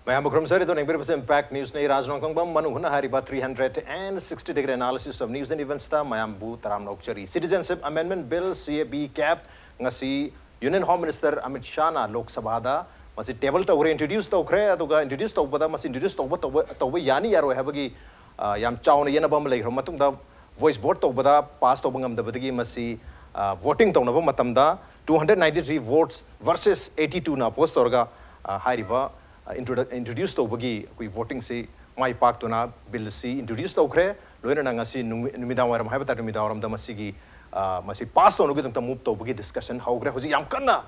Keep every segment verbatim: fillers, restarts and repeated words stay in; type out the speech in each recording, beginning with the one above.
ꯃꯌꯥꯝꯕꯨ ꯈꯨꯔꯨꯝꯖꯔꯤ꯫ ꯑꯗꯨꯅ ꯌꯦꯡꯕꯤꯔꯤꯕꯁꯤ Impact Newsꯅꯤ꯫ ꯔꯥꯖ ꯅꯣꯡꯊꯣꯡꯕꯝ ꯃꯅꯨꯡ ꯍꯨꯠꯅ ꯍꯥꯏꯔꯤꯕ three hundred and sixty degree analysis of news and eventsꯇ ꯃꯌꯥꯝꯕꯨ ꯇꯔꯥꯝꯅ ꯑꯣꯛꯆꯔꯤ꯫ Citizenship Amendment Bill, C A B cap, ꯉꯁꯤ Union Home Minister ꯑꯃꯤꯠ ꯁꯥꯍꯅ ꯂꯣꯛ ꯁꯚꯥꯗ ꯃꯁꯤ table ꯇꯧꯈ꯭ꯔꯦ, introduce ꯇꯧꯈ꯭ꯔꯦ꯫ ꯑꯗꯨꯒ introduce ꯇꯧꯕꯗ ꯃꯁꯤ introduce ꯇꯧꯕ, ꯇꯧꯕ, ꯇꯧꯕ ꯌꯥꯅꯤ ꯌꯥꯔꯣꯏ ꯍꯥꯏꯕꯒꯤ, ꯑ, ꯌꯥꯝ ꯆꯥꯎꯅ ꯌꯦꯠꯅꯕ ꯑꯃ ꯂꯩꯈ꯭ꯔꯕ ꯃꯇꯨꯡꯗ, voice vote ꯇꯧꯕꯗ pass ꯇꯧꯕ ꯉꯝꯗꯕꯗꯒꯤ ꯃꯁꯤ, ꯑ, voting ꯇꯧꯅꯕ ꯃꯇꯝꯗ two hundred ninety three votes versus eighty twoꯅ oppose ꯇꯧꯔꯒ, ꯑ, ꯍꯥꯏꯔꯤꯕ, ꯑ, introdu-, introduce ꯇꯧꯕꯒꯤ ꯑꯩꯈꯣꯏ votingꯁꯤ ꯃꯥꯏ ꯄꯥꯛꯇꯨꯅ billꯁꯤ introduce ꯇꯧꯈ꯭ꯔꯦ꯫ ꯂꯣꯏꯅꯅ ꯉꯁꯤ ꯅꯨꯃꯤ-, ꯅꯨꯃꯤꯗꯥꯡ ꯋꯥꯏꯔꯝ ꯍꯥꯏꯕ ꯇꯥꯔꯦ, ꯅꯨꯃꯤꯗꯥꯡ ꯋꯥꯏꯔꯝꯗ ꯃꯁꯤꯒꯤ, ꯑ, ꯃꯁꯤ pass ꯇꯧꯅꯕꯒꯤꯗꯃꯛꯇ move ꯇꯧꯕꯒꯤ discussion ꯍꯧꯈ꯭ꯔꯦ꯫ ꯍꯧꯖꯤꯛ ꯌꯥꯝ ꯀꯟꯅ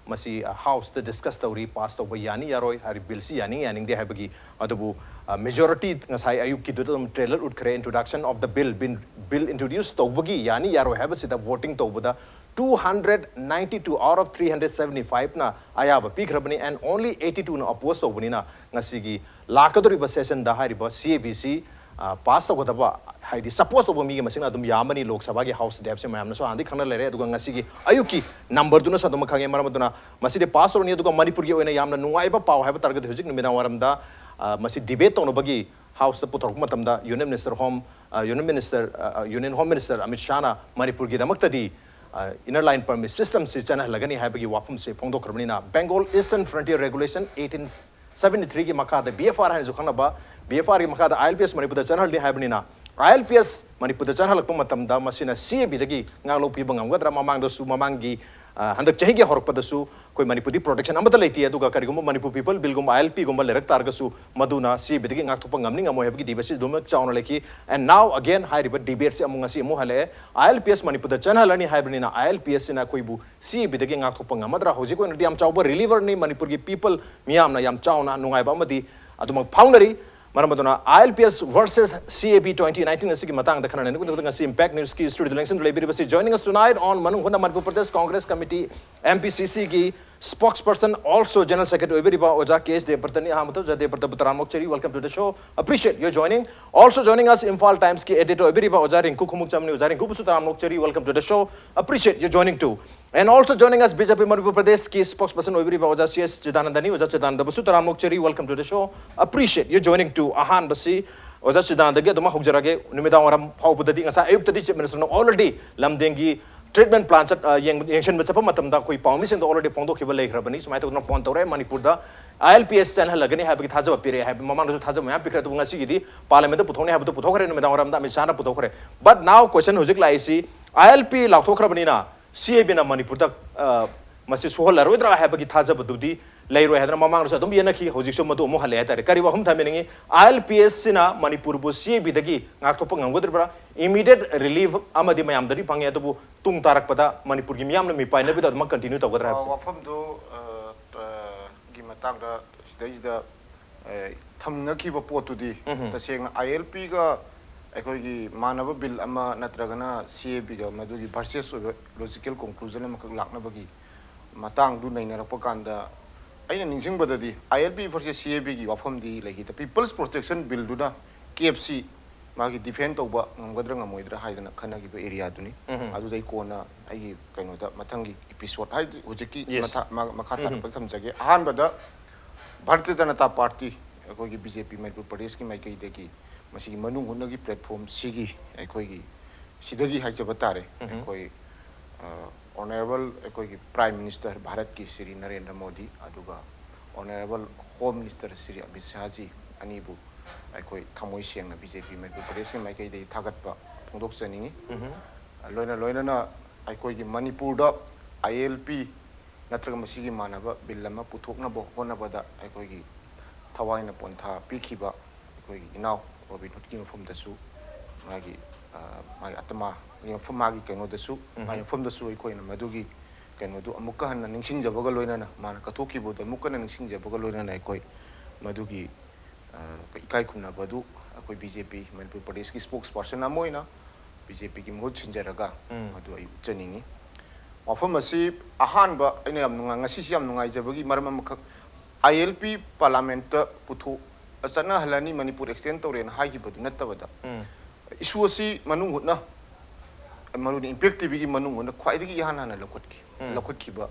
ꯃꯁꯤ, ꯑ, Houseꯇ discuss ꯇꯧꯔꯤ, pass ꯇꯧꯕ ꯌꯥꯅꯤ ꯌꯥꯔꯣꯏ ꯍꯥꯏꯔꯤ, billꯁꯤ ꯌꯥꯅꯤꯡ ꯌꯥꯅꯤꯡꯗꯦ ꯍꯥꯏꯕꯒꯤ꯫ ꯑꯗꯨꯕꯨ, ꯑ, majority ꯉꯁꯥꯏ ꯑꯌꯨꯛꯀꯤꯗꯨꯗ ꯑꯗꯨꯝ trailer ꯎꯠꯈ꯭ꯔꯦ, introduction of the bill, bill, bill introduce ꯇꯧꯕꯒꯤ ꯌꯥꯅꯤ ꯌꯥꯔꯣꯏ ꯍꯥꯏꯕꯁꯤꯗ voting ꯇꯧꯕꯗ two hundred ninety two out of three hundred seventy fiveꯅ ꯑꯌꯥꯕ ꯄꯤꯈ꯭ꯔꯕꯅꯤ, and only eighty twoꯅ oppose ꯇꯧꯕꯅꯤꯅ ꯉꯁꯤꯒꯤ ꯂꯥꯛꯀꯗꯧꯔꯤꯕ sessionꯗ ꯍꯥꯏꯔꯤꯕ C A Bꯁꯤ, ꯑ, pass ꯇꯧꯒꯗꯕ, ꯍꯥꯏꯗꯤ support ꯇꯧꯕ ꯃꯤꯒꯤ ꯃꯁꯤꯡꯅ ꯑꯗꯨꯝ ꯌꯥꯝꯃꯅꯤ꯫ ꯂꯣꯛ ꯁꯚꯥꯒꯤ Houseꯇꯗꯤ ꯍꯥꯏꯕꯁꯤ ꯃꯌꯥꯝꯅꯁꯨ ꯍꯥꯟꯅꯗꯤ ꯈꯪꯅ ꯂꯩꯔꯦ꯫ ꯑꯗꯨꯒ ꯉꯁꯤꯒꯤ ꯑꯌꯨꯛꯀꯤ numberꯗꯨꯅꯁꯨ ꯑꯗꯨꯃꯛ ꯈꯪꯉꯦ꯫ ꯃꯔꯝ ꯑꯗꯨꯅ ꯃꯁꯤꯗꯤ pass ꯇꯧꯔꯅꯤ꯫ ꯑꯗꯨꯒ ꯃꯅꯤꯄꯨꯔꯒꯤ ꯑꯣꯏꯅ ꯌꯥꯝꯅ ꯅꯨꯡꯉꯥꯏꯕ ꯄꯥꯎ ꯍꯥꯏꯕ ꯇꯥꯔꯒꯗꯤ ꯍꯧꯖꯤꯛ ꯅꯨꯃꯤꯗꯥꯡ ꯋꯥꯏꯔꯝꯗ, ꯑ, ꯃꯁꯤ debate ꯇꯧꯅꯕꯒꯤ Houseꯇ ꯄꯨꯊꯣꯔꯛꯄ ꯃꯇꯝꯗ Union Minister Home, ꯑ, Union Minister, ꯑ, ꯑ, Union Home Minister ꯑꯃꯤꯠ ꯁꯥꯍꯅ ꯃꯅꯤꯄꯨꯔꯒꯤꯗꯃꯛꯇꯗꯤ, ꯑ, inner line permit systemꯁꯤ ꯆꯠꯅꯍꯜꯂꯒꯅꯤ ꯍꯥꯏꯕꯒꯤ ꯋꯥꯐꯝꯁꯤ ꯐꯣꯡꯗꯣꯛꯈ꯭ꯔꯕꯅꯤꯅ, Bengal Eastern Frontier Regulation eighteen seventy threeꯒꯤ ꯃꯈꯥꯗ B F R ꯍꯥꯏꯅꯁꯨ ꯈꯪꯅꯕ, B F Rꯒꯤ ꯃꯈꯥꯗ I L P S ꯃꯅꯤꯄꯨꯔꯗ ꯆꯠꯅꯍꯜꯂꯤ ꯍꯥꯏꯕꯅꯤꯅ, I L P S ꯃꯅꯤꯄꯨꯔꯗ ꯆꯠꯍꯜꯂꯛꯄ ꯃꯇꯝꯗ ꯃꯁꯤꯅ C A Bꯗꯒꯤ ꯉꯥꯛꯂꯧ ꯄꯤꯕ ꯉꯝꯒꯗ꯭ꯔꯥ? ꯃꯃꯥꯡꯗꯁꯨ, ꯃꯃꯥꯡꯒꯤ, ꯑ, ꯍꯟꯗꯛ ꯆꯍꯤꯒꯤ ꯍꯧꯔꯛꯄꯗꯁꯨ ꯑꯩꯈꯣꯏ ꯃꯅꯤꯄꯨꯔꯗꯤ protection ꯑꯃꯠꯇ ꯂꯩꯇꯦ꯫ ꯑꯗꯨꯒ ꯀꯔꯤꯒꯨꯝꯕ ꯃꯅꯤꯄꯨꯔ People Billꯒꯨꯝꯕ, I L Pꯒꯨꯝꯕ ꯂꯩꯔꯛ ꯇꯥꯔꯒꯁꯨ ꯃꯗꯨꯅ C A Bꯗꯒꯤ ꯉꯥꯛꯊꯣꯛꯄ ꯉꯝꯅꯤ ꯉꯝꯃꯣꯏ ꯍꯥꯏꯕꯒꯤ debateꯁꯤ ꯑꯗꯨꯃꯛ ꯆꯥꯎꯅ ꯂꯩꯈꯤ꯫ And now again ꯍꯥꯏꯔꯤꯕ debateꯁꯤ ꯑꯃꯨꯛ ꯉꯁꯤ ꯑꯃꯨꯛ ꯍꯜꯂꯛꯑꯦ꯫ I L P S ꯃꯅꯤꯄꯨꯔꯗ ꯆꯠꯍꯜꯂꯅꯤ ꯍꯥꯏꯕꯅꯤꯅ, I L P Sꯁꯤꯅ ꯑꯩꯈꯣꯏꯕꯨ C A Bꯗꯒꯤ ꯉꯥꯛꯊꯣꯛꯄ ꯉꯝꯃꯗ꯭ꯔꯥ? ꯍꯧꯖꯤꯛ ꯑꯣꯏꯅꯗꯤ ꯌꯥꯝ ꯆꯥꯎꯕ relieverꯅꯤ꯫ ꯃꯅꯤꯄꯨꯔꯒꯤ people ꯃꯤꯌꯥꯝꯅ ꯌꯥꯝ ꯆꯥꯎꯅ ꯅꯨꯡꯉꯥꯏꯕ ꯑꯃꯗꯤ ꯑꯗꯨꯃꯛ ꯐꯥꯎꯅꯔꯤ꯫ ꯃꯔꯝ ꯑꯗꯨꯅ I L P S versus C A B twenty nineteen ꯑꯁꯤꯒꯤ ꯃꯇꯥꯡꯗ ꯈꯟꯅ ꯅꯩꯅꯕꯒꯤꯗꯃꯛꯇ ꯉꯁꯤ Impact Newsꯀꯤ studioꯗ ꯂꯦꯡꯁꯤꯟꯗꯨꯅ ꯂꯩꯕꯤꯔꯤꯕꯁꯤ, joining us tonight on ꯃꯅꯨꯡ ꯍꯨꯠꯅ Manipur Pradesh Congress Committee, M P C Cꯒꯤ spokesperson, also General Secretary ꯑꯣꯏꯕꯤꯔꯤꯕ ꯑꯣꯖꯥ K H ꯗꯦꯕꯕ꯭ꯔꯇꯅꯤ꯫ ꯑꯍꯥꯟꯕꯗ ꯑꯣꯖꯥ ꯗꯦꯕꯕ꯭ꯔꯇꯕꯨ ꯇꯔꯥꯝꯅ ꯑꯣꯛꯆꯔꯤ, welcome to the show, appreciate your joining. Also joining us, Imphal Timesꯀꯤ editor ꯑꯣꯏꯕꯤꯔꯤꯕ ꯑꯣꯖꯥ ꯔꯤꯡꯀꯨ ꯈꯣꯡꯎꯞꯆꯝꯅꯤ꯫ ꯑꯣꯖꯥ ꯔꯤꯡꯀꯨꯕꯨꯁꯨ ꯇꯔꯥꯝꯅ ꯑꯣꯛꯆꯔꯤ, welcome to the show, appreciate your joining too. And also joining us, B J P Manipur Pradeshꯀꯤ spokesperson ꯑꯣꯏꯕꯤꯔꯤꯕ ꯑꯣꯖꯥ C S ꯆꯤꯗꯥꯅꯟꯗꯅꯤ꯫ ꯑꯣꯖꯥ ꯆꯤꯗꯥꯅꯟꯗꯕꯨꯁꯨ ꯇꯔꯥꯝꯅ ꯑꯣꯛꯆꯔꯤ꯫ Welcome to the show. Appreciate you joining to ꯑꯍꯥꯟꯕꯁꯤ ꯑꯣꯖꯥ ꯆꯤꯗꯥꯅꯟꯗꯒꯤ ꯑꯗꯨꯃꯛ ꯍꯧꯖꯔꯒꯦ꯫ ꯅꯨꯃꯤꯗꯥꯡ ꯋꯥꯏꯔꯝ ꯐꯥꯎꯕꯗꯗꯤ, ꯉꯁꯥꯏ ꯑꯌꯨꯛꯇꯗꯤ Chief Ministerꯅ already ꯂꯝꯗꯦꯡꯒꯤ treatment plan ꯆꯠ-, ꯑ, ꯌꯦꯡ-, ꯌꯦꯡꯁꯤꯟꯕ ꯆꯠꯄ ꯃꯇꯝꯗ ꯑꯩꯈꯣꯏ ꯄꯥꯎꯃꯤꯁꯤꯡꯗ already ꯐꯣꯡꯗꯣꯛꯈꯤꯕ ꯂꯩꯈ꯭ꯔꯕꯅꯤ꯫ ꯁꯨꯃꯥꯏꯅ ꯇꯧꯗꯅ phone ꯇꯧꯔꯛꯑꯦ꯫ ꯃꯅꯤꯄꯨꯔꯗ I L P S ꯆꯦꯟꯍꯜꯂꯒꯅꯤ ꯍꯥꯏꯕꯒꯤ ꯊꯥꯖꯕ ꯄꯤꯔꯛꯑꯦ ꯍꯥꯏꯕ, ꯃꯃꯥꯡꯗꯁꯨ ꯊꯥꯖꯕ ꯃꯌꯥꯝ ꯄꯤꯈ꯭ꯔꯦ꯫ ꯑꯗꯨꯕꯨ ꯉꯁꯤꯒꯤꯗꯤ Parliamentꯇ ꯄꯨꯊꯣꯛꯅꯤ ꯍꯥꯏꯕꯗꯨ ꯄꯨꯊꯣꯛꯈ꯭ꯔꯦ, ꯅꯨꯃꯤꯗꯥꯡ ꯋꯥꯏꯔꯝꯗ ꯑꯃꯤꯠ ꯁꯥꯍꯅ ꯄꯨꯊꯣꯛꯈ꯭ꯔꯦ꯫ But now question ꯍꯧꯖꯤꯛ ꯂꯥꯛꯏꯁꯤ, I L P ꯂꯥꯎꯊꯣꯛꯈ꯭ꯔꯕꯅꯤꯅ C A Bꯅ ꯃꯅꯤꯄꯨꯔꯗ, ꯑ, ꯃꯁꯤ ꯁꯣꯛꯍꯜꯂꯔꯣꯏꯗ꯭ꯔꯥ ꯍꯥꯏꯕꯒꯤ ꯊꯥꯖꯕꯗꯨꯗꯤ ꯂꯩꯔꯣꯏ ꯍꯥꯏꯗꯅ ꯃꯃꯥꯡꯗꯁꯨ ꯑꯗꯨꯝ ꯌꯦꯠꯅꯈꯤ꯫ ꯍꯧꯖꯤꯛꯁꯨ ꯃꯗꯨ ꯑꯃꯨꯛ ꯍꯜꯂꯛꯑꯦ ꯍꯥꯏꯇꯥꯔꯦ꯫ ꯀꯔꯤ ꯋꯥꯐꯝ ꯊꯝꯕꯤꯅꯤꯡꯉꯤ? I L P Sꯁꯤꯅ ꯃꯅꯤꯄꯨꯔꯕꯨ C A Bꯗꯒꯤ ꯉꯥꯛꯊꯣꯛꯄ ꯉꯝꯒꯗ꯭ꯔꯤꯕ꯭ꯔꯥ? Immediate relief ꯑꯃꯗꯤ ꯃꯌꯥꯝꯗꯗꯤ ꯐꯪꯉꯦ, ꯑꯗꯨꯕꯨ ꯇꯨꯡ ꯇꯥꯔꯛꯄꯗ ꯃꯅꯤꯄꯨꯔꯒꯤ ꯃꯤꯌꯥꯝꯅ ꯃꯤꯄꯥꯏꯅꯕꯤꯗ ꯑꯗꯨꯃꯛ continue ꯇꯧꯒꯗ꯭ꯔꯥ ꯑ, ꯍꯥꯏꯕꯁꯦ? ꯋꯥꯐꯝꯗꯨ, ꯑ, ꯑ, ꯒꯤ ꯃꯇꯥꯡꯗ ꯁꯤꯗꯩꯁꯤꯗ, ꯑ, ꯊꯝꯅꯈꯤꯕ ꯄꯣꯠꯇꯨꯗꯤ ꯎꯝꯍꯨꯝ꯫ ꯇꯁꯦꯡꯅ I L Pꯒ ꯑꯩꯈꯣꯏꯒꯤ ꯃꯥꯟꯅꯕ bill ꯑꯃ ꯅꯠꯇ꯭ꯔꯒꯅ C A Bꯒ ꯃꯗꯨꯒꯤ versus ꯑꯣꯏꯕ logical conclusion ꯑꯃꯈꯛ ꯂꯥꯛꯅꯕꯒꯤ ꯃꯇꯥꯡꯗꯨ ꯅꯩꯅꯔꯛꯄ ꯀꯥꯟꯗ ꯑꯩꯅ ꯅꯤꯡꯁꯤꯡꯕꯗꯗꯤ I L P versus C A Bꯒꯤ ꯋꯥꯐꯝꯗꯤ ꯂꯩꯈꯤꯗ, People's Protection Billꯗꯨꯅ K F C ꯃꯥꯒꯤ defend ꯇꯧꯕ ꯉꯝꯒꯗ꯭ꯔꯥ ꯉꯝꯃꯣꯏꯗ꯭ꯔꯥ ꯍꯥꯏꯗꯅ ꯈꯟꯅꯈꯤꯕ areaꯗꯨꯅꯤ꯫ ꯎꯝꯍꯨꯝ꯫ ꯑꯗꯨꯗꯩ ꯀꯣꯟꯅ ꯑꯩꯒꯤ ꯀꯩꯅꯣꯗ ꯃꯊꯪꯒꯤ episode ꯍꯥꯏꯗꯤ ꯍꯧꯖꯤꯛꯀꯤ Yes. ꯃꯊꯥ-, ꯃꯥ-, ꯃꯈꯥ ꯎꯝꯍꯨꯝ꯫ ꯇꯥꯔꯛꯄꯗ ꯊꯝꯖꯒꯦ꯫ ꯑꯍꯥꯟꯕꯗ ꯚꯥꯔꯇꯤꯌ ꯖꯅꯇꯥ ꯄꯥꯔꯇꯤ, ꯑꯩꯈꯣꯏꯒꯤ B J P ꯃꯅꯤꯄꯨꯔ ꯄ꯭ꯔꯗꯦꯁꯀꯤ ꯃꯥꯏꯀꯩꯗꯒꯤ ꯃꯁꯤꯒꯤ ꯃꯅꯨꯡ ꯍꯨꯠꯅꯒꯤ platform ꯁꯤꯒꯤ ꯑꯩꯈꯣꯏꯒꯤ ꯁꯤꯗꯒꯤ ꯍꯥꯏꯖꯕ ꯇꯥꯔꯦ꯫ ꯎꯝꯍꯨꯝ꯫ ꯑꯩꯈꯣꯏ, ꯑ, Honourable ꯑꯩꯈꯣꯏꯒꯤ Prime Minister ꯚꯥꯔꯠꯀꯤ ꯁ꯭ꯔꯤ ꯅꯔꯦꯟꯗ꯭ꯔ ꯃꯣꯗꯤ, ꯑꯗꯨꯒ Honourable Home Minister Shri Amit ꯁꯥꯍꯖꯤ ꯑꯅꯤꯕꯨ ꯑꯩꯈꯣꯏ ꯊꯃꯣꯏ ꯁꯦꯡꯅ B J P ꯃꯅꯤꯄꯨꯔ ꯄ꯭ꯔꯗꯦꯁꯀꯤ ꯃꯥꯏꯀꯩꯗꯒꯤ ꯊꯥꯒꯠꯄ ꯐꯣꯡꯗꯣꯛꯆꯅꯤꯡꯉꯤ꯫ ꯎꯝꯍꯨꯝ꯫ ꯂꯣꯏꯅ ꯂꯣꯏꯅꯅ ꯑꯩꯈꯣꯏꯒꯤ ꯃꯅꯤꯄꯨꯔꯗ I L P ꯅꯠꯇ꯭ꯔꯒ ꯃꯁꯤꯒꯤ ꯃꯥꯟꯅꯕ bill ꯑꯃ ꯄꯨꯊꯣꯛꯅꯕ ꯍꯣꯠꯅꯕꯗ ꯑꯩꯈꯣꯏꯒꯤ ꯊꯋꯥꯏꯅ ꯄꯣꯟꯊꯥ ꯄꯤꯈꯤꯕ ꯑꯩꯈꯣꯏꯒꯤ ꯏꯅꯥꯎ ꯔꯣꯕꯤꯟ ꯍꯨꯗꯀꯤ ꯃꯐꯝꯗꯁꯨ, ꯃꯥꯒꯤ, ꯑ, ꯃꯥꯒꯤ ꯑꯇꯃꯥꯒꯤ ꯃꯐꯝ, ꯃꯥꯒꯤ ꯀꯩꯅꯣꯗꯁꯨ, ꯎꯝꯍꯨꯝ꯫ ꯃꯥꯒꯤ ꯃꯐꯝꯗꯁꯨ ꯑꯩꯈꯣꯏꯅ ꯃꯗꯨꯒꯤ ꯀꯩꯅꯣꯗꯨ ꯑꯃꯨꯛꯀ ꯍꯟꯅ ꯅꯤꯡꯁꯤꯡꯖꯕꯒ ꯂꯣꯏꯅꯅ, ꯃꯥꯅ ꯀꯠꯊꯣꯛꯈꯤꯕꯗꯨ ꯑꯃꯨꯛꯀ ꯍꯟꯅ ꯅꯤꯡꯁꯤꯡꯖꯕꯒ ꯂꯣꯏꯅꯅ ꯑꯩꯈꯣꯏ ꯃꯗꯨꯒꯤ, ꯑ, ꯏꯀꯥꯏ ꯈꯨꯝꯅꯕꯗꯨ ꯑꯩꯈꯣꯏ B J P ꯃꯅꯤꯄꯨꯔ ꯄ꯭ꯔꯗꯦꯁꯀꯤ spokesperson ꯑꯃ ꯑꯣꯏꯅ B J Pꯒꯤ ꯃꯍꯨꯠ ꯁꯤꯟꯖꯔꯒ ꯎꯝ꯫ ꯃꯗꯨ ꯑꯩ ꯎꯠꯆꯅꯤꯡꯉꯤ꯫ ꯋꯥꯐꯝ ꯑꯁꯤ ꯑꯍꯥꯟꯕ ꯑꯩꯅ ꯌꯥꯝ ꯅꯨꯡꯉꯥꯏ-, ꯉꯁꯤꯁꯤ ꯌꯥꯝ ꯅꯨꯡꯉꯥꯏꯖꯕꯒꯤ ꯃꯔꯝ ꯑꯃꯈꯛ, I L P Parliamentꯇ ꯄꯨꯊꯣꯛ-, ꯆꯠꯅꯍꯜꯂꯅꯤ, ꯃꯅꯤꯄꯨꯔ extend ꯇꯧꯔꯦꯅ ꯍꯥꯏꯈꯤꯕꯗꯨ ꯅꯠꯇꯕꯗ, ꯎꯝ꯫ Issue ꯑꯁꯤ ꯃꯅꯨꯡ ꯍꯨꯠꯅ ꯃꯔꯨꯗꯤ ꯏꯝꯄꯦꯛ ꯇꯤꯚꯤꯒꯤ ꯃꯅꯨꯡ ꯑꯣꯏꯅ ꯈ꯭ꯋꯥꯏꯗꯒꯤ ꯏꯍꯥꯟ ꯍꯥꯟꯅ ꯂꯧꯈꯠꯈꯤ ꯂꯧꯈꯠꯈꯤꯕ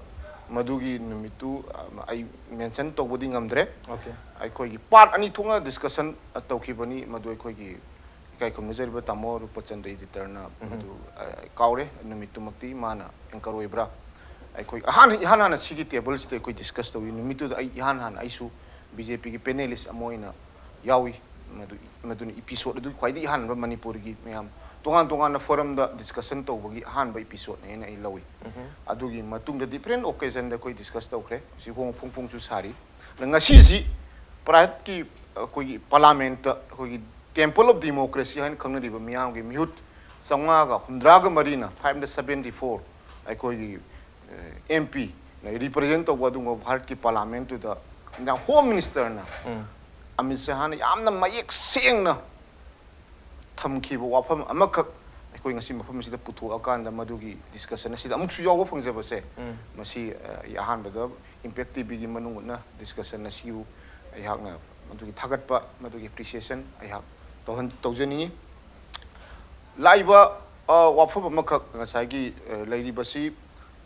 ꯃꯗꯨꯒꯤ ꯅꯨꯃꯤꯠꯇꯨ ꯑ, ꯑꯩ ꯃꯦꯟꯁꯟ ꯇꯧꯕꯗꯤ ꯉꯝꯗ꯭ꯔꯦ꯫ Okay. ꯑꯩꯈꯣꯏꯒꯤ ꯄꯥꯔꯠ ꯑꯅꯤ ꯊꯣꯛꯅ ꯗꯤꯁꯀꯁꯟ ꯇꯧꯈꯤꯕꯅꯤ꯫ ꯃꯗꯨ ꯑꯩꯈꯣꯏꯒꯤ ꯏꯀꯥꯏ ꯈꯨꯝꯅꯖꯔꯤꯕ ꯇꯥꯃꯣ ꯔꯨꯄꯆꯟꯗ꯭ꯔ ꯏꯗꯤꯇꯔꯅ ꯃꯗꯨ ꯑ, ꯀꯥꯎꯔꯦ, ꯅꯨꯃꯤꯠꯇꯨꯃꯛꯇꯤ ꯃꯥꯅ ꯑꯦꯡꯀꯔ ꯑꯣꯏꯕ꯭ꯔꯥ꯫ ꯑꯩꯈꯣꯏ ꯑꯍꯥꯟ ꯏꯍꯥꯟ ꯍꯥꯟꯅ ꯁꯤꯒꯤ ꯇꯦꯕꯜꯁꯤꯗ ꯑꯩꯈꯣꯏ ꯗꯤꯁꯀꯁ ꯇꯧꯏ꯫ ꯅꯨꯃꯤꯠꯇꯨꯗ ꯑꯩ ꯏꯍꯥꯟ ꯍꯥꯟꯅ ꯑꯩꯁꯨ ꯕꯤ ꯖꯦ ꯄꯤꯒꯤ ꯄꯦꯅꯦꯂꯤꯁ ꯑꯃ ꯑꯣꯏꯅ ꯌꯥꯎꯏ꯫ ꯃꯗꯨ ꯃꯗꯨꯅ ꯏꯄꯤꯁꯣꯠ ꯑꯗꯨ ꯈ꯭ꯋꯥꯏꯗꯒꯤ ꯑꯍꯥꯟꯕ ꯃꯅꯤꯄꯨꯔꯒꯤ ꯃꯌꯥꯝ ꯇꯣꯉꯥꯟ ꯇꯣꯉꯥꯟꯅ ꯐꯣꯔꯝꯗ ꯗꯤꯁꯀꯁꯟ ꯇꯧꯕꯒꯤ ꯑꯍꯥꯟꯕ ꯏꯄꯤꯁꯣꯠꯅꯦꯅ ꯑꯩ ꯂꯧꯏ꯫ ꯑꯗꯨꯒꯤ ꯃꯇꯨꯡꯗ ꯗꯤꯐ꯭ꯔꯦꯟ ꯑꯣꯀꯦꯖꯟꯗ ꯑꯩꯈꯣꯏ ꯗꯤꯁꯀꯁ ꯇꯧꯈ꯭ꯔꯦ꯫ ꯍꯧꯖꯤꯛ ꯍꯣꯡ ꯐꯣꯡ ꯐꯣꯡꯁꯨ ꯁꯥꯔꯤ꯫ ꯑꯗ ꯉꯁꯤꯁꯤ ꯄ꯭ꯔꯥꯏꯠꯀꯤ ꯑꯩꯈꯣꯏꯒꯤ ꯄꯥꯔꯂꯥꯃꯦꯟꯠꯇ ꯑꯩꯈꯣꯏꯒꯤ ꯇꯦꯝꯄꯜ ꯑꯣꯐ ꯗꯤꯃꯣꯀ꯭ꯔꯦꯁꯤ ꯍꯥꯏꯅ ꯈꯪꯅꯔꯤꯕ ꯃꯤꯌꯥꯝꯒꯤ ꯃꯤꯍꯨꯠ ꯆꯥꯝꯃꯉꯥꯒ ꯍꯨꯝꯗ꯭ꯔꯥꯒ ꯃꯔꯤꯅ, five hundred seventy four, ꯑꯩꯈꯣꯏꯒꯤ ꯑꯦꯝ ꯄꯤꯅ ꯔꯤꯄ꯭ꯔꯖꯦꯟ ꯇꯧꯕ ꯑꯗꯨꯒꯨꯝꯕ ꯚꯥꯔꯠꯀꯤ ꯄꯥꯔꯂꯥꯃꯦꯟꯠꯇꯨꯗ ꯍꯣꯝ ꯃꯤꯅꯤꯁꯇꯔꯅ ꯑꯃꯤꯠ ꯁꯍꯥꯅ ꯌꯥꯝꯅ ꯃꯌꯦꯛ ꯁꯦꯡꯅ ꯊꯝꯈꯤꯕ ꯋꯥꯐꯝ ꯑꯃꯈꯛ ꯑꯩꯈꯣꯏ ꯉꯁꯤ ꯃꯐꯝ ꯑꯁꯤꯗ ꯄꯨꯊꯣꯛꯑꯀꯥꯟꯗ ꯃꯗꯨꯒꯤ ꯗꯤꯁꯀꯁꯟ ꯑꯁꯤꯗ ꯑꯃꯨꯛꯁꯨ ꯌꯥꯎꯕ ꯐꯪꯖꯕꯁꯦ, ꯃꯁꯤ ꯑ, ꯑꯩ ꯑꯍꯥꯟꯕꯗ ꯏꯝꯄꯦꯛ ꯇꯤꯚꯤꯒꯤ ꯃꯅꯨꯡ ꯍꯨꯠꯅ ꯗꯤꯁꯀꯁꯟ ꯑꯁꯤꯕꯨ ꯑꯩꯍꯥꯛꯅ ꯃꯗꯨꯒꯤ ꯊꯥꯒꯠꯄ, ꯃꯗꯨꯒꯤ ꯑꯦꯄ꯭ꯔꯤꯁꯤꯌꯦꯁꯟ ꯑꯩꯍꯥꯛ ꯇꯧꯍꯟ ꯇꯧꯖꯅꯤꯡꯉꯤ꯫ ꯂꯥꯛꯏꯕ ꯑ, ꯋꯥꯐꯝ ꯑꯃꯈꯛ ꯉꯁꯥꯏꯒꯤ ꯑ, ꯂꯩꯔꯤꯕꯁꯤ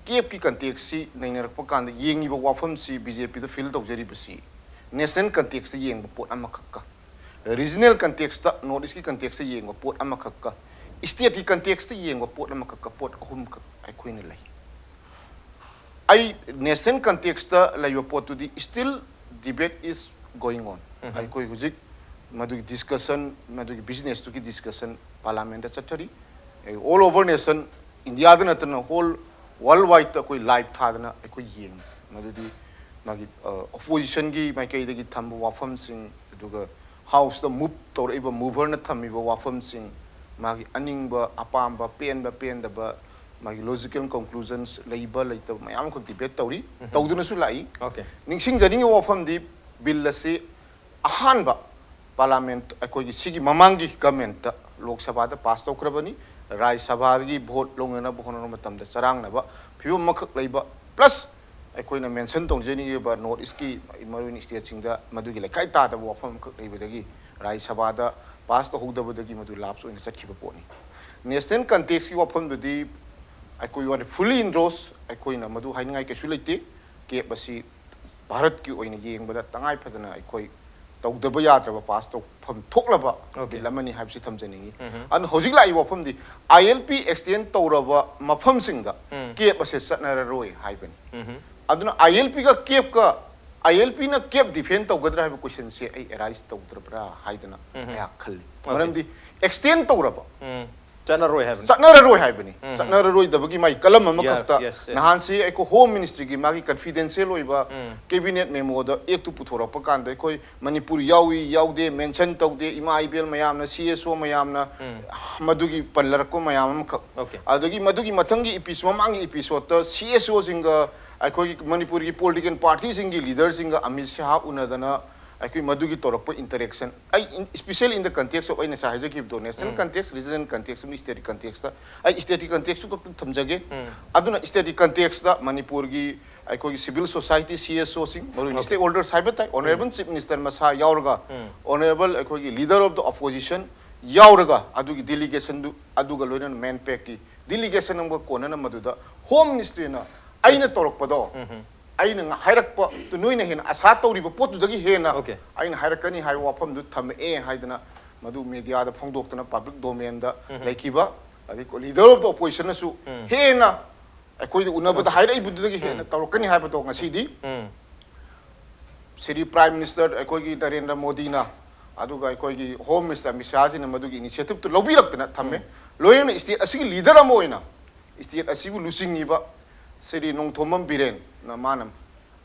ꯀꯦꯞꯀꯤ ꯀꯟꯇꯦꯛꯁꯁꯤ ꯅꯩꯅꯔꯛꯄ ꯀꯥꯟꯗ ꯌꯦꯡꯉꯤꯕ ꯋꯥꯐꯝꯁꯤ ꯕꯤ ꯖꯦ ꯄꯤꯗ ꯐꯤꯜ ꯇꯧꯖꯔꯤꯕꯁꯤ ꯅꯦꯁꯅꯦꯜ ꯀꯟꯇꯦꯛꯁꯇ ꯌꯦꯡꯕ ꯄꯣꯠ ꯑꯃꯈꯛꯀ, ꯔꯤꯖꯅꯦꯜ ꯀꯟꯇꯦꯛꯁꯇ, ꯅꯣꯔꯠ ꯏꯁꯀꯤ ꯀꯟꯇꯦꯛꯁꯇ ꯌꯦꯡꯕ ꯄꯣꯠ ꯑꯃꯈꯛꯀ, ꯁ꯭ꯇꯦꯠꯀꯤ ꯀꯟꯇꯦꯛꯁꯇ ꯌꯦꯡꯕ ꯄꯣꯠ ꯑꯃꯈꯛꯀ, ꯄꯣꯠ ꯑꯍꯨꯝꯈꯛ ꯑꯩꯈꯣꯏꯅ ꯂꯩ꯫ ꯑꯩ ꯅꯦꯁꯅꯦꯜ ꯀꯟꯇꯦꯛꯁꯇ ꯂꯩꯕ ꯄꯣꯠꯇꯨꯗꯤ still debate is going on꯫ ꯑꯩꯈꯣꯏ ꯍꯧꯖꯤꯛ ꯃꯗꯨꯒꯤ ꯗꯤꯁꯀꯁꯟ, ꯃꯗꯨꯒꯤ ꯕꯤꯖꯤꯅꯦꯁꯇꯨꯒꯤ ꯗꯤꯁꯀꯁꯟ ꯄꯥꯔꯂꯥꯃꯦꯟꯗ ꯆꯠꯊꯔꯤ꯫ ꯑꯣꯜ ꯑꯣꯚꯔ ꯅꯦꯁꯟ, ꯏꯟꯗꯤꯌꯥꯗ ꯅꯠꯇꯅ ꯍꯣꯜ ꯋꯥꯔꯜ ꯋꯥꯏꯗꯇ ꯑꯩꯈꯣꯏ ꯂꯥꯏꯚ ꯊꯥꯗꯅ ꯑꯩꯈꯣꯏ ꯌꯦꯡꯉꯤ꯫ ꯃꯗꯨꯗꯤ ꯃꯥꯒꯤ ꯑꯣꯄꯣꯖꯤꯁꯟꯒꯤ ꯃꯥꯏꯀꯩꯗꯒꯤ ꯊꯝꯕ ꯋꯥꯐꯝꯁꯤꯡ, ꯑꯗꯨꯒ ꯍꯥꯎꯁꯇ ꯃꯨꯚ ꯇꯧꯔꯛꯏꯕ ꯃꯨꯚꯔꯅ ꯊꯝꯃꯤꯕ ꯋꯥꯐꯝꯁꯤꯡ, ꯃꯥꯒꯤ ꯑꯅꯤꯡꯕ, ꯑꯄꯥꯝꯕ, ꯄꯦꯟꯕ, ꯄꯦꯟꯗꯕ, ꯃꯥꯒꯤ ꯂꯣꯖꯤꯀꯦꯜ ꯀꯟꯀ꯭ꯂꯨꯖꯟꯁ ꯂꯩꯕ ꯂꯩꯇꯕ ꯃꯌꯥꯝ ꯑꯃꯈꯛ ꯗꯤꯕꯦꯠ ꯇꯧꯔꯤ, ꯇꯧꯗꯨꯅꯁꯨ ꯂꯥꯛꯏ꯫ Okay. ꯅꯤꯡꯁꯤꯡꯖꯅꯤꯡꯉꯤꯕ ꯋꯥꯐꯝꯗꯤ, ꯕꯤꯜ ꯑꯁꯤ ꯑꯍꯥꯟꯕ ꯄꯥꯔꯂꯥꯃꯦꯟꯠ, ꯑꯩꯈꯣꯏꯒꯤ ꯁꯤꯒꯤ ꯃꯃꯥꯡꯒꯤ ꯒꯃꯦꯟꯠꯇ ꯂꯣꯛ ꯁꯚꯥꯗ ꯄꯥꯁ ꯇꯧꯈ꯭ꯔꯕꯅꯤ꯫ ꯔꯥꯖ꯭ꯌ ꯁꯚꯥꯒꯤ ꯚꯣꯠ ꯂꯧꯅꯅꯕ ꯍꯣꯠꯅꯕ ꯃꯇꯝꯗ ꯆꯔꯥꯡꯅꯕ ꯐꯤꯕꯝ ꯑꯃꯈꯛ ꯂꯩꯕ, ꯄ꯭ꯂꯁ ꯑꯩꯈꯣꯏꯅ ꯃꯦꯟꯁꯟ ꯇꯧꯖꯅꯤꯡꯉꯤꯕ ꯅꯣꯔꯠ ꯏꯁꯀꯤ ꯃꯔꯨꯑꯣꯏꯅ ꯁ꯭ꯇꯦꯠꯁꯤꯡꯗ ꯃꯗꯨꯒꯤ ꯂꯩꯈꯥꯏ ꯇꯥꯗꯕ ꯋꯥꯐꯝ ꯑꯃꯈꯛ ꯂꯩꯕꯗꯒꯤ ꯔꯥꯖ꯭ꯌ ꯁꯚꯥꯗ ꯄꯥꯁ ꯇꯧꯍꯧꯗꯕꯗꯒꯤ ꯃꯗꯨ ꯂꯥꯞꯁ ꯑꯣꯏꯅ ꯆꯠꯈꯤꯕ ꯄꯣꯠꯅꯤ꯫ National context ꯀꯤ ꯋꯥꯐꯝꯗꯨꯗꯤ ꯑꯩꯈꯣꯏ ꯋꯥꯔꯤ fully endorse, ꯑꯩꯈꯣꯏꯅ ꯃꯗꯨ ꯍꯥꯏꯅꯤꯡꯉꯥꯏ ꯀꯩꯁꯨ ꯂꯩꯇꯦ꯫ ꯀꯦꯞ ꯑꯁꯤ ꯚꯥꯔꯠꯀꯤ ꯑꯣꯏꯅ ꯌꯦꯡꯕꯗ ꯇꯉꯥꯏ ꯐꯗꯅ ꯑꯩꯈꯣꯏ ꯇꯧꯗꯕ ꯌꯥꯗ꯭ꯔꯕ, ꯄꯥꯁ ꯇꯧꯐꯝ ꯊꯣꯛꯂꯕ Okay. ꯕꯤꯜ ꯑꯃꯅꯤ ꯍꯥꯏꯕꯁꯤ ꯊꯝꯖꯅꯤꯡꯉꯤ꯫ ꯎꯝꯍꯨꯝ꯫ ꯑꯗꯨꯅ ꯍꯧꯖꯤꯛ ꯂꯥꯛꯏꯕ ꯋꯥꯐꯝꯗꯤ, ꯑꯥꯏ ꯑꯦꯜ ꯄꯤ extend ꯇꯧꯔꯕ ꯃꯐꯝꯁꯤꯡꯗ ꯎꯝ꯫ ꯀꯦꯞ ꯑꯁꯦ ꯆꯠꯅꯔꯔꯣꯏ ꯍꯥꯏꯕꯅꯤ꯫ ꯎꯝꯍꯨꯝ꯫ ꯑꯗꯨꯅ ꯑꯥꯏ ꯑꯦꯜ ꯄꯤꯒ ꯀꯦꯞꯀ, ꯑꯥꯏ ꯑꯦꯜ ꯄꯤꯅ ꯀꯦꯞ defend ꯇꯧꯒꯗ꯭ꯔꯥ ꯍꯥꯏꯕ question ꯁꯦ ꯑꯩ arise ꯇꯧꯗ꯭ꯔꯕ꯭ꯔꯥ ꯍꯥꯏꯗꯅ ꯎꯝꯍꯨꯝ꯫ ꯑꯩꯍꯥꯛ ꯈꯜꯂꯤ꯫ Okay. ꯃꯔꯝꯗꯤ extend ꯇꯧꯔꯕ, ꯎꯝ꯫ ꯆꯠꯅꯔꯣꯏ ꯍꯥꯏꯕꯅꯤ꯫ ꯆꯠꯅꯔꯔꯣꯏ ꯍꯥꯏꯕꯅꯤ꯫ ꯎꯝ꯫ ꯆꯠꯅꯔꯔꯣꯏꯗꯕꯒꯤ ꯃꯥꯒꯤ ꯀꯂꯝ ꯑꯃꯈꯛꯇ Yes, yes, yes. ꯅꯍꯥꯟꯁꯤ ꯑꯩꯈꯣꯏ Home Ministry ꯒꯤ ꯃꯥꯒꯤ confidential ꯑꯣꯏꯕ ꯎꯝ꯫ cabinet memo ꯗ act ꯇꯨ ꯄꯨꯊꯣꯔꯛꯄ ꯀꯥꯟꯗ ꯑꯩꯈꯣꯏ ꯃꯅꯤꯄꯨꯔ ꯌꯥꯎꯏ ꯌꯥꯎꯗꯦ mention ꯇꯧꯗꯦ, ꯏꯃꯥ ꯏꯕꯦꯜ ꯃꯌꯥꯝꯅ, C S O ꯃꯌꯥꯝꯅ ꯎꯝ꯫ ꯃꯗꯨꯒꯤ ꯄꯜꯂꯔꯛꯄ ꯃꯌꯥꯝ ꯑꯃꯈꯛ꯫ Okay. ꯑꯗꯒꯤ ꯃꯗꯨꯒꯤ ꯃꯊꯪꯒꯤ episode, ꯃꯃꯥꯡꯒꯤ episode ꯇ C S O ꯁꯤꯡꯒ, ꯑꯩꯈꯣꯏꯒꯤ ꯃꯅꯤꯄꯨꯔꯒꯤ political party ꯁꯤꯡꯒꯤ leader ꯁꯤꯡꯒ ꯑꯃꯤꯠ ꯁꯥꯍ ꯎꯅꯗꯅ ꯑꯩꯈꯣꯏ ꯃꯗꯨꯒꯤ ꯇꯧꯔꯛꯄ interaction, ꯑꯩ in, specially in the context of ꯑꯩꯅ ꯉꯁꯥꯏ ꯍꯥꯏꯖꯈꯤꯕꯗꯣ, national ꯎꯝ꯫ context, regional context ꯑꯃꯗꯤ state context ꯇ, ꯑꯩ state ꯀꯤ context ꯇꯨ ꯈꯛꯇꯪ ꯊꯝꯖꯒꯦ꯫ ꯎꯝ꯫ ꯑꯗꯨꯅ state ꯀꯤ context ꯇ ꯃꯅꯤꯄꯨꯔꯒꯤ ꯑꯩꯈꯣꯏꯒꯤ civil society, C S O ꯁꯤꯡ, ꯃꯔꯨ ꯑꯣꯏꯅ Okay. stakeholders ꯍꯥꯏꯕ ꯇꯥꯏ, Honourable Chief Minister ꯃꯁꯥ ꯌꯥꯎꯔꯒ, ꯎꯝ꯫ Honourable ꯑꯩꯈꯣꯏꯒꯤ leader of the opposition ꯌꯥꯎꯔꯒ, ꯑꯗꯨꯒꯤ delegation ꯗꯨ, ꯑꯗꯨꯒ ꯂꯣꯏꯅꯅ MANPAC ꯀꯤ delegation ꯑꯃꯒ ꯀꯣꯟꯅꯅ ꯃꯗꯨꯗ Home Ministry ꯅ ꯑꯩꯅ ꯇꯧꯔꯛꯄꯗꯣ, ꯎꯝ꯫ ꯑꯩꯅ ꯉ-, ꯍꯥꯏꯔꯛꯄꯗꯨ ꯅꯣꯏꯅ ꯍꯦꯟꯅ ꯑꯁꯥ ꯇꯧꯔꯤꯕ ꯄꯣꯠꯇꯨꯗꯒꯤ ꯍꯦꯟꯅ Okay. ꯑꯩꯅ ꯍꯥꯏꯔꯛꯀꯅꯤ ꯍꯥꯏꯕ ꯋꯥꯐꯝꯗꯨ ꯊꯝꯃꯛꯑꯦ ꯍꯥꯏꯗꯅ ꯃꯗꯨ media ꯗ ꯐꯣꯡꯗꯣꯛꯇꯅ public domain ꯗ ꯎꯝ꯫ ꯂꯩꯈꯤꯕ, ꯑꯗꯩ leader of the opposition ꯅꯁꯨ ꯎꯝ꯫ ꯍꯦꯟꯅ ꯑꯩꯈꯣꯏꯗ ꯎꯅꯕꯗ Okay. ꯍꯥꯏꯔꯛꯏꯕꯗꯨꯗꯒꯤ ꯍꯦꯟꯅ ꯎꯝ꯫ ꯇꯧꯔꯛꯀꯅꯤ ꯍꯥꯏꯕꯗꯣ ꯉꯁꯤꯗꯤ ꯎꯝ꯫ ꯁ꯭ꯔꯤ Prime Minister ꯑꯩꯈꯣꯏꯒꯤ ꯅꯔꯦꯟꯗ꯭ꯔ ꯃꯣꯗꯤꯅ, ꯑꯗꯨꯒ ꯑꯩꯈꯣꯏꯒꯤ Home Minister ꯑꯃꯤꯠ ꯁꯥꯍꯁꯤꯅ ꯃꯗꯨꯒꯤ initiative ꯇꯨ ꯂꯧꯕꯤꯔꯛꯇꯅ ꯊꯝꯃꯦ꯫ ꯎꯝ꯫ ꯂꯣꯏꯅꯅ state ꯑꯁꯤꯒꯤ leader ꯑꯃ ꯑꯣꯏꯅ state ꯑꯁꯤꯕꯨ ꯂꯨꯆꯤꯡꯉꯤꯕ ꯁ꯭ꯔꯤ ꯅꯣꯡꯊꯣꯝꯕꯝ ꯕꯤꯔꯦꯟꯅ ꯃꯥꯅ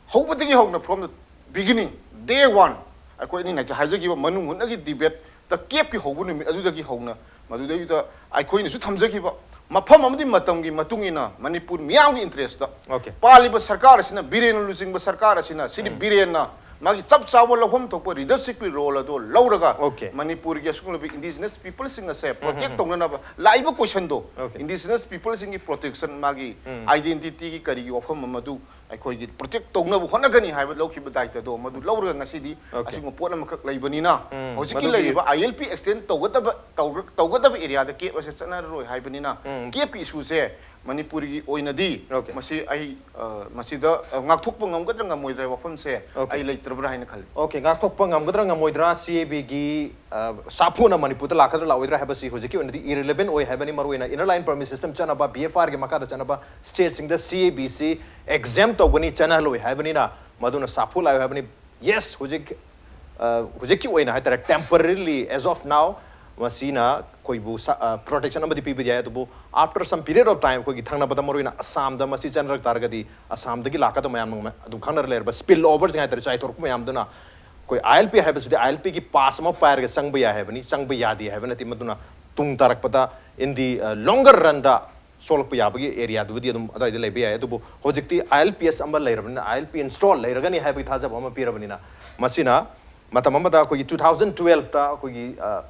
ꯍꯧꯕꯗꯒꯤ ꯍꯧꯅ from the beginning, day one, ꯑꯩꯈꯣꯏ ꯑꯅꯤꯅ ꯍꯥꯏꯖꯈꯤꯕ ꯃꯅꯨꯡ ꯍꯨꯠꯅꯒꯤ debate ꯇ ꯀꯦꯞꯀꯤ ꯍꯧꯕ ꯅꯨꯃꯤꯠ ꯑꯗꯨꯗꯒꯤ ꯍꯧꯅ ꯃꯗꯨꯗꯩꯗꯨꯗ ꯑꯩꯈꯣꯏꯅꯁꯨ ꯊꯝꯖꯈꯤꯕ ꯃꯐꯝ ꯑꯃꯗꯤ ꯃꯇꯝꯒꯤ ꯃꯇꯨꯡ ꯏꯟꯅ ꯃꯅꯤꯄꯨꯔ ꯃꯤꯌꯥꯝꯒꯤ interest ꯇ Okay. ꯄꯥꯜꯂꯤꯕ ꯁꯔꯀꯥꯔ ꯑꯁꯤꯅ, ꯕꯤꯔꯦꯟꯅ ꯂꯨꯆꯤꯡꯕ ꯁꯔꯀꯥꯔ ꯑꯁꯤꯅ, ꯁꯤꯗꯤ ꯎꯝ꯫ ꯕꯤꯔꯦꯟꯅ ꯃꯥꯒꯤ ꯆꯞ ꯆꯥꯕ ꯂꯧꯐꯝ ꯊꯣꯛꯄ leadership ꯀꯤ role ꯑꯗꯨ ꯂꯧꯔꯒ Okay. ꯃꯅꯤꯄꯨꯔꯒꯤ ꯑꯁꯤꯒꯨꯝꯂꯕ indigenous people ꯁꯤꯡ ꯑꯁꯦ protect ꯎꯝ꯫ ꯇꯧꯅꯅꯕ ꯂꯥꯛꯏꯕ question ꯗꯣ, Okay. indigenous people ꯁꯤꯡꯒꯤ protection, ꯃꯥꯒꯤ ꯎꯝ꯫ identity ꯒꯤ ꯀꯔꯤꯒꯤ ꯋꯥꯐꯝ ꯑꯃ ꯑꯗꯨ ꯑꯩꯈꯣꯏꯒꯤ ꯄ꯭ꯔꯣꯇꯦꯛ ꯇꯧꯅꯕ ꯍꯣꯠꯅꯒꯅꯤ ꯍꯥꯏꯕ ꯂꯧꯈꯤꯕ ꯗꯥꯏꯇꯗꯣ ꯃꯗꯨ ꯂꯧꯔꯒ ꯉꯁꯤꯗꯤ ꯑꯁꯤꯒꯨꯝꯕ ꯄꯣꯠ ꯑꯃꯈꯛ ꯂꯩꯕꯅꯤꯅ ꯍꯧꯖꯤꯛꯀꯤ ꯃꯗꯨꯒꯤ ꯂꯩꯔꯤꯕ ꯑꯥꯏ ꯑꯦꯜ ꯄꯤ ꯑꯦꯛꯁꯇꯦꯟ ꯇꯧꯒꯗꯕ ꯇꯧꯔ- ꯇꯧꯒꯗꯕ ꯑꯦꯔꯤꯌꯥꯗ ꯀꯦꯞ ꯑꯁꯦ ꯆꯠꯅꯔꯔꯣꯏ ꯍꯥꯏꯕꯅꯤꯅ ꯀꯦꯞꯀꯤ ꯏꯁꯨꯁꯦ ꯃꯅꯤꯄꯨꯔꯒꯤ ꯑꯣꯏꯅꯗꯤ Okay. ꯃꯁꯤ ꯑꯩ ꯑ, ꯃꯁꯤꯗ ꯑ, ꯉꯥꯛꯊꯣꯛꯄ ꯉꯝꯒꯗ꯭ꯔꯥ ꯉꯝꯃꯣꯏꯗ꯭ꯔꯥ ꯋꯥꯐꯝꯁꯦ Okay. ꯑꯩ ꯂꯩꯇ꯭ꯔꯕ꯭ꯔꯥ ꯍꯥꯏꯅ ꯈꯜꯂꯤ꯫ ꯑꯣꯀꯦ, ꯉꯥꯛꯊꯣꯛꯄ ꯉꯝꯒꯗ꯭ꯔꯥ ꯉꯝꯃꯣꯏꯗ꯭ꯔꯥ, ꯁꯤ ꯑꯦ ꯕꯤꯒꯤ ꯁꯥꯐꯨꯅ ꯃꯅꯤꯄꯨꯔꯗ ꯂꯥꯛꯀꯗ꯭ꯔꯥ ꯂꯥꯛꯑꯣꯏꯗ꯭ꯔꯥ ꯍꯥꯏꯕꯁꯤ ꯍꯧꯖꯤꯛꯀꯤ ꯑꯣꯏꯅꯗꯤ ꯏꯔꯤꯂꯦꯕꯦꯟ ꯑꯣꯏ ꯍꯥꯏꯕꯅꯤ꯫ ꯃꯔꯨꯑꯣꯏꯅ ꯏꯅꯔ ꯂꯥꯏꯟ ꯄꯔꯃꯤꯠ ꯁꯤꯁꯇꯦꯝ ꯆꯠꯅꯕ, ꯕꯤ ꯑꯦꯐ ꯑꯥꯔꯒꯤ ꯃꯈꯥꯗ ꯆꯠꯅꯕ ꯁ꯭ꯇꯦꯠꯁꯤꯡꯗ ꯁꯤ ꯑꯦ ꯕꯤ ꯁꯤ ꯑꯦꯛꯖꯦꯝ ꯇꯧꯒꯅꯤ, ꯆꯠꯅꯍꯜꯂꯣꯏ ꯍꯥꯏꯕꯅꯤꯅ ꯃꯗꯨꯅ ꯁꯥꯐꯨ ꯂꯥꯛꯑꯣꯏ ꯍꯥꯏꯕꯅꯤ꯫ ꯌꯦꯁ, ꯍꯧꯖꯤꯛ ꯑ, ꯍꯧꯖꯤꯛꯀꯤ ꯑꯣꯏꯅ ꯍꯥꯏꯇꯥꯔꯦ, temporarily, as of now, ꯃꯁꯤꯅ ꯑꯩꯈꯣꯏꯕꯨ ꯄ꯭ꯔꯣꯇꯦꯛꯁꯟ ꯑꯃꯗꯤ ꯄꯤꯕꯗꯤ ꯌꯥꯏ, ꯑꯗꯨꯕꯨ after some period of time ꯑꯩꯈꯣꯏꯒꯤ ꯊꯪꯅꯕꯗ ꯃꯔꯨꯑꯣꯏꯅ ꯑꯁꯥꯝꯗ ꯃꯁꯤ ꯆꯠꯅꯔꯛ ꯇꯥꯔꯒꯗꯤ ꯑꯁꯥꯝꯗꯒꯤ ꯂꯥꯛꯀꯗꯕ ꯃꯌꯥꯝ ꯑꯗꯨꯝ ꯈꯪꯅꯔ ꯂꯩꯔꯕ ꯁ꯭ꯄꯤꯜ ꯑꯣꯚꯔꯁꯤꯡ ꯍꯥꯏꯇꯥꯔꯦ, ꯆꯥꯏꯊꯣꯔꯛꯄ ꯃꯌꯥꯝꯗꯨꯅ ꯑꯩꯈꯣꯏ ꯑꯥꯏ ꯑꯦꯜ ꯄꯤ ꯍꯥꯏꯕꯁꯤꯗꯤ ꯑꯥꯏ ꯑꯦꯜ ꯄꯤꯒꯤ ꯄꯥꯁ ꯑꯃ ꯄꯥꯏꯔꯒ ꯆꯪꯕ ꯌꯥꯏ ꯍꯥꯏꯕꯅꯤ, ꯆꯪꯕ ꯌꯥꯗꯦ ꯍꯥꯏꯕ ꯅꯠꯇꯦ꯫ ꯃꯗꯨꯅ ꯇꯨꯡ ꯇꯥꯔꯛꯄꯗ in the, uh, longer runꯗ ꯁꯣꯛꯂꯛꯄ ꯌꯥꯕꯒꯤ ꯑꯦꯔꯤꯌꯥꯗꯨꯕꯨꯗꯤ ꯑꯗꯨꯝ ꯑꯗꯨꯋꯥꯏꯗ ꯂꯩꯕ ꯌꯥꯏ꯫ ꯑꯗꯨꯕꯨ ꯍꯧꯖꯤꯛꯇꯤ ꯑꯥꯏ ꯑꯦꯜ ꯄꯤ ꯑꯦꯁ ꯑꯃ ꯂꯩꯔꯕꯅꯤꯅ, ꯑꯥꯏ ꯑꯦꯜ ꯄꯤ ꯏꯟꯁꯇꯣꯜ ꯂꯩꯔꯒꯅꯤ ꯍꯥꯏꯕꯒꯤ ꯊꯥꯖꯕ ꯑꯃ ꯄꯤꯔꯕꯅꯤꯅ, ꯃꯁꯤꯅ ꯃꯇꯝ ꯑꯃꯗ ꯑꯩꯈꯣꯏꯒꯤ ꯇꯨ ꯊꯥꯎꯖꯟ ꯇꯨꯋꯦꯜꯐꯇ ꯑꯩꯈꯣꯏꯒꯤ, ꯑ,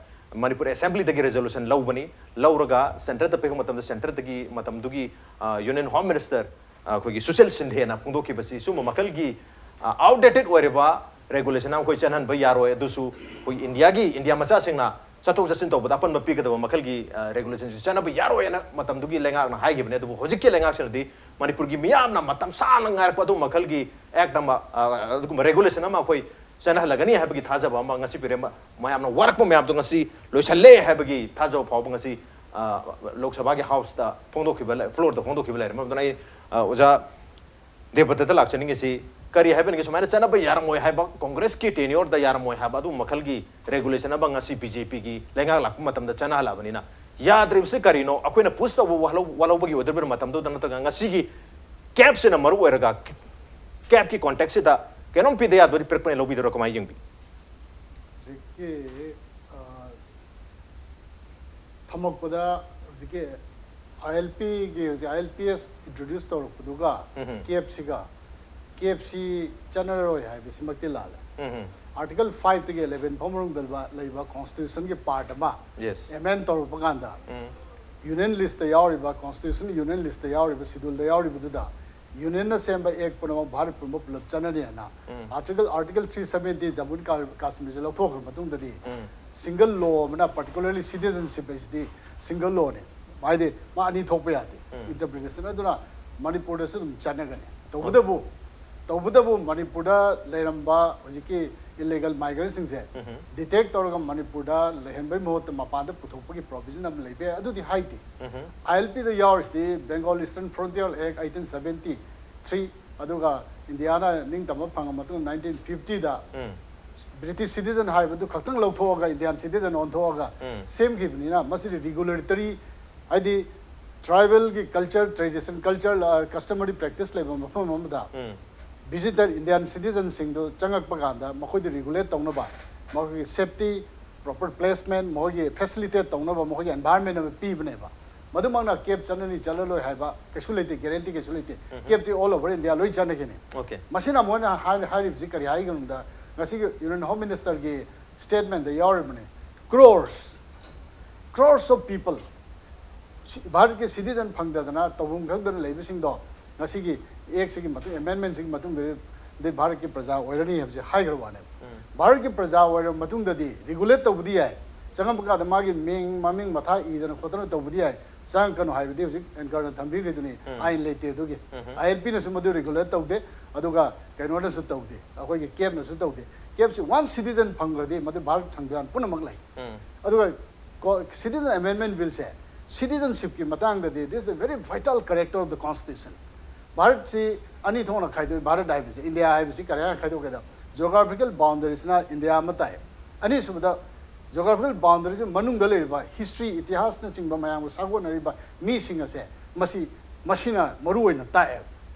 ꯃꯅꯤꯄꯨꯔ ꯑꯦꯁꯦꯝꯕ꯭ꯂꯤꯗꯒꯤ ꯔꯦꯖꯣꯂꯨꯁꯟ ꯂꯧꯕꯅꯤ꯫ ꯂꯧꯔꯒ ꯁꯦꯟꯇꯔꯗ ꯄꯤꯔꯛꯄ ꯃꯇꯝꯗ ꯁꯦꯟꯇꯔꯗꯒꯤ ꯃꯇꯝꯗꯨꯒꯤ, ꯑ, ꯌꯨꯅꯤꯌꯟ ꯍꯣꯝ ꯃꯤꯅꯤꯁꯇꯔ, ꯑ, ꯑꯩꯈꯣꯏꯒꯤ ꯁꯨꯁꯤꯜ ꯁꯤꯟꯗꯦꯅ ꯐꯣꯡꯗꯣꯛꯈꯤꯕꯁꯤ ꯁꯨꯝꯕ ꯃꯈꯜꯒꯤ, ꯑ, ꯑꯥꯎꯠꯗꯦꯇꯦꯠ ꯑꯣꯏꯔꯕ ꯔꯦꯒꯨꯂꯦꯁꯟ ꯑꯃ ꯑꯩꯈꯣꯏ ꯆꯠꯍꯟꯕ ꯌꯥꯔꯣꯏ꯫ ꯑꯗꯨꯁꯨ ꯑꯩꯈꯣꯏ ꯏꯟꯗꯤꯌꯥꯒꯤ, ꯏꯟꯗꯤꯌꯥ ꯃꯆꯥꯁꯤꯡꯅ ꯆꯠꯊꯣꯛ ꯆꯠꯁꯤꯟ ꯇꯧꯕꯗ ꯑꯄꯟꯕ ꯄꯤꯒꯗꯕ ꯃꯈꯜꯒꯤ, ꯑ, ꯔꯦꯒꯨꯂꯦꯁꯟꯁꯤ ꯆꯠꯅꯕ ꯌꯥꯔꯣꯏꯅ ꯃꯇꯝꯗꯨꯒꯤ ꯂꯩꯉꯥꯛꯅ ꯍꯥꯏꯈꯤꯕꯅꯤ꯫ ꯑꯗꯨꯕꯨ ꯍꯧꯖꯤꯛꯀꯤ ꯂꯩꯉꯥꯛꯁꯤꯅꯗꯤ ꯃꯅꯤꯄꯨꯔꯒꯤ ꯃꯤꯌꯥꯝꯅ ꯃꯇꯝ ꯁꯥꯡꯅ ꯉꯥꯏꯔꯛꯄ ꯑꯗꯨꯒꯨꯝꯕ ꯃꯈꯜꯒꯤ ꯑꯦꯛꯠ ꯑꯃ, ꯑ, ꯑꯗꯨꯒꯨꯝꯕ ꯔꯦꯒꯨꯂꯦꯁꯟ ꯑꯃ ꯑꯩꯈꯣꯏ ꯆꯠꯅꯍꯜꯂꯒꯅꯤ ꯍꯥꯏꯕꯒꯤ ꯊꯥꯖꯕ ꯑꯃ ꯉꯁꯤ ꯄꯤꯔꯦ꯫ ꯃ-, ꯃꯌꯥꯝꯅ ꯋꯥꯔꯛꯄ ꯃꯌꯥꯝꯗꯣ ꯉꯁꯤ ꯂꯣꯏꯁꯜꯂꯦ ꯍꯥꯏꯕꯒꯤ ꯊꯥꯖꯕ ꯐꯥꯎꯕ ꯉꯁꯤ, ꯑ, ꯂꯣꯛ ꯁꯚꯥꯒꯤ ꯍꯥꯎꯁꯇ ꯐꯣꯡꯗꯣꯛꯈꯤꯕ ꯂꯩ, ꯐ꯭ꯂꯣꯔꯗ ꯐꯣꯡꯗꯣꯛꯈꯤꯕ ꯂꯩꯔꯦ꯫ ꯃꯔꯝ ꯑꯗꯨꯅ ꯑꯩ, ꯑ, ꯑꯣꯖꯥ ꯗꯦꯕꯗꯠꯇ ꯂꯥꯛꯆꯅꯤꯡꯉꯤꯁꯤ ꯀꯔꯤ ꯍꯥꯏꯕꯅꯤꯒꯦ? ꯁꯨꯃꯥꯏꯅ ꯆꯠꯅꯕ ꯌꯥꯔꯝꯃꯣꯏ ꯍꯥꯏꯕ, ꯀꯣꯡꯒ꯭ꯔꯦꯁꯀꯤ ꯇꯦꯅ꯭ꯌꯣꯔꯗ ꯌꯥꯔꯝꯃꯣꯏ ꯍꯥꯏꯕ ꯑꯗꯨꯒꯨꯝꯕ ꯃꯈꯜꯒꯤ ꯔꯦꯒꯨꯂꯦꯁꯟ ꯑꯃ ꯉꯁꯤ ꯕꯤ ꯖꯦ ꯄꯤꯒꯤ ꯂꯩꯉꯥꯛ ꯂꯥꯛꯄ ꯃꯇꯝꯗ ꯆꯠꯅꯍꯜꯂꯛꯑꯕꯅꯤꯅ, ꯌꯥꯗ꯭ꯔꯤꯕꯁꯤ ꯀꯔꯤꯅꯣ? ꯑꯩꯈꯣꯏꯅ ꯄꯨꯁ ꯇꯧꯕ ꯋꯥꯍꯧ-, ꯋꯥꯍꯧꯕꯒꯤ ꯑꯣꯏꯗꯣꯔꯤꯕ꯭ꯔꯥ ꯃꯇꯝꯗꯨꯗ, ꯅꯠꯇ꯭ꯔꯒ ꯉꯁꯤꯒꯤ ꯀꯦꯞꯁꯤꯅ ꯃꯔꯨ ꯑꯣꯏꯔꯒ ꯀꯦꯞꯀꯤ ꯀꯣꯟꯇꯦꯛꯁꯁꯤꯗ ꯀꯩꯅꯣꯝ ꯄꯤꯗ ꯌꯥꯗꯕꯗꯤ ꯄꯤꯔꯛꯄꯅ ꯂꯧꯕꯤꯗꯣꯏꯔꯥ? ꯀꯃꯥꯏꯅ ꯌꯦꯡꯕꯤ? ꯍꯧꯖꯤꯛꯀꯤ, ꯑ, ꯊꯝꯃꯛꯄꯗ ꯍꯧꯖꯤꯛꯀꯤ ꯑꯥꯏ ꯑꯦꯜ ꯄꯤꯒꯤ, ꯍꯧꯖꯤꯛ ꯑꯥꯏ ꯑꯦꯜ ꯄꯤ ꯑꯦꯁ ꯏꯟꯇ꯭ꯔꯣꯗ꯭ꯌꯨꯁ ꯇꯧꯔꯛꯄꯗꯨꯒ ꯎꯝ꯫ ꯀꯦꯞꯁꯤꯒ, ꯀꯦꯞꯁꯤ ꯆꯠꯅꯔꯔꯣꯏ ꯍꯥꯏꯕꯁꯤꯃꯛꯇꯤ ꯂꯥꯜꯂꯦ꯫ ꯎꯝ꯫ ꯑꯥꯔꯇꯤꯀꯜ ꯐꯥꯏꯚꯇꯒꯤ ꯑꯦꯂꯦꯚꯦꯟ ꯐꯥꯎ ꯃꯅꯨꯡꯗ ꯂꯩꯕ, ꯂꯩꯕ ꯀꯣꯟꯁꯇꯤꯇ꯭ꯌꯨꯁꯟꯒꯤ ꯄꯥꯔꯠ ꯑꯃ ꯌꯦꯁ꯫ ꯑꯦꯃꯦꯟ ꯇꯧꯔꯛꯄ ꯀꯥꯟꯗ ꯎꯝ꯫ ꯌꯨꯅꯤꯌꯟ ꯂꯤꯁꯇ ꯌꯥꯎꯔꯤꯕ, ꯀꯣꯟꯁꯇꯤꯇ꯭ꯌꯨꯁꯟ ꯌꯨꯅꯤꯌꯟ ꯂꯤꯁꯇ ꯌꯥꯎꯔꯤꯕ, ꯁꯤꯗꯨꯜꯗ ꯌꯥꯎꯔꯤꯕꯗꯨꯗ ꯌꯨꯅꯤꯌꯟꯅ ꯁꯦꯝꯕ ꯑꯦꯛ ꯄꯨꯝꯅꯃꯛ ꯚꯥꯔꯠ ꯄꯨꯝꯕ ꯄꯨꯂꯞ ꯆꯠꯅꯅꯤ ꯍꯥꯏꯅ ꯎꯝ. Article article three seventy Jammu and ꯀꯥ- ꯀꯥꯁꯃꯤꯔꯁꯦ ꯂꯧꯊꯣꯛꯈ꯭ꯔ ꯃꯇꯨꯡꯗꯗꯤ ꯎꯝ. ꯁꯤꯡꯒꯜ ꯂꯣ ꯑꯃꯅ ꯄꯥꯔꯇꯤꯀꯨꯂꯔꯂꯤ ꯁꯤꯇꯤꯖꯟꯁꯤꯞ ꯍꯥꯏꯁꯤꯗꯤ ꯁꯤꯡꯒꯜ ꯂꯣꯅꯤ꯫ ꯍꯥꯏꯗꯤ ꯃꯥ ꯑꯅꯤ ꯊꯣꯛꯄ ꯌꯥꯗꯦ ꯎꯝ. ꯏꯟꯇꯔꯄ꯭ꯔꯤꯇꯦꯁꯟ꯫ ꯑꯗꯨꯅ ꯃꯅꯤꯄꯨꯔꯗꯁꯨ ꯑꯗꯨꯝ ꯆꯠꯅꯒꯅꯤ꯫ ꯇꯧꯕꯇꯕꯨ ꯇꯧꯕꯇꯕꯨ ꯃꯅꯤꯄꯨꯔꯗ ꯂꯩꯔꯝꯕ ꯍꯧꯖꯤꯛꯀꯤ ꯏꯂꯤꯒꯦꯜ ꯃꯥꯏꯒ꯭ꯔꯦꯟꯁꯤꯡꯁꯦ ꯎꯝ. ꯗꯤꯇꯦꯛ ꯇꯧꯔꯒ ꯃꯅꯤꯄꯨꯔꯗ ꯂꯩꯍꯟꯕꯒꯤ ꯃꯍꯨꯠꯇ ꯃꯄꯥꯟꯗ ꯄꯨꯊꯣꯛꯄꯒꯤ ꯄ꯭ꯔꯣꯚꯤꯖꯟ ꯑꯃ ꯂꯩꯕ ꯌꯥꯏ꯫ ꯑꯗꯨꯗꯤ ꯍꯥꯏꯗꯦ꯫ ꯎꯝ. ꯑꯥꯏ ꯑꯦꯜ ꯄꯤꯗ ꯌꯥꯎꯔꯤꯁꯤꯗꯤ Bengal Eastern Frontier Act eighteen seventy three, ꯑꯗꯨꯒ ꯏꯟꯗꯤꯌꯥꯅ ꯅꯤꯡꯇꯝꯕ ꯐꯪꯉ ꯃꯇꯨꯡ ꯅꯥꯏꯟꯇꯤꯟ ꯐꯤꯐꯇꯤꯗ ꯎꯝ. ꯕ꯭ꯔꯤꯇꯤꯁ ꯁꯤꯇꯤꯖꯟ ꯍꯥꯏꯕꯗꯨ ꯈꯛꯇꯪ ꯂꯧꯊꯣꯛꯑꯒ ꯏꯟꯗꯤꯌꯥꯟ ꯁꯤꯇꯤꯖꯟ ꯑꯣꯟꯊꯣꯛꯑꯒ ꯎꯝ. ꯁꯦꯝꯈꯤꯕꯅꯤꯅ ꯃꯁꯤꯗꯤ ꯔꯤꯒꯨꯂꯦꯇꯔꯤ, ꯍꯥꯏꯗꯤ ꯇ꯭ꯔꯥꯏꯕꯦꯜꯒꯤ culture, tradition, culture, customary practice ꯂꯩꯕ ꯃꯐꯝ ꯑꯃꯗ ꯎꯝ. ꯚꯤꯖꯤꯇꯔ ꯏꯟꯗꯤꯌꯥꯟ ꯁꯤꯇꯤꯖꯟꯁꯤꯡꯗꯨ ꯆꯪꯉꯛꯄ ꯀꯥꯟꯗ ꯃꯈꯣꯏꯗ ꯔꯤꯒꯨꯂꯦꯠ ꯇꯧꯅꯕ, ꯃꯈꯣꯏꯒꯤ ꯁꯦꯐꯇꯤ, ꯄ꯭ꯔꯣꯄꯔ ꯄ꯭ꯂꯦꯁꯃꯦꯟ, ꯃꯈꯣꯏꯒꯤ ꯐꯦꯁꯤꯂꯤꯇꯦꯠ ꯇꯧꯅꯕ ꯃꯈꯣꯏꯒꯤ ꯑꯦꯟꯚꯥꯏꯔꯟꯃꯦꯟ ꯑꯃ ꯄꯤꯕꯅꯦꯕ꯫ ꯃꯗꯨꯃꯛꯅ ꯀꯦꯞ ꯆꯠꯂꯅꯤ ꯆꯠꯂꯔꯣꯏ ꯍꯥꯏꯕ ꯀꯩꯁꯨ ꯂꯩꯇꯦ, ꯒꯦꯔꯦꯟꯇꯤ ꯀꯩꯁꯨ ꯂꯩꯇꯦ꯫ ꯎꯝ. ꯀꯦꯞꯇꯤ ꯑꯣꯜ ꯑꯣꯚꯔ ꯏꯟꯗꯤꯌꯥ ꯂꯣꯏ ꯆꯠꯅꯈꯤꯅꯤ꯫ ꯑꯣꯀꯦ. ꯃꯁꯤꯅ ꯃꯣꯏꯅ ꯍꯥꯏ- ꯍꯥꯏꯔꯤꯕꯁꯤ ꯀꯔꯤ ꯍꯥꯏꯒꯅꯨꯗ, ꯉꯁꯤꯒꯤ ꯌꯨꯅꯤꯌꯟ ꯍꯣꯝ ꯃꯤꯅꯤꯁꯇꯔꯒꯤ ꯁ꯭ꯇꯦꯠꯃꯦꯟꯗ ꯌꯥꯎꯔꯤꯕꯅꯤ꯫ Crores, crores of people ꯁꯤ- ꯚꯥꯔꯠꯀꯤ ꯁꯤꯇꯤꯖꯟ ꯐꯪꯗꯗꯅ ꯇꯧꯐꯝ ꯈꯪꯗꯅ ꯂꯩꯕꯁꯤꯡꯗꯣ ꯉꯁꯤꯒꯤ ꯑꯦꯛꯁꯤꯒꯤ ꯃꯇꯨꯡ, ꯑꯦꯃꯦꯟꯃꯦꯟꯁꯤꯒꯤ ꯃꯇꯨꯡꯗꯗꯤ ꯚꯥꯔꯠꯀꯤ ꯄ꯭ꯔꯖꯥ ꯑꯣꯏꯔꯅꯤ ꯍꯥꯏꯕꯁꯤ ꯍꯥꯏꯈ꯭ꯔ ꯋꯥꯅꯦꯕ꯫ ꯎꯝ. ꯚꯥꯔꯠꯀꯤ ꯄ꯭ꯔꯖꯥ ꯑꯣꯏꯔꯕ ꯃꯇꯨꯡꯗꯗꯤ ꯔꯤꯒꯨꯂꯦꯠ ꯇꯧꯕꯗꯤ ꯌꯥꯏ, ꯆꯪꯉꯛꯄ ꯀꯥꯟꯗ ꯃꯥꯒꯤ ꯃꯤꯡ ꯃꯃꯤꯡ ꯃꯊꯥ ꯏꯗꯅ ꯈꯣꯠꯇꯅ ꯇꯧꯕꯗꯤ ꯌꯥꯏ, ꯆꯪꯉꯛꯀꯅꯨ ꯍꯥꯏꯕꯗꯤ ꯍꯧꯖꯤꯛ ꯑꯦꯟꯀꯔꯅ ꯊꯝꯕꯤꯈ꯭ꯔꯤꯗꯨꯅꯤ꯫ ꯎꯝ. ꯑꯥꯏꯟ ꯂꯩꯇꯦ ꯑꯗꯨꯒꯤ꯫ ꯎꯝ. ꯑꯥꯏ ꯑꯦꯜ ꯄꯤꯅꯁꯨ ꯃꯗꯨ ꯔꯤꯒꯨꯂꯦꯠ ꯇꯧꯗꯦ, ꯑꯗꯨꯒ ꯀꯩꯅꯣꯅꯁꯨ ꯇꯧꯗꯦ, ꯑꯩꯈꯣꯏꯒꯤ ꯀꯦꯞꯅꯁꯨ ꯇꯧꯗꯦ꯫ ꯀꯦꯞꯁꯤ ꯋꯥꯟꯁ ꯁꯤꯇꯤꯖꯟ ꯐꯪꯈ꯭ꯔꯗꯤ ꯃꯗꯨ ꯚꯥꯔꯠ ꯁꯪꯕꯤꯙꯥꯟ ꯄꯨꯝꯅꯃꯛ ꯂꯩ꯫ ꯎꯝ. ꯑꯗꯨꯒ ꯁꯤꯇꯤꯖꯟ ꯑꯦꯃꯦꯟꯃꯦꯟ ꯕꯤꯜꯁꯦ ꯁꯤꯇꯤꯖꯟꯁꯤꯞꯀꯤ ꯃꯇꯥꯡꯗꯗꯤ this is a very vital character of the constitution. ꯚꯥꯔꯠꯁꯤ ꯑꯅꯤ ꯊꯣꯛꯅ ꯈꯥꯏꯗꯣꯛꯏ꯫ ꯚꯥꯔꯠ ꯍꯥꯏꯕꯁꯤ, ꯏꯟꯗꯤꯌꯥ ꯍꯥꯏꯕꯁꯤ ꯀꯔꯤ ꯍꯥꯏꯅ ꯈꯥꯏꯗꯣꯛꯀꯦꯗ, ꯖꯣꯒ꯭ꯔꯥꯐꯤꯀꯦꯜ ꯕꯥꯎꯟꯗꯔꯤꯁꯤꯅ ꯏꯟꯗꯤꯌꯥ ꯑꯃ ꯇꯥꯏ꯫ ꯑꯅꯤꯁꯨꯕꯗ ꯖꯣꯒ꯭ꯔꯥꯐꯤꯀꯦꯜ ꯕꯥꯎꯟꯗꯔꯤꯁꯤ ꯃꯅꯨꯡꯗ ꯂꯩꯔꯤꯕ ꯍꯤꯁꯇ꯭ꯔꯤ, ꯏꯇꯤꯍꯥꯁꯅꯆꯤꯡꯕ ꯃꯌꯥꯝꯒ ꯁꯥꯒꯣꯟꯅꯔꯤꯕ ꯃꯤꯁꯤꯡ ꯑꯁꯦ ꯃꯁꯤ, ꯃꯁꯤꯅ ꯃꯔꯨ ꯑꯣꯏꯅ ꯇꯥꯛꯑꯦꯕ꯫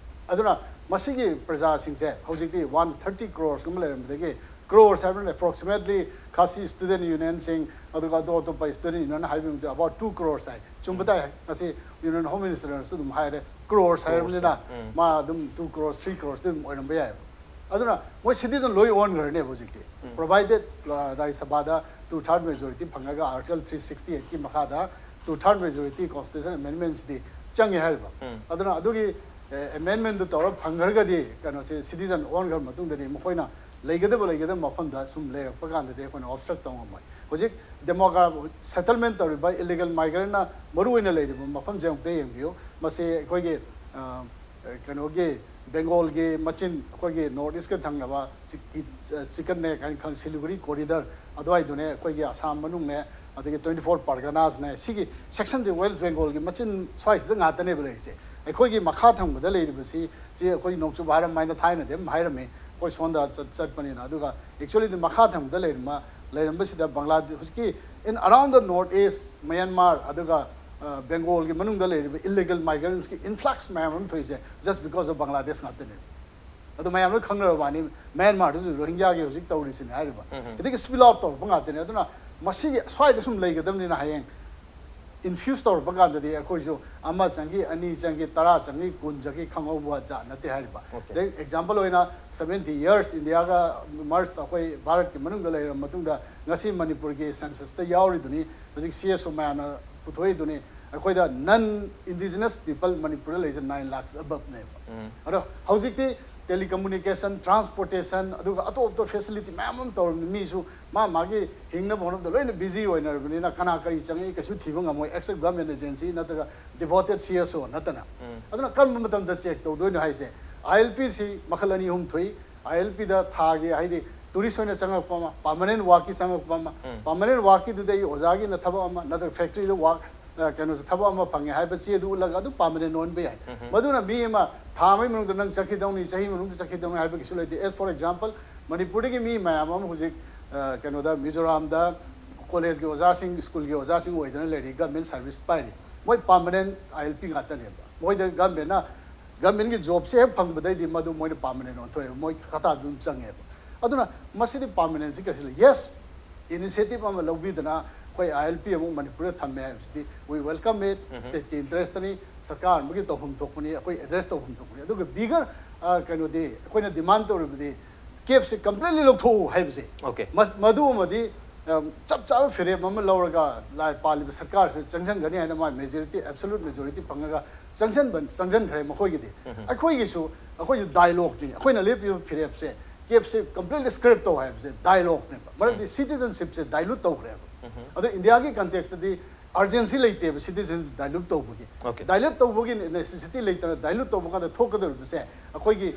ꯑꯗꯨꯅ ꯃꯁꯤꯒꯤ ꯄ꯭ꯔꯖꯥꯁꯤꯡꯁꯦ ꯍꯧꯖꯤꯛꯇꯤ ꯋꯥꯟ ꯊꯥꯔꯇꯤ ꯀ꯭ꯔꯣꯔꯁꯀꯨꯝꯕ ꯂꯩꯔꯝꯕꯗꯒꯤ, ꯀ꯭ꯔꯣꯔꯁ ꯍꯥꯏꯕꯅ ꯑꯦꯄ꯭ꯔꯣꯛꯁꯤꯃꯦꯠꯂꯤ ꯈꯥꯁꯤ ꯁ꯭ꯇꯨꯗꯦꯟ ꯌꯨꯅꯤꯌꯟꯁꯤꯡ, ꯑꯗꯨꯒ ꯑꯇꯣꯞ ꯑꯇꯣꯞꯄ ꯁ꯭ꯇꯨꯗꯦꯟ ꯌꯨꯅꯤꯌꯟ ꯍꯥꯏꯕꯗꯨ ꯑꯕꯥꯎꯠ ꯇꯨ ꯀ꯭ꯔꯣꯔꯁ ꯍꯥꯏ꯫ ꯆꯨꯝꯕ ꯇꯥꯏ꯫ ꯉꯁꯤ ꯌꯨꯅꯤꯌꯟ ꯍꯣꯝ ꯃꯤꯅꯤꯁꯇꯔꯅꯁꯨ ꯑꯗꯨꯝ ꯍꯥꯏꯔꯦ, ꯀ꯭ꯔꯣꯔꯁ ꯍꯥꯏꯔꯕꯅꯤꯅ ꯎꯝ. ꯃꯥ ꯑꯗꯨꯝ ꯇꯨ ꯀ꯭ꯔꯣꯔꯁ, ꯊ꯭ꯔꯤ ꯀ꯭ꯔꯣꯔꯁꯇꯤ ꯑꯗꯨꯝ ꯑꯣꯏꯔꯝꯕ ꯌꯥꯏꯑꯕ꯫ ꯑꯗꯨꯅ ꯃꯣꯏ ꯁꯤꯇꯤꯖꯟ ꯂꯣꯏ ꯑꯣꯟꯈ꯭ꯔꯅꯦꯕ ꯍꯧꯖꯤꯛꯇꯤ꯫ ꯎꯝ. ꯄ꯭ꯔꯣꯚꯥꯏꯗꯦꯠ ꯔꯥꯖ꯭ꯌ ꯁꯚꯥꯗ ꯇꯨ ꯊꯥꯔꯠ ꯃꯦꯖꯣꯔꯤꯇꯤ ꯐꯪꯉꯒ ꯑꯥꯔꯇꯤꯀꯜ ꯊ꯭ꯔꯤ ꯁꯤꯛꯁꯇꯤ ꯑꯩꯠꯀꯤ ꯃꯈꯥꯗ ꯇꯨ ꯊꯥꯔꯠ ꯃꯦꯖꯣꯔꯤꯇꯤ ꯀꯣꯟꯁꯇꯤꯇ꯭ꯌꯨꯁꯟ ꯑꯦꯃꯦꯟꯃꯦꯟꯁꯤꯗꯤ ꯆꯪꯉꯦ ꯍꯥꯏꯔꯤꯕ꯫ ꯎꯝ. ꯑꯗꯨꯅ ꯑꯗꯨꯒꯤ ꯑꯦꯃꯦꯟꯃꯦꯟꯗꯨ ꯇꯧꯔ ꯐꯪꯈ꯭ꯔꯒꯗꯤ ꯀꯩꯅꯣꯁꯦ ꯁꯤꯇꯤꯖꯟ ꯑꯣꯟꯈ꯭ꯔ ꯃꯇꯨꯡꯗꯗꯤ ꯃꯈꯣꯏꯅ ꯂꯩꯒꯗꯕ ꯂꯩꯒꯗꯕ ꯃꯐꯝꯗ ꯁꯨꯝ ꯂꯩꯔꯛꯄ ꯀꯥꯟꯗꯗꯤ ꯑꯩꯈꯣꯏꯅ ꯑꯣꯕꯁꯇ꯭ꯔꯛ ꯇꯧ ꯉꯝꯃꯣꯏ꯫ ꯍꯧꯖꯤꯛ ꯗꯦꯃꯣꯒ꯭ꯔꯥ ꯁꯦꯇꯜꯃꯦꯟ ꯇꯧꯔꯤꯕ ꯏꯂꯤꯒꯦꯜ ꯃꯥꯏꯒ꯭ꯔꯦꯟꯅ ꯃꯔꯨꯑꯣꯏꯅ ꯂꯩꯔꯤꯕ ꯃꯐꯝꯁꯦ ꯑꯃꯨꯛꯇ ꯌꯦꯡꯕꯤꯌꯨ꯫ ꯃꯁꯤ ꯑꯩꯈꯣꯏꯒꯤ ꯀꯩꯅꯣꯒꯤ ꯕꯦꯡꯒꯣꯜꯒꯤ ꯃꯆꯤꯟ, ꯑꯩꯈꯣꯏꯒꯤ ꯅꯣꯔꯠ ꯏꯁꯀ ꯊꯪꯅꯕ ꯆꯤꯀꯟꯅꯦ ꯀꯥꯏꯅ ꯈꯪ ꯁꯤꯂꯤꯒꯨꯔꯤ ꯀꯣꯔꯤꯗꯔ ꯑꯗꯨꯋꯥꯏꯗꯨꯅꯦ, ꯑꯩꯈꯣꯏꯒꯤ ꯑꯁꯥꯝ ꯃꯅꯨꯡꯅꯦ, ꯑꯗꯒꯤ ꯇ꯭ꯋꯦꯟꯇꯤ ꯐꯣꯔ ꯄꯔꯒꯅꯥꯁꯅꯦ꯫ ꯁꯤꯒꯤ ꯁꯦꯛꯁꯟꯁꯦ ꯋꯦꯁ ꯕꯦꯡꯒꯣꯜꯒꯤ ꯃꯆꯤꯟ ꯁ꯭ꯋꯥꯏꯁꯤꯗ ꯉꯥꯛꯇꯅꯦꯕ ꯂꯩꯔꯤꯁꯦ꯫ ꯑꯩꯈꯣꯏꯒꯤ ꯃꯈꯥ ꯊꯪꯕꯗ ꯂꯩꯔꯤꯕꯁꯤ ꯁꯤ ꯑꯩꯈꯣꯏ ꯅꯣꯡꯆꯨꯞ ꯍꯥꯏꯔꯝ ꯍꯥꯏꯅ ꯊꯥꯏꯅꯗꯤ ꯑꯗꯨꯝ ꯍꯥꯏꯔꯝꯃꯤ, ꯑꯩꯈꯣꯏ ꯁꯣꯝꯗ ꯆꯠ- ꯆꯠꯄꯅꯤꯅ꯫ ꯑꯗꯨꯒ actually ꯗꯤ ꯃꯈꯥ ꯊꯪꯕꯗ ꯂꯩꯔꯝꯕ ꯂꯩꯔꯝꯕꯁꯤꯗ ꯕꯪꯒ꯭ꯂꯥꯗꯦ, ꯍꯧꯖꯤꯛꯀꯤ in around the north east ꯃꯌꯥꯟꯃꯥꯔ ꯑꯗꯨꯒ ꯕꯦꯡꯒꯣꯜꯒꯤ ꯃꯅꯨꯡꯗ ꯂꯩꯔꯤꯕ ꯏꯂꯤꯒꯦꯜ ꯃꯥꯏꯒ꯭ꯔꯦꯟꯁꯀꯤ ꯏꯟꯐ꯭ꯂꯛꯁ ꯃꯌꯥꯝ ꯑꯃ ꯊꯣꯛꯏꯁꯦ just because of ꯕꯪꯒ꯭ꯂꯥꯗꯦꯁ ꯉꯥꯛꯇꯅꯦꯕ꯫ ꯑꯗꯨ ꯃꯌꯥꯝ ꯂꯣꯏ ꯈꯪꯅꯔꯕ ꯋꯥꯅꯤ꯫ ꯃꯌꯥꯟꯃꯥꯔꯗꯁꯨ ꯔꯣꯍꯤꯡꯒ꯭ꯌꯥꯒꯤ ꯍꯧꯖꯤꯛ ꯇꯧꯔꯤꯁꯤꯅꯦ ꯍꯥꯏꯔꯤꯕ꯫ ꯎꯝ꯫ ꯑꯗꯒꯤ ꯁ꯭ꯄꯤꯜ ꯑꯥꯎꯠ ꯇꯧꯔꯛꯄ ꯉꯥꯛꯇꯅꯦ꯫ ꯑꯗꯨꯅ ꯃꯁꯤꯒꯤ ꯁ꯭ꯋꯥꯏꯗ ꯁꯨꯝ ꯂꯩꯒꯗꯕꯅꯤꯅ ꯍꯌꯦꯡ ꯏꯟꯐ꯭ꯌꯨꯁ ꯇꯧꯔꯛꯄ ꯀꯥꯟꯗꯗꯤ ꯑꯩꯈꯣꯏꯁꯨ ꯑꯃ ꯆꯪꯈꯤ, ꯑꯅꯤ ꯆꯪꯈꯤ, ꯇꯔꯥ ꯆꯪꯈꯤ, ꯀꯨꯟ ꯆꯪꯈꯤ ꯈꯪꯍꯧꯕ ꯖꯥꯠ ꯅꯠꯇꯦ ꯍꯥꯏꯔꯤꯕ꯫ Okay꯫ ꯑꯗꯩ ꯑꯦꯛꯖꯥꯝꯄꯜ ꯑꯣꯏꯅ ꯁꯕꯦꯟꯇꯤ ꯌꯔꯁ ꯏꯟꯗꯤꯌꯥꯒ ꯃꯔꯁ ꯑꯩꯈꯣꯏ ꯚꯥꯔꯠꯀꯤ ꯃꯅꯨꯡꯗ ꯂꯩꯔꯕ ꯃꯇꯨꯡꯗ ꯉꯁꯤ ꯃꯅꯤꯄꯨꯔꯒꯤ ꯁꯦꯟꯁꯁꯇ ꯌꯥꯎꯔꯤꯗꯨꯅꯤ꯫ ꯍꯧꯖꯤꯛ ꯁꯤ ꯑꯦꯁ ꯑꯣ ꯃꯌꯥꯝꯅ ꯄꯨꯊꯣꯛꯏꯗꯨꯅꯤ꯫ ꯑꯩꯈꯣꯏꯗ ꯅꯟ ꯏꯟꯗꯤꯖꯤꯅꯁ ꯄꯤꯄꯜ ꯃꯅꯤꯄꯨꯔꯗ ꯂꯩꯁꯦ ꯅꯥꯏꯟ ꯂꯥꯛꯁ ꯑꯕꯞꯅꯦꯕ꯫ ꯎꯝ꯫ ꯑꯗꯣ ꯍꯧꯖꯤꯛꯇꯤ ꯇꯦꯂꯤꯀꯝꯃꯨꯅꯤꯀꯦꯁꯟ, ꯇ꯭ꯔꯥꯟꯁꯄꯣꯔꯇꯦꯁꯟ, ꯑꯗꯨꯒ ꯑꯇꯣꯞ ꯑꯇꯣꯞꯄ ꯐꯦꯁꯤꯂꯤꯇꯤ ꯃꯌꯥꯝ ꯑꯃ ꯇꯧꯔꯕꯅꯤ꯫ ꯃꯤꯁꯨ ꯃꯥ ꯃꯥꯒꯤ ꯍꯤꯡꯅꯕ ꯍꯣꯠꯅꯕꯗ ꯂꯣꯏꯅ ꯕꯤꯖꯤ ꯑꯣꯏꯅꯔꯕꯅꯤꯅ ꯀꯅꯥ ꯀꯔꯤ ꯆꯪꯉꯤ ꯀꯩꯁꯨ ꯊꯤꯕ ꯉꯝꯃꯣꯏ, ꯑꯦꯛꯁꯦꯞ ꯒꯚꯔꯟꯃꯦꯟ ꯑꯦꯖꯦꯟꯁꯤ ꯅꯠꯇ꯭ꯔꯒ ꯗꯤꯚꯣꯇꯦꯠ ꯁꯤ ꯑꯦꯁ ꯑꯣ ꯅꯠꯇꯅ꯫ ꯎꯝ꯫ ꯑꯗꯨꯅ ꯀꯔꯝꯕ ꯃꯇꯝꯗ ꯆꯦꯛ ꯇꯧꯗꯣꯏꯅꯣ ꯍꯥꯏꯁꯦ, ꯑꯥꯏ ꯑꯦꯜ ꯄꯤ ꯁꯤ ꯃꯈꯜ ꯑꯅꯤ ꯑꯍꯨꯝ ꯊꯣꯛꯏ꯫ ꯑꯥꯏ ꯑꯦꯜ ꯄꯤꯗ ꯊꯥꯒꯤ, ꯍꯥꯏꯗꯤ ꯇꯨꯔꯤꯁ ꯑꯣꯏꯅ ꯆꯪꯉꯛꯄ ꯑꯃ, ꯄꯥꯔꯃꯅꯦꯟ ꯋꯥꯛꯀꯤ ꯆꯪꯉꯛꯄ ꯑꯃ꯫ ꯎꯝ꯫ ꯄꯥꯔꯃꯅꯦꯟ ꯋꯥꯛꯀꯤꯗꯨꯗꯤ ꯑꯩ ꯑꯣꯖꯥꯒꯤꯅ ꯊꯕꯛ ꯑꯃ ꯅꯠꯇ꯭ꯔꯒ ꯐꯦꯛꯇ꯭ꯔꯤꯗ ꯋꯥꯛ, ꯑ, ꯀꯩꯅꯣꯁꯦ, ꯊꯕꯛ ꯑꯃ ꯐꯪꯉꯦ ꯍꯥꯏꯕ ꯆꯦꯗꯨ ꯎꯠꯂꯒ ꯑꯗꯨꯝ ꯄꯥꯔꯃꯅꯦꯟ ꯑꯣꯟꯕ ꯌꯥꯏ꯫ ꯎꯝ꯫ ꯃꯗꯨꯅ ꯃꯤ ꯑꯃ ꯊꯥ ꯑꯃꯒꯤ ꯃꯅꯨꯡꯗ ꯅꯪ ꯆꯠꯈꯤꯗꯧꯅꯤ, ꯆꯍꯤ ꯃꯅꯨꯡꯗ ꯆꯠꯈꯤꯗꯧꯅꯤ ꯍꯥꯏꯕ ꯀꯩꯁꯨ ꯂꯩꯇꯦ꯫ As for example, ꯃꯅꯤꯄꯨꯔꯗꯒꯤ ꯃꯤ ꯃꯌꯥꯝ ꯑꯃ ꯍꯧꯖꯤꯛ, ꯑ, ꯀꯩꯅꯣꯗ, ꯃꯤꯖꯣꯔꯥꯝꯗ ꯀꯣꯂꯦꯖꯀꯤ ꯑꯣꯖꯥꯁꯤꯡ, ꯁ꯭ꯀꯨꯜꯒꯤ ꯑꯣꯖꯥꯁꯤꯡ ꯑꯣꯏꯗꯅ ꯂꯩꯔꯤ, ꯒꯚꯔꯟꯃꯦꯟ ꯁꯥꯔꯚꯤꯁ ꯄꯥꯏꯔꯤ꯫ ꯃꯣꯏ ꯄꯥꯔꯃꯅꯦꯟ ꯑꯥꯏ ꯑꯦꯜ ꯄꯤ ꯉꯥꯛꯇꯅꯦꯕ꯫ ꯃꯣꯏꯗ ꯒꯚꯔꯟꯃꯦꯟꯅ ꯒꯚꯔꯟꯃꯦꯟꯒꯤ ꯖꯣꯕꯁꯦ ꯍꯦꯛ ꯐꯪꯕꯗꯩꯗꯤ ꯃꯗꯨ ꯃꯣꯏꯅ ꯄꯥꯔꯃꯅꯦꯟ ꯑꯣꯟꯊꯣꯛꯑꯦꯕ, ꯃꯣꯏ ꯈꯇꯥ ꯑꯗꯨꯝ ꯆꯪꯉꯦꯕ꯫ ꯑꯗꯨꯅ ꯃꯁꯤꯗꯤ ꯄꯥꯔꯃꯅꯦꯟꯁꯤ ꯀꯩꯁꯨ ꯂꯩ꯫ ꯌꯦꯁ, ꯏꯅꯤꯁꯤꯌꯦꯇꯤꯚ ꯑꯃ ꯂꯧꯕꯤꯗꯅ ꯑꯩꯈꯣꯏ ꯑꯥꯏ ꯑꯦꯜ ꯄꯤ ꯑꯃꯨꯛ ꯃꯅꯤꯄꯨꯔꯗ ꯊꯝꯃꯦ ꯍꯥꯏꯕꯁꯤꯗꯤ we welcome it, ꯎꯝ꯫ ꯁ꯭ꯇꯦꯠꯀꯤ ꯏꯟꯇꯔꯦꯁꯇꯅꯤ, ꯁꯔꯀꯥꯔ ꯑꯃꯒꯤ ꯇꯧꯐꯝ ꯊꯣꯛꯄꯅꯤ, ꯑꯩꯈꯣꯏ ꯑꯦꯗ꯭ꯔꯦꯁ ꯇꯧꯐꯝ ꯊꯣꯛꯄꯅꯤ꯫ ꯑꯗꯨꯒ ꯕꯤꯒꯔ, ꯑ, ꯀꯩꯅꯣꯗꯤ ꯑꯩꯈꯣꯏꯅ ꯗꯤꯃꯥꯟ ꯇꯧꯔꯤꯕꯗꯤ ꯀꯦꯞꯁꯦ ꯀꯝꯄ꯭ꯂꯤꯠꯂꯤ ꯂꯧꯊꯣꯛꯎ ꯍꯥꯏꯕꯁꯦ꯫ Okay꯫ ꯃ-, ꯃꯗꯨ ꯑꯃꯗꯤ, ꯑꯝ, ꯆꯞ ꯆꯥꯕ ꯐꯤꯔꯦꯞ ꯑꯃ ꯂꯧꯔꯒ ꯂꯥꯏ ꯄꯥꯜꯂꯤꯕ ꯁꯔꯀꯥꯔꯁꯦ ꯆꯪꯁꯤꯟꯒꯅꯤ ꯍꯥꯏꯅ ꯃꯥ ꯃꯦꯖꯣꯔꯤꯇꯤ, ꯑꯦꯕꯁꯣꯂꯨꯠ ꯃꯦꯖꯣꯔꯤꯇꯤ ꯐꯪꯉꯒ ꯆꯪꯁꯤꯟꯕ ꯆꯪꯁꯤꯟꯈ꯭ꯔꯦ ꯃꯈꯣꯏꯒꯤꯗꯤ꯫ ꯑꯩꯈꯣꯏꯒꯤꯁꯨ ꯑꯩꯈꯣꯏꯁꯦ ꯗꯥꯏꯂꯣꯒꯅꯤ, ꯑꯩꯈꯣꯏꯅ ꯂꯦꯞꯄꯤꯕ ꯐꯤꯔꯦꯞꯁꯦ, ꯀꯦꯞꯁꯦ ꯀꯝꯄ꯭ꯂꯤꯠꯂꯤ ꯁ꯭ꯀ꯭ꯔꯦꯞ ꯇꯧ ꯍꯥꯏꯕꯁꯦ ꯗꯥꯏꯂꯣꯒꯅꯦꯕ꯫ ꯃꯔꯝꯗꯤ ꯁꯤꯇꯤꯖꯟꯁꯤꯞꯁꯦ ꯗꯥꯏꯂꯨꯠ ꯇꯧꯈ꯭ꯔꯦꯕ꯫ ꯑꯗꯣ ꯏꯟꯗꯤꯌꯥꯒꯤ ꯀꯟꯇꯦꯛꯁꯇꯗꯤ ꯑꯔꯖꯦꯟꯁꯤ ꯂꯩꯇꯦꯕ ꯁꯤꯇꯤꯖꯟ ꯗꯥꯏꯂꯨꯠ ꯇꯧꯕꯒꯤ꯫ Okay. ꯗꯥꯏꯂꯨꯠ ꯇꯧꯕꯒꯤ ꯅꯦꯁꯦꯁꯤꯇꯤ ꯂꯩꯇꯅ ꯗꯥꯏꯂꯨꯠ ꯇꯧꯕ ꯀꯥꯟꯗ ꯊꯣꯛꯀꯗꯧꯔꯤꯕꯁꯦ ꯑꯩꯈꯣꯏꯒꯤ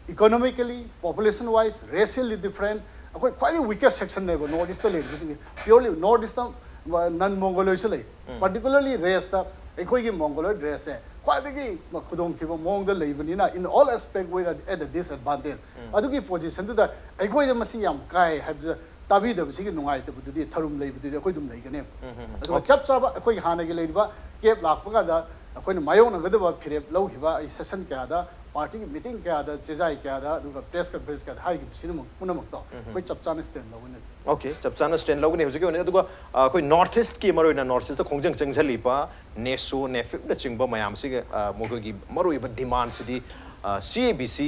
economically, population wise, racially different, ꯑꯩꯈꯣꯏ ꯈ꯭ꯋꯥꯏꯗꯒꯤ Wilkes ꯁꯦꯛꯁꯟꯅꯦꯕ north east ꯂꯩꯔꯤꯕꯁꯤꯡꯁꯦ꯫ ꯄ꯭ꯌꯣꯔꯂꯤ north east ꯅꯟ ꯃꯣꯡꯒꯣꯂꯣꯏꯁꯨ ꯂꯩ꯫ ꯄꯥꯔꯇꯤꯀꯨꯂꯔꯂꯤ ꯔꯦꯁꯇ ꯑꯩꯈꯣꯏꯒꯤ ꯃꯣꯡꯒꯣꯂꯣꯏꯗ ꯔꯦꯁꯁꯦ ꯈ꯭ꯋꯥꯏꯗꯒꯤ ꯈꯨꯗꯣꯡꯊꯤꯕ ꯃꯑꯣꯡꯗ ꯂꯩꯕꯅꯤꯅ, in all aspect we are at a disadvantage꯫ ꯑꯗꯨꯒꯤ ꯄꯣꯖꯤꯁꯟꯗꯨꯗ ꯑꯩꯈꯣꯏꯗ ꯃꯁꯤ ꯌꯥꯝ ꯀꯥꯏ ꯍꯥꯏꯕꯗ ꯇꯥꯕꯤꯗꯕꯁꯤꯒꯤ ꯅꯨꯡꯉꯥꯏꯇꯕꯗꯨꯗꯤ, ꯊꯔꯨꯝ ꯂꯩꯕꯗꯨꯗꯤ ꯑꯩꯈꯣꯏ ꯑꯗꯨꯝ ꯂꯩꯒꯅꯦꯕ꯫ ꯑꯗꯨꯒ Okay. ꯆꯞ ꯆꯥꯕ ꯑꯩꯈꯣꯏꯒꯤ ꯍꯥꯟꯅꯒꯤ ꯂꯩꯔꯤꯕ ꯀꯦꯞ ꯂꯥꯛꯄ ꯀꯥꯟꯗ ꯑꯩꯈꯣꯏꯅ ꯃꯥꯌꯣꯛꯅꯒꯗꯕ ꯐꯤꯔꯦꯞ ꯂꯧꯈꯤꯕ ꯑꯩ ꯁꯦꯁꯟ ꯀꯌꯥꯗ, ꯄꯥꯔꯇꯤꯒꯤ ꯃꯤꯇꯤꯡ ꯀꯌꯥꯗ, ꯆꯦꯖꯥꯏ ꯀꯌꯥꯗ, ꯑꯗꯨꯒ ꯄ꯭ꯔꯦꯁ ꯀꯟꯐꯔꯦꯟꯁ ꯀꯌꯥꯗ ꯍꯥꯏꯈꯤꯕꯁꯤꯅꯃꯛ ꯄꯨꯝꯅꯃꯛꯇꯣ ꯑꯩꯈꯣꯏ ꯆꯞ ꯆꯥꯅ ꯁ꯭ꯇꯦꯟ ꯂꯧꯒꯅꯤ꯫ Okay, ꯆꯞ ꯆꯥꯅ ꯁ꯭ꯇꯦꯟ ꯂꯧꯒꯅꯤ ꯍꯧꯖꯤꯛꯀꯤ ꯑꯣꯏꯅ꯫ ꯑꯗꯨꯒ ꯑ, ꯑꯩꯈꯣꯏ ꯅꯣꯔꯠ ꯏꯁꯀꯤ ꯃꯔꯨꯑꯣꯏꯅ ꯅꯣꯔꯠ ꯏꯁꯇ ꯈꯣꯡꯖꯪ ꯆꯪꯁꯤꯜꯂꯤꯕ ꯅꯦꯁꯣ, ꯅꯦꯐꯤꯞꯅꯆꯤꯡꯕ ꯃꯌꯥꯝꯁꯤꯒꯤ ꯑ, ꯃꯈꯣꯏꯒꯤ ꯃꯔꯨꯑꯣꯏꯕ ꯗꯤꯃꯥꯟꯁꯤꯗꯤ ꯁꯤ ꯑꯦ ꯕꯤ ꯁꯤ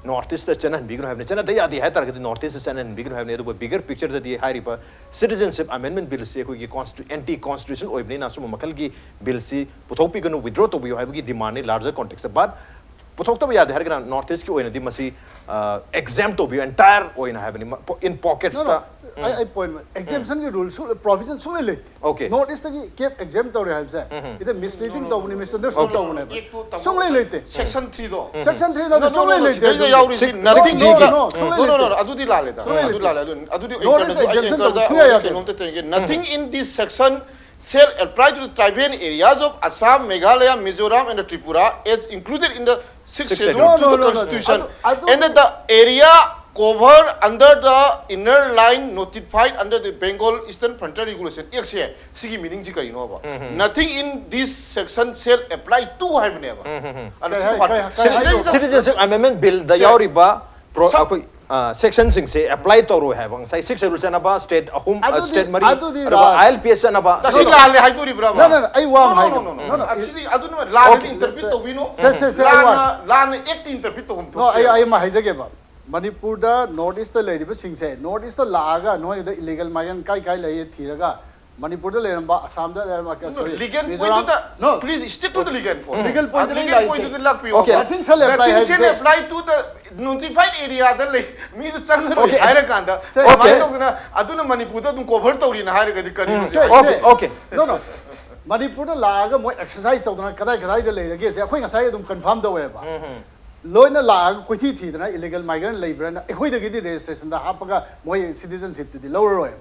ꯅꯣꯔꯠ ꯏꯁꯇ ꯆꯠꯅꯍꯟꯕꯤꯒꯅꯨ ꯍꯥꯏꯕꯅꯤ, ꯆꯠꯅꯗ ꯌꯥꯗꯦ ꯍꯥꯏꯇꯥꯔꯒꯗꯤ ꯅꯣꯔꯠ ꯏꯁꯇ ꯆꯠꯅꯍꯟꯕꯤꯒꯅꯨ ꯍꯥꯏꯕꯅꯤ꯫ ꯑꯗꯨꯕꯨ ꯕꯤꯒꯔ ꯄꯤꯛꯆꯔꯗꯗꯤ ꯍꯥꯏꯔꯤꯕ ꯁꯤꯇꯤꯖꯟꯁꯤꯞ ꯑꯃꯦꯟꯃꯦꯟ ꯕꯤꯜꯁꯤ ꯑꯩꯈꯣꯏꯒꯤ ꯑꯦꯟꯇꯤ ꯀꯣꯟꯁꯇꯤꯇ꯭ꯌꯨꯁꯟ ꯑꯣꯏꯕꯅꯤꯅ ꯑꯁꯨꯝꯕ ꯃꯈꯜꯒꯤ ꯕꯤꯜꯁꯤ ꯄꯨꯊꯣꯛꯄꯤꯒꯅꯨ, ꯋꯤꯗ꯭ꯔꯣ ꯇꯧꯕꯤꯌꯨ ꯍꯥꯏꯕꯒꯤ ꯗꯤꯃꯥꯟꯅꯤ ꯂꯥꯔꯖꯔ ꯀꯣꯟꯇꯦꯛꯁꯇ꯫ ꯕꯠ ꯄꯨꯊꯣꯛꯇꯕ ꯌꯥꯗꯦ ꯍꯥꯏꯔꯒꯅ ꯅꯣꯔꯠ ꯏꯁꯀꯤ ꯑꯣꯏꯅꯗꯤ ꯃꯁꯤ ꯑꯦꯛꯖꯦꯝ ꯇꯧꯕꯤꯌꯨ ꯑꯦꯟꯇꯥꯌꯔ ꯑꯣꯏꯅ ꯍꯥꯏꯕꯅꯤ, ꯏꯟ No, ꯄꯣꯀꯦꯠꯁꯇ꯫ no, ꯑꯩ ꯑꯩ ꯄꯣꯏꯟ ꯑꯦꯛꯖꯦꯝꯁꯟꯒꯤ ꯔꯨꯜ ꯁꯨ ꯄ꯭ꯔꯣꯚꯤꯖꯟ ꯁꯨꯡꯂꯩ ꯂꯩꯇꯦ꯫ Okay. ꯅꯣꯔꯠ ꯏꯁꯇꯒꯤ ꯀꯦꯞ ꯑꯦꯛꯖꯦꯝ ꯇꯧꯔꯦ ꯍꯥꯏꯕꯁꯦ ꯏꯗ ꯃꯤꯁꯂꯤꯗꯤꯡ ꯇꯧꯕꯅꯤ, ꯃꯤꯁꯑꯟꯗꯔꯁ꯭ꯇꯦꯟ ꯇꯧꯕꯅꯦꯕ꯫ ꯁꯨꯡꯂꯩ ꯂꯩꯇꯦ꯫ Section three ꯗꯣ. Section three ꯅꯠꯇꯦ, ꯁꯨꯡꯂꯩ ꯂꯩꯇꯦ꯫ ꯁꯤꯗꯩꯗ ꯌꯥꯎꯔꯤꯁꯤ No, nothing no, in the no, ꯁꯨꯡꯂꯩ no, no, no, ꯂꯩꯇꯦ꯫ ꯑꯗꯨꯗꯤ ꯂꯥꯜꯂꯦꯗ꯫ ꯁꯨꯡꯂꯩ ꯑꯗꯨ ꯂꯩꯇꯦ꯫ ꯂꯥꯜꯂꯦ꯫ ꯑꯗꯨ ꯑꯗꯨꯗꯤ Notice ꯑꯩ example ꯑꯦꯡꯀꯔꯗ ꯇꯧꯕ ꯁꯨꯡꯌꯥ ꯌꯥꯗꯦ꯫ ꯀꯩꯅꯣꯝꯇ ꯇꯧꯒꯦ꯫ ꯎꯝ꯫ Nothing in this section shall apply to the tribal areas of Assam, Meghalaya, Mizoram and Tripura as included in the sixth Sixth schedule schedule. to the No, no, no, no. constitution. ꯑꯗꯨ, ꯑꯗꯨ, And the area cover under the inner line notified under the Bengal Eastern Frontier Regulation Act ꯁꯦ, ꯁꯤꯒꯤ meaning ꯁꯤ ꯀꯔꯤꯅꯣꯕ? Nothing in this section shall apply to ꯍꯥꯏꯕꯅꯦꯕ꯫ ꯑꯗꯨ ꯀꯩ ꯁꯤ ꯍꯥꯏ-, part-, ꯀꯩ-, ꯀꯩ ꯁꯤꯗꯩꯁꯤꯗ ꯍꯥꯏꯅꯣ? Citizenship Amendment Bill ꯗ ꯁꯦ- ꯌꯥꯎꯔꯤꯕ ꯄ꯭ꯔꯣ- ꯁꯝ- ꯑꯩꯈꯣꯏ ꯁꯦꯛꯁꯟꯁꯤꯡꯁꯦ ꯑꯦꯄ꯭ꯂꯥꯏ ꯇꯧꯔꯣꯏ ꯍꯥꯏꯕ꯫ ꯉꯁꯥꯏ ꯁꯤꯛꯁ ꯁꯦꯗꯨꯜ ꯆꯠꯅꯕ ꯁ꯭ꯇꯦꯠ ꯑꯍꯨꯝ, ꯑꯗꯨꯗꯤ, ꯁ꯭ꯇꯦꯠ ꯃꯔꯤ, ꯑꯗꯨꯗꯤ ꯑꯗꯨꯒ ꯔꯥ- ꯑꯥꯏ ꯑꯦꯜ ꯄꯤ ꯑꯦꯁ ꯆꯠꯅꯕ ꯑꯁꯤ ꯂꯥꯜꯂꯦ ꯍꯥꯏꯗꯣꯔꯤꯕ꯭ꯔꯕ? No, no, no, ꯑꯩ ꯋꯥ ꯑꯃ No, no, ꯍꯥꯏꯒꯦ꯫ no, no, no, No, no, no. ꯑꯁꯤꯗꯤ ꯑꯗꯨꯅ ꯂꯥꯟꯅꯗꯤ Okay. interpret ꯇꯧꯕꯤꯅꯣ꯫ ꯁꯦ, ꯁꯦ, ꯁꯦ, ꯑꯩ ꯋꯥ- ꯂꯥꯟꯅ, ꯂꯥꯟꯅ act interpret ꯇꯧꯐꯝ No, ꯑꯩ, ꯊꯣꯛꯇꯦ꯫ ꯑꯩ ꯑꯃ ꯍꯥꯏꯖꯒꯦꯕ꯫ ꯃꯅꯤꯄꯨꯔꯗ ꯅꯣꯔꯠ ꯏꯁꯇ ꯂꯩꯔꯤꯕꯁꯤꯡꯁꯦ, ꯅꯣꯔꯠ ꯏꯁꯇ ꯂꯥꯛꯑꯒ ꯅꯣꯏꯗ ꯏꯂꯤꯒꯦꯜ ꯃꯥꯏꯒ꯭ꯔꯦꯟ ꯀꯥꯏ ꯀꯥꯏ ꯂꯩꯌꯦ ꯊꯤꯔꯒ ꯃꯅꯤꯄꯨꯔꯗ ꯂꯩꯔꯝꯕ, ꯑꯁꯥꯝꯗ ꯂꯩꯔꯝꯕ, sorry, ꯂꯤꯒꯦꯟ ꯃꯤꯖꯣꯔꯥꯝ, ꯄꯣꯏꯟꯗꯨꯗ no, please stick to the legal point. Legal point ꯇ Legal ꯂꯩꯔꯤꯁꯦ꯫ Point ꯇꯨꯗ ꯂꯥꯛꯄꯤꯌꯣ. Okay. Nothing shall apply Nothing shall ꯍꯥꯏꯕꯁꯦ꯫ Apply to the notified area ꯗ ꯂꯩ ꯃꯤꯗꯨ ꯆꯪꯉꯔꯣꯏ Okay. ꯍꯥꯏꯔꯀꯥꯟꯗ ꯁꯦ, ꯀꯃꯥꯏꯅ okay. ꯇꯧꯗꯅ ꯑꯗꯨꯅ ꯃꯅꯤꯄꯨꯔꯗ ꯑꯗꯨꯝ cover ꯇꯧꯔꯤꯅ ꯍꯥꯏꯔꯒꯗꯤ ꯀꯔꯤꯅꯣ ꯎꯝ. ꯁꯤ ꯍꯥꯏꯁꯦ? Okay, okay. No, no. ꯃꯅꯤꯄꯨꯔꯗ ꯂꯥꯛꯑꯒ ꯃꯣꯏ exercise ꯇꯧꯗꯅ ꯀꯗꯥꯏ ꯀꯗꯥꯏꯗ ꯂꯩꯔꯒꯦꯁꯦ ꯑꯩꯈꯣꯏ ꯉꯁꯥꯏ ꯑꯗꯨꯝ confirm ꯇꯧꯋꯦꯕ꯫ ꯂꯣꯏꯅ ꯂꯥꯛꯑꯒ ꯀꯣꯏꯊꯤ ꯊꯤꯗꯅ illegal migrant ꯂꯩꯕ꯭ꯔꯥꯅ ꯑꯩꯈꯣꯏꯗꯒꯤꯗꯤ registration ꯗ ꯍꯥꯞꯄꯒ ꯃꯣꯏ citizenship ꯇꯨꯗꯤ ꯂꯧꯔꯔꯣꯏꯕ꯫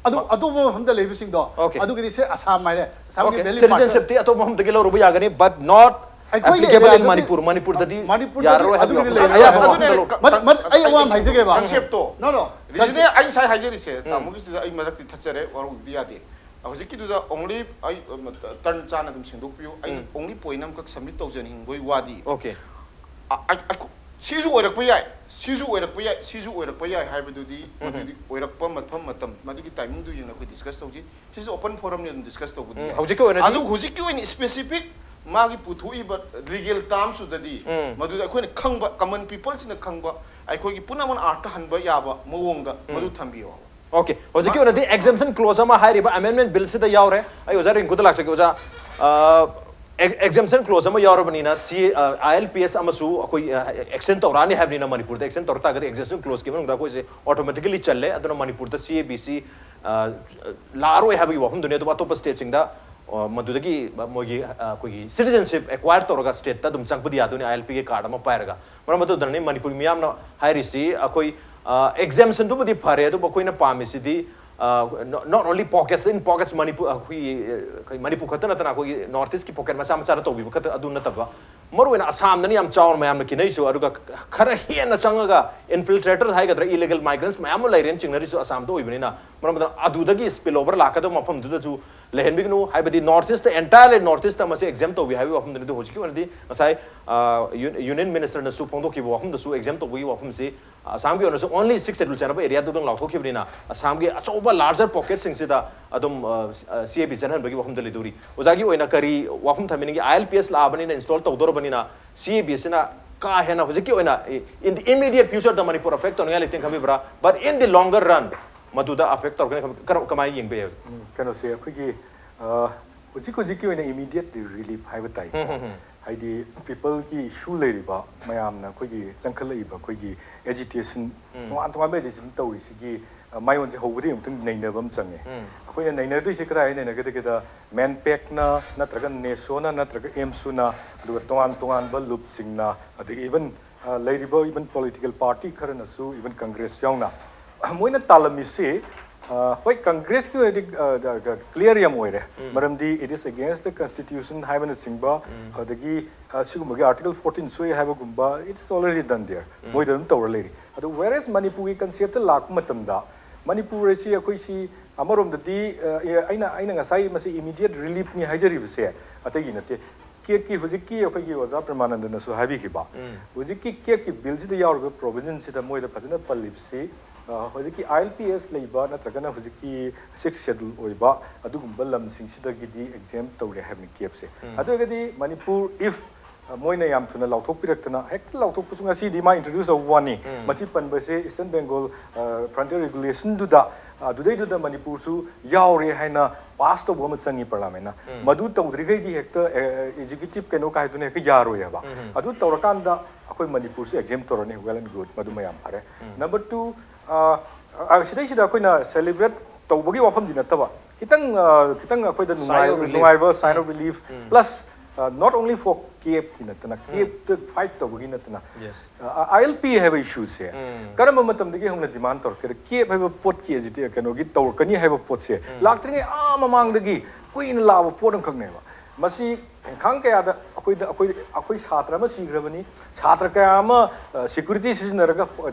ꯑꯗꯨ ꯑꯇꯣꯞꯄ ꯃꯐꯝꯗ ꯂꯩꯕꯁꯤꯡꯗꯣ Okay. ꯑꯗꯨꯒꯤꯗꯤ ꯁꯦ ꯑꯁꯥꯝ ꯍꯥꯏꯔꯦ, ꯑꯁꯥꯝꯒꯤ Okay. Valley Park ꯇ Citizenship ꯇꯤ ꯑꯇꯣꯞꯄ ꯃꯐꯝꯗꯒꯤ ꯂꯧꯔꯨꯕ ꯌꯥꯒꯅꯤ, but not ꯑꯩꯈꯣꯏꯒꯤ applicable in area ꯗꯗꯤ ꯃꯅꯤꯄꯨꯔ꯫ ꯃꯅꯤꯄꯨꯔꯗꯗꯤ ꯃꯅꯤꯄꯨꯔꯗꯗꯤ ꯌꯥꯔꯔꯣꯏ ꯍꯥꯏꯕ ꯑꯗꯨꯒꯤꯗꯤ ꯋꯥꯐꯝ꯫ ꯂꯩꯔꯣꯏ ꯑꯌꯥꯝꯕ ꯍꯥꯏꯕ ꯃꯐꯝꯗ ꯑꯗꯨꯅꯦ ꯂꯧ- ꯀ- ꯃ- ꯃ- ꯑꯩ ꯋꯥ ꯑꯃ ꯍꯥꯏꯖꯒꯦꯕ꯫ Concept ꯇꯣ꯫ No, no. ꯔꯤꯖꯅꯦ ꯑꯩ ꯉꯁꯥꯏ ꯍꯥꯏꯖꯔꯤꯁꯦ, ꯇꯥꯃꯣꯒꯤꯁꯤꯗ ꯑꯩ ꯃꯔꯛꯇꯤ ꯊꯠꯆꯔꯦ, ꯋꯥꯔꯧꯕꯗꯤ ꯌꯥꯗꯦ꯫ ꯍꯧꯖꯤꯛꯀꯤꯗꯨꯗ only ꯑꯩ ꯇꯔꯟ ꯆꯥꯅ ꯑꯗꯨꯝ ꯁꯦꯡꯗꯣꯛꯄꯤꯌꯨ꯫ ꯑꯩ only point ꯑꯃꯈꯛ submit ꯇꯧꯖꯅꯤꯡꯕꯒꯤ ꯋꯥꯗꯤ, Okay. ꯑ- ꯑ- ꯑ- ꯁꯤꯁꯨ ꯑꯣꯏꯔꯛꯄ ꯌꯥꯏ, ꯁꯤꯁꯨ ꯑꯣꯏꯔꯛꯄ ꯌꯥꯏ, ꯁꯤꯁꯨ ꯑꯣꯏꯔꯛꯄ ꯌꯥꯏ ꯍꯥꯏꯕꯗꯨꯗꯤ ꯃꯗꯨꯗꯤ ꯑꯣꯏꯔꯛꯄ ꯃꯐꯝ ꯃꯇꯝ ꯃꯗꯨꯒꯤ timing ꯗꯨ ꯌꯦꯡꯅ ꯑꯩꯈꯣꯏ discuss ꯇꯧꯁꯤ꯫ ꯁꯤꯁꯨ open forum ꯅꯤ, ꯑꯗꯨꯝ discuss ꯇꯧꯕꯗꯤ ꯎꯝ, ꯌꯥꯏ꯫ ꯍꯧꯖꯤꯛꯀꯤ ꯑꯣꯏꯅꯗꯤ ꯑꯗꯨ ꯍꯧꯖꯤꯛꯀꯤ ꯑꯣꯏꯅ specific ꯃꯥꯒꯤ ꯄꯨꯊꯣꯛꯏꯕ legal terms ꯇꯨꯗꯗꯤ ꯎꯝ. ꯃꯗꯨꯗ ꯑꯩꯈꯣꯏꯅ ꯈꯪꯕ, common people ꯁꯤꯅ ꯈꯪꯕ, ꯑꯩꯈꯣꯏꯒꯤ ꯄꯨꯝꯅꯃꯛ ꯑꯥꯔꯊ ꯍꯟꯕ ꯌꯥꯕ ꯃꯑꯣꯡꯗ ꯃꯗꯨ ꯊꯝꯕꯤꯌꯣ꯫ Okay. ꯍꯧꯖꯤꯛꯀꯤ ꯑꯣꯏꯅꯗꯤ exemption clause ꯑꯃ ꯍꯥꯏꯔꯤꯕ amendment bill ꯁꯤꯗ ꯌꯥꯎꯔꯦ꯫ ꯑꯩ ꯑꯣꯖꯥ ꯔꯤꯡꯀꯨꯗ ꯂꯥꯛꯆꯒꯦ꯫ ꯑꯣꯖꯥ, ꯑ, ex- exemption clause ꯑꯃ ꯌꯥꯎꯔꯕꯅꯤꯅ ꯁꯤ, ꯑ, ILPS ꯑꯃꯁꯨ ꯑꯩꯈꯣꯏ, ꯑ, extend ꯇꯧꯔꯛꯑꯅꯤ ꯍꯥꯏꯕꯅꯤꯅ, ꯃꯅꯤꯄꯨꯔꯗ extend ꯇꯧꯔꯛ ꯇꯥꯔꯒꯗꯤ exemption clause ꯀꯤ ꯃꯅꯨꯡꯗ ꯑꯩꯈꯣꯏꯁꯦ automatically ꯆꯜꯂꯦ꯫ ꯑꯗꯨꯅ ꯃꯅꯤꯄꯨꯔꯗ CABC, ꯑ, ꯂꯥꯛꯑꯔꯣꯏ ꯍꯥꯏꯕꯒꯤ ꯋꯥꯐꯝꯗꯨꯅꯤ꯫ ꯑꯗꯨꯕꯨ ꯑꯇꯣꯞꯄ state ꯁꯤꯡꯗ, ꯑ, ꯃꯗꯨꯗꯒꯤ ꯃꯣꯏꯒꯤ, ꯑ, ꯑꯩꯈꯣꯏꯒꯤ citizenship acquire ꯇꯧꯔꯒ state ꯇ ꯑꯗꯨꯝ ꯆꯪꯕꯗꯤ ꯌꯥꯗꯣꯏꯅꯤ ILP ꯒꯤ card ꯑꯃ ꯄꯥꯏꯔꯒ꯫ ꯃꯔꯝ ꯑꯗꯨꯗꯅꯅꯤ ꯃꯅꯤꯄꯨꯔ ꯃꯤꯌꯥꯝꯅ ꯍꯥꯏꯔꯤꯁꯤ ꯑꯩꯈꯣꯏ, ꯑ, exemption ꯗꯨꯕꯨꯗꯤ ꯐꯔꯦ, ꯑꯗꯨꯕꯨ ꯑꯩꯈꯣꯏꯅ ꯄꯥꯝꯃꯤꯁꯤꯗꯤ, ꯑ, not, not only pockets, in pockets Manipur, ꯑꯩꯈꯣꯏꯒꯤ, ꯑ, ꯑꯩꯈꯣꯏ ꯃꯅꯤꯄꯨꯔ ꯈꯛꯇ ꯅꯠꯇꯅ ꯑꯩꯈꯣꯏꯒꯤ North East ꯀꯤ pocket ꯃꯆꯥ ꯃꯆꯥꯗ ꯇꯧꯕꯤꯕ ꯈꯛꯇ ꯑꯗꯨ ꯅꯠꯇꯕ, ꯃꯔꯨꯑꯣꯏꯅ ꯑꯁꯥꯝꯗꯅ ꯌꯥꯝ ꯆꯥꯎꯅ ꯃꯌꯥꯝꯅ ꯀꯤꯅꯩꯁꯨ, ꯑꯗꯨꯒ ꯈꯔ ꯍꯦꯟꯅ ꯆꯪꯉꯒ infiltrators ꯍꯥꯏꯒꯗ꯭ꯔꯥ, illegal migrants ꯃꯌꯥꯝ ꯑꯃ ꯂꯩꯔꯦꯅ ꯆꯤꯡꯅꯔꯤꯁꯨ ꯑꯁꯥꯝꯗ ꯑꯣꯏꯕꯅꯤꯅ꯫ ꯃꯔꯝ ꯑꯗꯨꯅ ꯑꯗꯨꯗꯒꯤ spill over ꯂꯥꯛꯀꯗꯕ ꯃꯐꯝꯗꯨꯗꯁꯨ ꯂꯩꯍꯟꯕꯤꯒꯅꯨ꯫ ꯍꯥꯏꯕꯗꯤ North East ꯇ, entire North East ꯇ ꯃꯁꯤ exempt ꯇꯧꯕꯤ ꯍꯥꯏꯕꯒꯤ ꯋꯥꯐꯝꯗꯨꯅꯤ꯫ ꯑꯗꯨ ꯍꯧꯖꯤꯛꯀꯤ ꯑꯣꯏꯅꯗꯤ ꯉꯁꯥꯏ, ꯑ, ꯌꯨ-, Union Minister ꯅꯁꯨ ꯐꯣꯡꯗꯣꯛꯈꯤꯕ ꯋꯥꯐꯝꯗꯁꯨ exempt ꯇꯧꯕꯒꯤ ꯋꯥꯐꯝꯁꯤ, ꯑ, ꯑꯁꯥꯝꯒꯤ ꯑꯣꯏꯅꯁꯨ only Sixth Schedule ꯆꯟꯅꯕ area ꯗꯨꯗꯪ ꯂꯥꯎꯊꯣꯛꯈꯤꯕꯅꯤꯅ ꯑꯁꯥꯝꯒꯤ ꯑꯆꯧꯕ larger pocket ꯁꯤꯡꯁꯤꯗ ꯑꯗꯨꯝ, ꯑ, ꯑ, CAB ꯆꯠꯍꯟꯕꯒꯤ ꯋꯥꯐꯝꯗ ꯂꯩꯗꯧꯔꯤ꯫ ꯑꯣꯖꯥꯒꯤ ꯑꯣꯏꯅ ꯀꯔꯤ ꯋꯥꯐꯝ ꯊꯝꯕꯤꯅꯤꯡꯉꯤ? ILPS ꯂꯥꯛꯑꯕꯅꯤꯅ, install ꯇꯧꯗꯧꯔꯕꯅꯤꯅ CAB ꯁꯤꯅ ꯀꯥ ꯍꯦꯟꯅ ꯍꯧꯖꯤꯛꯀꯤ ꯑꯣꯏꯅ, in the immediate future the Manipur affect ꯇꯧꯅꯤꯡꯉꯥꯏ ꯂꯩꯇꯦꯅ ꯈꯟꯕꯤꯕ꯭ꯔꯥ? But in the longer run, ꯃꯗꯨꯗ ꯑꯦꯐꯦꯛ ꯇꯧꯔꯛꯀꯅꯤ ꯈꯟꯕ-, ꯀꯔꯝ-, ꯀꯃꯥꯏꯅ ꯌꯦꯡꯕ ꯌꯥꯏ? ꯎꯝ, ꯀꯩꯅꯣꯁꯦ ꯑꯩꯈꯣꯏꯒꯤ ꯑ, ꯍꯧꯖꯤꯛ ꯍꯧꯖꯤꯛꯀꯤ ꯑꯣꯏꯅ ꯏꯃꯤꯗꯤꯌꯦꯠ ꯔꯤꯂꯤꯐ ꯍꯥꯏꯕ ꯇꯥꯏꯀꯣ꯫ ꯎꯝ, ꯎꯝ, ꯎꯝ꯫ ꯍꯥꯏꯗꯤ ꯄꯤꯄꯜꯒꯤ ꯏꯁꯨ ꯂꯩꯔꯤꯕ ꯃꯌꯥꯝꯅ ꯑꯩꯈꯣꯏꯒꯤ ꯆꯪꯈꯠꯂꯛꯏꯕ ꯑꯩꯈꯣꯏꯒꯤ ꯑꯦꯖꯤꯇꯦꯁꯟ, ꯎꯝ꯫ ꯇꯣꯉꯥꯟ ꯇꯣꯉꯥꯟꯕ ꯑꯦꯖꯤꯇꯦꯁꯟ ꯇꯧꯔꯤꯁꯤꯒꯤ ꯑ, ꯃꯥꯏꯑꯣꯟꯁꯦ ꯍꯧꯕꯗꯒꯤ ꯑꯃꯨꯛꯇꯪ ꯅꯩꯅꯕ ꯑꯃ ꯆꯪꯉꯦ꯫ ꯎꯝ꯫ ꯑꯩꯈꯣꯏꯅ ꯅꯩꯅꯗꯣꯏꯁꯦ ꯀꯗꯥꯏ ꯅꯩꯅꯒꯗꯒꯦꯗ, ꯃꯦꯟꯄꯦꯛꯅ ꯅꯠꯇ꯭ꯔꯒ ꯅꯦꯁꯣꯅ ꯅꯠꯇ꯭ꯔꯒ ꯑꯦꯝꯁꯨꯅ, ꯑꯗꯨꯒ ꯇꯣꯉꯥꯟ ꯇꯣꯉꯥꯟꯕ ꯂꯨꯞꯁꯤꯡꯅ, ꯑꯗꯒꯤ ꯏꯚꯟ ꯂꯩꯔꯤꯕ ꯏꯚꯟ ꯄꯣꯂꯤꯇꯤꯀꯦꯜ ꯄꯥꯔꯇꯤ ꯈꯔꯅꯁꯨ, ꯏꯚꯟ ꯀꯪꯒ꯭ꯔꯦꯁ ꯌꯥꯎꯅ, ꯃꯣꯏꯅ ꯇꯥꯜꯂꯝꯃꯤꯁꯤ, ꯑ, ꯍꯣꯏ, ꯀꯪꯒ꯭ꯔꯦꯁꯀꯤ ꯑꯣꯏꯅꯗꯤ ꯀ꯭ꯂꯤꯌꯥꯔ ꯌꯥꯝ ꯑꯣꯏꯔꯦ꯫ ꯎꯝ꯫ ꯃꯔꯝꯗꯤ it is against the constitution ꯍꯥꯏꯕꯅꯆꯤꯡꯕ, ꯎꯝ꯫ ꯑꯗꯒꯤ ꯑ, ꯁꯤꯒꯨꯝꯕꯒꯤ ꯑꯥꯔꯇꯤꯀꯜ ꯐꯣꯔꯇꯤꯟ ꯁꯣꯛꯏ ꯍꯥꯏꯕꯒꯨꯝꯕ, it is already done there꯫ ꯎꯝ꯫ ꯃꯣꯏꯗ ꯑꯗꯨꯝ ꯇꯧꯔ ꯂꯩꯔꯤ꯫ ꯑꯗꯣ whereas ꯃꯅꯤꯄꯨꯔꯒꯤ ꯀꯟꯁꯦꯞꯇ ꯂꯥꯛꯄ ꯃꯇꯝꯗ, ꯃꯅꯤꯄꯨꯔ ꯑꯁꯤ ꯑꯩꯈꯣꯏꯁꯤ ꯑꯃꯔꯣꯝꯗꯗꯤ, ꯑ, ꯑꯩꯅ, ꯑꯩꯅ ꯉꯁꯥꯏ ꯃꯁꯤ ꯏꯃꯤꯗꯤꯌꯦꯠ ꯔꯤꯂꯤꯐꯅꯤ ꯍꯥꯏꯖꯔꯤꯕꯁꯦ ꯑꯇꯩꯒꯤ ꯅꯠꯇꯦ꯫ ꯀꯦꯞꯀꯤ ꯍꯧꯖꯤꯛꯀꯤ ꯑꯩꯈꯣꯏꯒꯤ ꯑꯣꯖꯥ ꯄ꯭ꯔꯦꯃꯥꯅꯟꯗꯅꯁꯨ ꯍꯥꯏꯕꯤꯈꯤꯕ, ꯎꯝ꯫ ꯍꯧꯖꯤꯛꯀꯤ ꯀꯦꯞꯀꯤ ꯕꯤꯜꯁꯤꯗ ꯌꯥꯎꯔꯤꯕ ꯄ꯭ꯔꯣꯚꯤꯖꯟꯁꯤꯗ ꯃꯣꯏꯗ ꯐꯖꯅ ꯄꯜꯂꯤꯕꯁꯤ, ꯑ, ꯍꯧꯖꯤꯛꯀꯤ ꯑꯥꯏ ꯑꯦꯜ ꯄꯤ ꯑꯦꯁ ꯂꯩꯕ ꯅꯠꯇ꯭ꯔꯒꯅ ꯍꯧꯖꯤꯛꯀꯤ ꯁꯤꯛꯁ ꯁꯦꯗꯨꯜ ꯑꯣꯏꯕ ꯑꯗꯨꯒꯨꯝꯕ ꯂꯝꯁꯤꯡꯁꯤꯗꯒꯤꯗꯤ ꯑꯦꯛꯖꯦꯝ ꯇꯧꯔꯦ ꯍꯥꯏꯕꯅꯤ ꯀꯦꯞꯁꯦ꯫ ꯎꯝ꯫ ꯑꯗꯨ ꯑꯣꯏꯔꯒꯗꯤ ꯃꯅꯤꯄꯨꯔ, if, ꯑ, ꯃꯣꯏꯅ ꯌꯥꯝ ꯊꯨꯅ ꯂꯥꯎꯊꯣꯛꯄꯤꯔꯛꯇꯅ, ꯍꯦꯛꯇ ꯂꯥꯎꯊꯣꯛꯄꯁꯨ ꯉꯁꯤꯗꯤ ꯃꯥ ꯏꯟꯇ꯭ꯔꯣꯗ꯭ꯌꯨꯁ ꯇꯧꯕ ꯋꯥꯅꯤ꯫ ꯎꯝ꯫ ꯃꯁꯤ ꯄꯟꯕꯁꯦ ꯏꯁꯇꯔꯟ ꯕꯦꯡꯒꯣꯜ, ꯑ, ꯐ꯭ꯔꯟꯇꯤꯌꯔ ꯔꯤꯒꯨꯂꯦꯁꯟꯗꯨꯗ, ꯑꯗꯨꯗꯩꯗꯨꯗ ꯃꯅꯤꯄꯨꯔꯁꯨ ꯌꯥꯎꯔꯦ ꯍꯥꯏꯅ ꯄꯥꯁ ꯇꯧꯕ ꯑꯃ ꯆꯪꯉꯤ ꯄꯥꯔꯂꯥꯃꯦꯟꯅ꯫ ꯎꯝ꯫ ꯃꯗꯨ ꯇꯧꯗ꯭ꯔꯤꯈꯩꯗꯤ ꯍꯦꯛꯇ, ꯑ, ꯑꯦꯛꯖꯤꯀ꯭ꯌꯨꯇꯤꯞ ꯀꯩꯅꯣ ꯀꯥꯏꯗꯨꯅ ꯍꯦꯛꯇ ꯌꯥꯔꯣꯏ ꯍꯥꯏꯕ꯫ ꯎꯝ꯫ ꯑꯗꯨ ꯇꯧꯔꯀꯥꯟꯗ ꯑꯩꯈꯣꯏ ꯃꯅꯤꯄꯨꯔꯁꯨ ꯑꯦꯛꯖꯦꯝ ꯇꯧꯔꯅꯤ, well and good, ꯃꯗꯨ ꯃꯌꯥꯝ ꯐꯔꯦ꯫ ꯎꯝ꯫ ꯅꯝꯕꯔ ꯇꯨ, ꯑ, ꯑ, ꯁꯤꯗꯩꯁꯤꯗ ꯑꯩꯈꯣꯏꯅ ꯁꯦꯂꯦꯕ꯭ꯔꯦꯠ ꯇꯧꯕꯒꯤ ꯋꯥꯐꯝꯗꯤ ꯅꯠꯇꯕ, ꯈꯤꯇꯪ, ꯑ, ꯈꯤꯇꯪ ꯑꯩꯈꯣꯏꯗ Sigh of ꯅꯨꯡꯉꯥꯏ-, relief. ꯅꯨꯡꯉꯥꯏꯕ, sign of um. relief, um. plus, ꯑ, not only for ꯀꯦꯞꯀꯤ ꯅꯠꯇꯅ, ꯎꯝ꯫ ꯀꯦꯞꯇ ꯐꯥꯏꯠ ꯇꯧꯕꯒꯤ ꯅꯠꯇꯅ, Yes. ꯑꯥꯏ ꯑꯦꯜ ꯄꯤ ꯍꯥꯏꯕ ꯏꯁꯨꯁꯦ ꯎꯝ꯫ ꯀꯔꯝꯕ ꯃꯇꯝꯗꯒꯤ ꯍꯧꯅ ꯗꯤꯃꯥꯟ ꯇꯧꯔꯛꯀꯦꯗ, ꯀꯦꯞ ꯍꯥꯏꯕ ꯄꯣꯠꯀꯤ ꯑꯦꯖꯤꯇꯦ-, ꯀꯩꯅꯣꯒꯤ ꯇꯧꯔꯛꯀꯅꯤ ꯍꯥꯏꯕ ꯄꯣꯠꯁꯦ ꯎꯝ꯫ ꯂꯥꯛꯇ꯭ꯔꯤꯉꯩ ꯑꯥ ꯃꯃꯥꯡꯗꯒꯤ ꯀꯨꯏꯅ ꯂꯥꯛꯑꯕ ꯄꯣꯠ ꯑꯃꯈꯛꯅꯦꯕ꯫ ꯃꯁꯤ ꯈꯦꯡꯈꯥꯡ ꯀꯌꯥꯗ ꯑꯩꯈꯣꯏꯗ, ꯑꯩꯈꯣꯏ, ꯑꯩꯈꯣꯏ ꯁꯥꯇ꯭ꯔ ꯑꯃ ꯁꯤꯈ꯭ꯔꯕꯅꯤ, ꯁꯥꯇ꯭ꯔ ꯀꯌꯥ ꯑꯃ, ꯑ, ꯁꯦꯀ꯭ꯌꯨꯔꯤꯇꯤ ꯁꯤꯖꯤꯟꯅꯔꯒ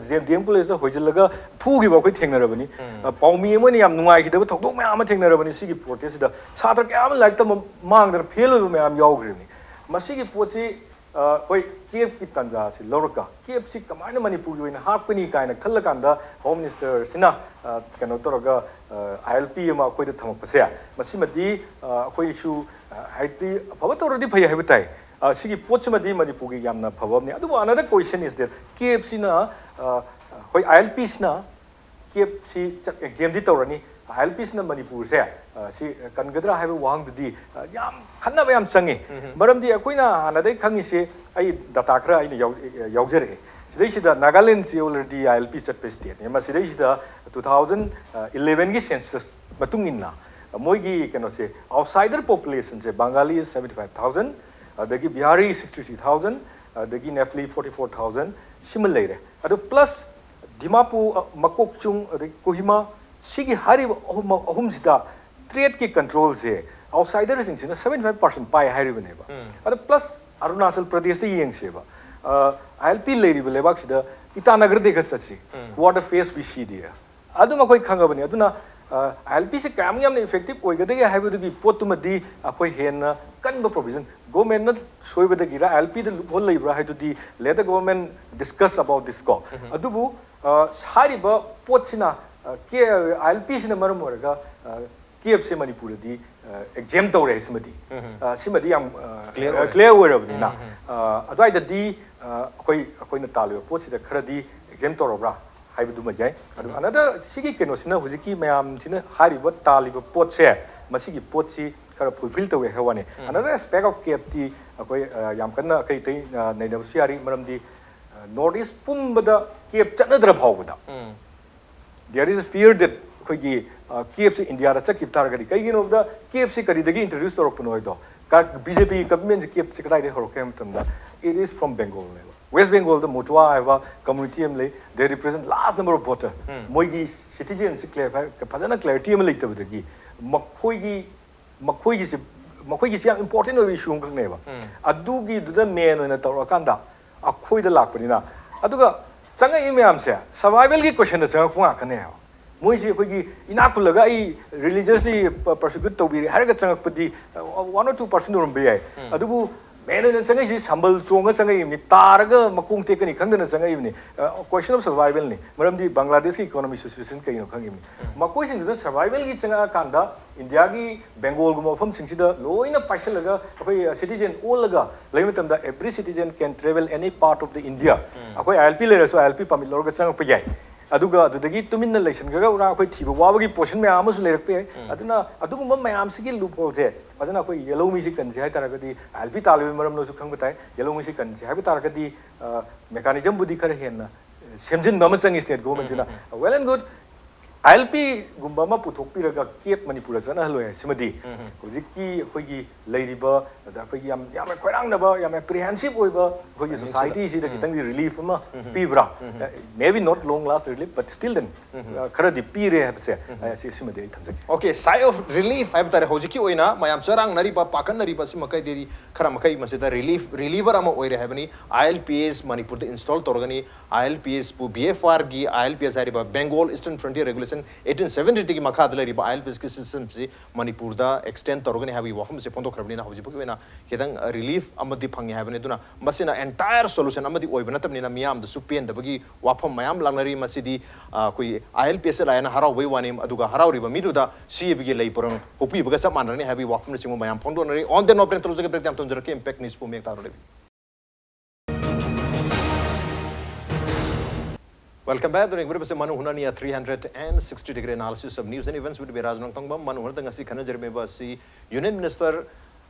ꯗꯤ ꯑꯦꯝ ꯀꯣꯂꯦꯖꯇ ꯍꯣꯏꯖꯤꯜꯂꯒ ꯐꯨꯈꯤꯕ ꯑꯩꯈꯣꯏ ꯊꯦꯡꯅꯔꯕꯅꯤ꯫ ꯎꯝ꯫ ꯑ, ꯄꯥꯎꯃꯤ ꯑꯃ ꯑꯣꯏꯅ ꯌꯥꯝ ꯅꯨꯡꯉꯥꯏꯈꯤꯗꯕ ꯊꯧꯗꯣꯛ ꯃꯌꯥꯝ ꯑꯃ ꯊꯦꯡꯅꯔꯕꯅꯤ꯫ ꯁꯤꯒꯤ ꯄ꯭ꯔꯣꯇꯦꯁꯁꯤꯗ ꯁꯥꯇ꯭ꯔ ꯀꯌꯥ ꯑꯃ ꯂꯥꯏꯔꯤꯛ ꯇꯝꯕ ꯃꯥꯡꯗꯅ ꯐꯦꯜ ꯑꯣꯏꯕ ꯃꯌꯥꯝ ꯌꯥꯎꯈ꯭ꯔꯤꯕꯅꯤ꯫ ꯃꯁꯤꯒꯤ ꯄꯣꯠꯁꯤ, ꯑ, ꯍꯣꯏ, ꯀꯦꯞꯀꯤ ꯇꯥꯟꯖꯥꯁꯤ ꯂꯧꯔꯒ ꯀꯦꯞꯁꯤ ꯀꯃꯥꯏꯅ ꯃꯅꯤꯄꯨꯔꯒꯤ ꯑꯣꯏꯅ ꯍꯥꯞꯀꯅꯤ ꯀꯥꯏꯅ ꯈꯜꯂꯀꯥꯟꯗ ꯍꯣꯝ ꯃꯤꯅꯤꯁꯇꯔꯁꯤꯅ, ꯑ, ꯀꯩꯅꯣ ꯇꯧꯔꯒ, ꯑ, ꯑꯥꯏ ꯑꯦꯜ ꯄꯤ ꯑꯃ ꯑꯩꯈꯣꯏꯗ ꯊꯝꯃꯛꯄꯁꯦ, ꯃꯁꯤꯃꯗꯤ, ꯑ, ꯑꯩꯈꯣꯏꯁꯨ, ꯑ, ꯍꯥꯏꯗꯤ ꯑꯐꯕ ꯇꯧꯔꯗꯤ ꯐꯩ ꯍꯥꯏꯕ ꯇꯥꯏ꯫ ꯑ, ꯁꯤꯒꯤ ꯄꯣꯠꯁꯤꯃꯗꯤ ꯃꯅꯤꯄꯨꯔꯒꯤ ꯌꯥꯝꯅ ꯐꯕ ꯑꯃꯅꯤ꯫ ꯑꯗꯨꯕꯨ another question is that ꯀꯦꯞꯁꯤꯅ, ꯑ, ꯍꯣꯏ, ꯑꯥꯏ ꯑꯦꯜ ꯄꯤꯁꯤꯅ ꯀꯦꯞꯁꯤ ꯑꯦꯛꯖꯦꯝꯗꯤ ꯇꯧꯔꯅꯤ꯫ ꯑꯥꯏ ꯑꯦꯜ ꯄꯤꯁꯤꯅ ꯃꯅꯤꯄꯨꯔꯁꯦ ꯁꯤ ꯀꯟꯒꯗ꯭ꯔꯥ ꯍꯥꯏꯕ ꯋꯥꯍꯪꯗꯨꯗꯤ ꯌꯥꯝ ꯈꯟꯅꯕ ꯌꯥꯝ ꯆꯪꯉꯤ꯫ ꯃꯔꯝꯗꯤ ꯑꯩꯈꯣꯏꯅ ꯍꯥꯟꯅꯗꯒꯤ ꯈꯪꯉꯤꯁꯤ, ꯑꯩ ꯗꯇꯥ ꯈꯔ ꯑꯩꯅ ꯌꯥꯎꯖꯔꯛꯑꯦ꯫ ꯁꯤꯗꯩꯁꯤꯗ ꯅꯥꯒꯥꯂꯦꯟꯁꯤ ꯑꯣꯜꯔꯦꯗꯤ ꯑꯥꯏ ꯑꯦꯜ ꯄꯤ ꯆꯠꯄ ꯁ꯭ꯇꯦꯠꯅꯤ꯫ ꯃꯁꯤꯗꯩꯁꯤꯗ ꯇꯨ ꯊꯥꯎꯖꯟ ꯏꯂꯦꯚꯦꯟꯒꯤ ꯁꯦꯟꯁꯁ ꯃꯇꯨꯡ ꯏꯟꯅ ꯃꯣꯏꯒꯤ ꯀꯩꯅꯣꯁꯦ, outsider ꯄꯣꯄꯨꯂꯦꯁꯟꯁꯦ, Bengali seventy five thousand, ꯑꯗꯒꯤ ꯕꯤꯍꯥꯔꯤ ꯁꯤꯛꯁꯇꯤ ꯊ꯭ꯔꯤ ꯊꯥꯎꯖꯟ, ꯑꯗꯒꯤ ꯅꯦꯄꯥꯂꯤ ꯐꯣꯔꯇꯤ ꯐꯣꯔ ꯊꯥꯎꯖꯟ, ꯁꯤꯃ ꯂꯩꯔꯦ꯫ ꯑꯗꯨ ꯄ꯭ꯂꯁ ꯗꯤꯃꯥꯄꯨꯔ, ꯑ, ꯃꯀꯣꯛꯆꯨꯡ, ꯑꯗꯒꯤ ꯀꯣꯍꯤꯃꯥ, ꯁꯤꯒꯤ ꯍꯥꯏꯔꯤꯕ ꯑꯍꯨꯝ, ꯑꯍꯨꯝꯁꯤꯗ ꯇ꯭ꯔꯦꯗꯀꯤ ꯀꯟꯇ꯭ꯔꯣꯜꯁꯦ ꯑꯥꯎꯠꯁꯥꯏꯗꯔꯁꯤꯡꯁꯤꯅ ꯁꯕꯦꯟꯇꯤ ꯐꯥꯏꯚ ꯄꯥꯔꯁꯦꯟ ꯄꯥꯏ ꯍꯥꯏꯔꯤꯕꯅꯦꯕ꯫ ꯑꯗꯣ ꯄ꯭ꯂꯁ ꯑꯔꯨꯅꯥꯆꯜ ꯄ꯭ꯔꯗꯦꯁꯇ ꯌꯦꯡꯁꯦꯕ, ꯑꯥꯏ ꯑꯦꯜ ꯄꯤ ꯂꯩꯔꯤꯕ ꯂꯩꯕꯥꯛꯁꯤꯗ ꯏꯇꯥꯅꯒꯔꯗꯩ ꯈꯔ ꯆꯠꯁꯤ, what a face we see there꯫ ꯑꯗꯨꯝ ꯑꯩꯈꯣꯏ ꯈꯪꯉꯕꯅꯤ꯫ ꯑꯗꯨꯅ ꯑꯥꯏ ꯑꯦꯜ ꯄꯤꯁꯤ ꯀꯌꯥꯃꯨꯛ ꯌꯥꯝꯅ ꯏꯐꯦꯛꯇꯤꯞ ꯑꯣꯏꯒꯗꯒꯦ ꯍꯥꯏꯕꯗꯨꯒꯤ ꯄꯣꯠꯇꯨꯃꯗꯤ ꯑꯩꯈꯣꯏ ꯍꯦꯟꯅ ꯀꯟꯕ ꯄ꯭ꯔꯣꯚꯤꯖꯟ, ꯒꯣꯔꯃꯦꯟꯅ ꯁꯣꯏꯕꯗꯒꯤꯔ, ꯑꯥꯏ ꯑꯦꯜ ꯄꯤꯗ ꯂꯨꯞꯍꯣꯜ ꯂꯩꯕ꯭ꯔꯥ ꯍꯥꯏꯗꯨꯗꯤ let the government discuss about this ꯀꯣ꯫ ꯑꯗꯨꯕꯨ ꯑ, ꯍꯥꯏꯔꯤꯕ ꯄꯣꯠꯁꯤꯅ, ꯑ, ꯀꯦ-, ꯑꯥꯏ ꯑꯦꯜ ꯄꯤꯁꯤꯅ ꯃꯔꯝ ꯑꯣꯏꯔꯒ, ꯑ, ꯀꯦꯞꯁꯦ ꯃꯅꯤꯄꯨꯔꯗꯗꯤ ꯑꯦꯛꯖꯦꯝ ꯇꯧꯔꯦ꯫ ꯁꯤꯃꯗꯤ, ꯑ, ꯁꯤꯃꯗꯤ ꯌꯥꯝ ꯀ꯭ꯂꯤꯌꯥꯔ ꯑꯣꯏꯔꯕꯅꯤꯅ, ꯑ, ꯑꯗꯨꯋꯥꯏꯗꯗꯤ, ꯑ, ꯑꯩꯈꯣꯏ, ꯑꯩꯈꯣꯏꯅ ꯇꯥꯜꯂꯤꯕ ꯄꯣꯠꯁꯤꯗ ꯈꯔꯗꯤ ꯑꯦꯛꯖꯦꯝ ꯇꯧꯔꯕ꯭ꯔꯥ ꯍꯥꯏꯕꯗꯨꯃ ꯌꯥꯏ꯫ ꯑꯗꯨ ꯑꯅꯗꯔ ꯁꯤꯒꯤ ꯀꯩꯅꯣꯁꯤꯅ, ꯍꯧꯖꯤꯛꯀꯤ ꯃꯌꯥꯝꯁꯤꯅ ꯍꯥꯏꯔꯤꯕ ꯇꯥꯜꯂꯤꯕ ꯄꯣꯠꯁꯦ, ꯃꯁꯤꯒꯤ ꯄꯣꯠꯁꯤ ꯈꯔ ꯐꯨꯜꯐꯤꯜ ꯇꯧꯋꯦ ꯍꯥꯏꯕ ꯋꯥꯅꯤ꯫ Another aspect of ꯀꯦꯞꯇꯤ ꯑꯩꯈꯣꯏ, ꯑ, ꯌꯥꯝ ꯀꯟꯅ ꯑꯇꯩ ꯑꯇꯩ, ꯑ, ꯅꯩꯅꯕꯁꯨ ꯌꯥꯔꯤ꯫ ꯃꯔꯝꯗꯤ, ꯑ, ꯅꯣꯔꯠ ꯏꯁ ꯄꯨꯝꯕꯗ ꯀꯦꯞ ꯆꯠꯅꯗ꯭ꯔ ꯐꯥꯎꯕꯗ, there is a fear that ꯑꯩꯈꯣꯏꯒꯤ, ꯑ, ꯀꯦꯞꯁꯤ ꯏꯟꯗꯤꯌꯥꯗ ꯆꯠꯈꯤꯕ ꯇꯥꯔꯒꯗꯤ, ꯀꯩꯒꯤꯅꯣꯗ ꯀꯦꯞꯁꯤ ꯀꯔꯤꯗꯒꯤ ꯏꯟꯇ꯭ꯔꯣꯗ꯭ꯌꯨꯁ ꯇꯧꯔꯛꯄꯅꯣ ꯍꯥꯏꯗꯣ, ꯕꯤ ꯖꯦ ꯄꯤ ꯒꯚꯔꯟꯃꯦꯟꯁꯤ ꯀꯦꯞꯁꯤ ꯀꯗꯥꯏꯗꯒꯤ ꯍꯧꯔꯛꯀꯦ ꯍꯥꯏꯕ ꯃꯇꯝꯗ, it is from Bengal ꯅꯦꯕ꯫ ꯋꯦꯁ ꯕꯦꯡꯒꯣꯜꯗ ꯃꯣꯇꯨꯋꯥ ꯍꯥꯏꯕ ꯀꯝꯃ꯭ꯌꯨꯅꯤꯇꯤ ꯑꯃ ꯂꯩ, they represent large number of voter꯫ ꯃꯣꯏꯒꯤ ꯁꯤꯇꯤꯖꯦꯟꯁꯤ ꯀ꯭ꯂꯦꯔꯤꯐꯥꯏ, ꯐꯖꯅ ꯀ꯭ꯂꯦꯔꯤꯇꯤ ꯑꯃ ꯂꯩꯇꯕꯗꯒꯤ ꯃꯈꯣꯏꯒꯤ ꯃꯈꯣꯏꯒꯤꯁꯦ, ꯃꯈꯣꯏꯒꯤꯁꯦ ꯌꯥꯝ ꯏꯝꯄꯣꯔꯇꯦꯟ ꯑꯣꯏꯕ ꯏꯁꯨ ꯑꯃꯈꯛꯅꯦꯕ꯫ ꯑꯗꯨꯒꯤꯗꯨꯗ ꯃꯦꯟ ꯑꯣꯏꯅ ꯇꯧꯔꯛꯑꯀꯥꯟꯗ ꯑꯩꯈꯣꯏꯗ ꯂꯥꯛꯄꯅꯤꯅ, ꯑꯗꯨꯒ ꯆꯪꯉꯛꯏ ꯃꯌꯥꯝꯁꯦ ꯁꯔꯚꯥꯏꯚꯦꯜꯒꯤ ꯀꯣꯏꯁꯟꯗ ꯆꯪꯉꯛꯄ ꯉꯥꯛꯇꯅꯦꯕ꯫ ꯃꯣꯏꯁꯤ ꯑꯩꯈꯣꯏꯒꯤ ꯏꯅꯥꯛ ꯈꯨꯜꯂꯒ ꯑꯩ ꯔꯤꯂꯤꯖꯁꯂꯤ ꯄꯔꯁꯤꯀ꯭ꯌꯨꯠ ꯇꯧꯕꯤꯔꯦ ꯍꯥꯏꯔꯒ ꯆꯪꯉꯛꯄꯗꯤ ꯋꯥꯟ ꯑꯣꯔ ꯇꯨ ꯄꯥꯔꯁꯦꯟ ꯑꯣꯏꯔꯝꯕ ꯌꯥꯏ꯫ ꯑꯗꯨꯕꯨ ꯃꯦꯟ ꯑꯣꯏꯅ ꯆꯪꯉꯛꯏꯁꯤ ꯁꯝꯕꯜ ꯆꯣꯡꯉ ꯆꯪꯉꯛꯏꯕꯅꯤ, ꯇꯥꯔꯒ ꯃꯈꯣꯡ ꯇꯦꯛꯀꯅꯤ ꯈꯪꯗꯅ ꯆꯪꯉꯛꯏꯕꯅꯤ꯫ ꯀꯣꯏꯁꯟ ꯑꯣꯐ ꯁꯔꯚꯥꯏꯚꯦꯜꯅꯤ, ꯃꯔꯝꯗꯤ ꯕꯪꯒ꯭ꯂꯥꯗꯦꯁꯀꯤ ꯏꯀꯣꯅꯣꯃꯤ ꯁꯤꯆꯨꯋꯦꯁꯟ ꯀꯩꯅꯣ ꯈꯪꯉꯤꯕꯅꯤ꯫ ꯃꯈꯣꯏꯁꯤꯡꯗꯨꯗ ꯁꯔꯚꯥꯏꯚꯦꯜꯒꯤ ꯆꯪꯉꯛꯑꯀꯥꯟꯗ ꯏꯟꯗꯤꯌꯥꯒꯤ ꯕꯦꯡꯒꯣꯜꯒꯨꯝꯕ ꯃꯐꯝꯁꯤꯡꯁꯤꯗ ꯂꯣꯏꯅ ꯄꯥꯏꯁꯤꯜꯂꯒ ꯑꯩꯈꯣꯏ ꯁꯤꯇꯤꯖꯦꯟ ꯑꯣꯜꯂꯒ ꯂꯩꯕ ꯃꯇꯝꯗ, every citizen can travel any part of the India꯫ ꯑꯩꯈꯣꯏ ꯑꯥꯏ ꯑꯦꯜ ꯄꯤ ꯂꯩꯔꯁꯨ ꯑꯥꯏ ꯑꯦꯜ ꯄꯤ ꯄꯥꯔꯃꯤꯠ ꯂꯧꯔꯒ ꯆꯪꯉꯛꯄ ꯌꯥꯏ꯫ ꯑꯗꯨꯒ ꯑꯗꯨꯗꯒꯤ ꯇꯨꯃꯤꯟꯅ ꯂꯩꯁꯟꯈ꯭ꯔꯒ ꯎꯔꯥ ꯑꯩꯈꯣꯏ ꯊꯤꯕ ꯋꯥꯕꯒꯤ ꯄꯣꯔꯁꯟ ꯃꯌꯥꯝ ꯑꯃꯁꯨ ꯂꯩꯔꯛꯄ ꯌꯥꯏ꯫ ꯑꯗꯨꯅ ꯑꯗꯨꯒꯨꯝꯕ ꯃꯌꯥꯝꯁꯤꯒꯤ ꯂꯨꯞ ꯍꯣꯜꯁꯦ ꯐꯖꯅ ꯑꯩꯈꯣꯏ ꯌꯦꯂꯧꯃꯤꯁꯤ ꯀꯟꯁꯦ ꯍꯥꯏ ꯇꯥꯔꯒꯗꯤ, ꯑꯥꯏ ꯑꯦꯜ ꯄꯤ ꯇꯥꯜꯂꯤꯕꯒꯤ ꯃꯔꯝꯗꯁꯨ ꯈꯪꯕ ꯇꯥꯏ꯫ ꯌꯦꯂꯧꯃꯤꯁꯤ ꯀꯟꯁꯦ ꯍꯥꯏꯕ ꯇꯥꯔꯒꯗꯤ ꯃꯦꯀꯥꯅꯤꯖꯝꯕꯨꯗꯤ ꯈꯔ ꯍꯦꯟꯅ ꯁꯦꯝꯖꯤꯟꯕ ꯑꯃ ꯆꯪꯉꯤ ꯁ꯭ꯇꯦꯠ ꯒꯣꯚꯔꯟꯃꯦꯟꯠꯁꯤꯅ꯫ Well and good, I L ꯄꯤꯒꯨꯝꯕ ꯑꯃ ꯄꯨꯊꯣꯛꯄꯤꯔꯒ ꯀꯦꯞ ꯃꯅꯤꯄꯨꯔꯗ ꯆꯠꯅꯍꯜꯂꯣꯏ ꯍꯥꯏ꯫ ꯁꯤꯃꯗꯤ ꯍꯧꯖꯤꯛꯀꯤ ꯑꯩꯈꯣꯏꯒꯤ ꯂꯩꯔꯤꯕ, ꯑꯗ ꯑꯩꯈꯣꯏꯒꯤ ꯌꯥꯝ ꯌꯥꯝꯅ ꯈꯣꯏꯔꯥꯡꯅꯕ, ꯌꯥꯝ ꯑꯦꯄ꯭ꯔꯤꯍꯦꯟꯁꯤꯞ ꯑꯣꯏꯕ ꯑꯩꯈꯣꯏꯒꯤ ꯁꯣꯁꯥꯏꯇꯤꯁꯤꯗ ꯈꯤꯇꯪꯗꯤ ꯔꯤꯂꯤꯐ ꯑꯃ ꯄꯤꯕ꯭ꯔꯥ? Maybe not long last relief, but still then, ꯈꯔꯗꯤ ꯄꯤꯔꯦ ꯍꯥꯏꯕꯁꯦ, ꯑ, ꯁꯤ, ꯁꯤꯃꯗꯤ ꯑꯩ ꯊꯝꯖꯒꯦ꯫ Okay, sigh of relief ꯍꯥꯏꯕ ꯇꯥꯔꯦ꯫ ꯍꯧꯖꯤꯛꯀꯤ ꯑꯣꯏꯅ ꯃꯌꯥꯝ ꯆꯔꯥꯡꯅꯔꯤꯕ, ꯄꯥꯈꯠꯅꯔꯤꯕ ꯑꯁꯤ ꯃꯈꯩꯗꯤ ꯈꯔ ꯃꯈꯩ ꯃꯁꯤꯗ ꯔꯤꯂꯤꯐ, ꯔꯤꯂꯤꯚꯔ ꯑꯃ ꯑꯣꯏꯔꯦ ꯍꯥꯏꯕꯅꯤ꯫ ꯑꯥꯏ ꯑꯦꯜ ꯄꯤ ꯑꯦꯁ ꯃꯅꯤꯄꯨꯔꯗ ꯏꯟꯁꯇꯣꯜ ꯇꯧꯔꯒꯅꯤ꯫ ꯑꯥꯏ ꯑꯦꯜ ꯄꯤ ꯑꯦꯁꯄꯨ ꯕꯤ ꯑꯦꯐ ꯑꯥꯔꯒꯤ, ꯑꯥꯏ ꯑꯦꯜ ꯄꯤ ꯑꯦꯁ ꯍꯥꯏꯔꯤꯕ Bengal Eastern Frontier Regulation eighteen seventy-eight ꯒꯤ ꯃꯈꯥꯗ ꯂꯩꯔꯤꯕ ꯑꯥꯏ ꯑꯦꯜ ꯄꯤ ꯑꯦꯁꯀꯤ ꯁꯤꯁꯇꯦꯝꯁꯤ ꯃꯅꯤꯄꯨꯔꯗ ꯑꯦꯛꯁꯇꯦꯟ ꯇꯧꯔꯒꯅꯤ ꯍꯥꯏꯕꯒꯤ ꯋꯥꯐꯝ ꯑꯁꯤ ꯐꯣꯡꯗꯣꯛꯈ꯭ꯔꯕꯅꯤꯅ ꯍꯧꯖꯤꯛ ꯐꯥꯎꯒꯤ ꯑꯣꯏꯅ ꯈꯤꯇꯪ ꯔꯤꯂꯤꯐ ꯑꯃꯗꯤ ꯐꯪꯉꯦ ꯍꯥꯏꯕꯅꯤ꯫ ꯑꯗꯨꯅ ꯃꯁꯤꯅ ꯑꯦꯟꯇꯥꯌꯔ ꯁꯣꯂꯨꯁꯟ ꯑꯃꯗꯤ ꯑꯣꯏꯕ ꯅꯠꯇꯕꯅꯤꯅ ꯃꯤꯌꯥꯝꯗꯁꯨ ꯄꯦꯟꯗꯕꯒꯤ ꯋꯥꯐꯝ ꯃꯌꯥꯝ ꯂꯥꯛꯅꯔꯤ꯫ ꯃꯁꯤꯗꯤ, ꯑ, ꯑꯩꯈꯣꯏ ꯑꯥꯏ ꯑꯦꯜ ꯄꯤ ꯑꯦꯁ ꯑꯦꯜ ꯍꯥꯏꯅ ꯍꯔꯥꯎꯕꯒꯤ ꯋꯥꯅꯤ, ꯑꯗꯨꯒ ꯍꯔꯥꯎꯔꯤꯕ ꯃꯤꯗꯨꯗ ꯁꯤ ꯑꯦ ꯕꯤꯒꯤ ꯂꯩ ꯄꯣꯔꯣꯡ ꯍꯨꯛꯄꯤꯕꯒ ꯆꯞ ꯃꯥꯟꯅꯔꯅꯤ ꯍꯥꯏꯕꯒꯤ ꯋꯥꯐꯝꯅꯆꯤꯡꯕ ꯃꯌꯥꯝ ꯐꯣꯡꯗꯣꯛꯅꯔꯤ꯫ On that note, break ꯇꯧꯖꯒꯦ꯫ Break ꯌꯥꯝ ꯊꯝꯖꯔꯛꯀꯦ꯫ Impact News ꯄꯨ ꯃꯌꯦꯛ ꯇꯥꯔꯣ ꯂꯩꯕꯤ꯫ Welcome back. ꯑꯗꯨꯅ ꯌꯦꯡꯕꯤꯔꯤꯕꯁꯤ ꯃꯅꯨ ꯍꯨꯅꯅꯤꯌꯥ three hundred and sixty degree analysis of news and events with me, ꯔꯥꯖ ꯅꯣꯡꯊꯣꯡꯕꯝ꯫ ꯃꯅꯨ ꯍꯨꯅꯗ ꯉꯁꯤ ꯈꯟꯅꯖꯔꯝꯃꯤꯕ ꯑꯁꯤ ꯌꯨꯅꯤꯌꯟ ꯃꯤꯅꯤꯁꯇꯔ,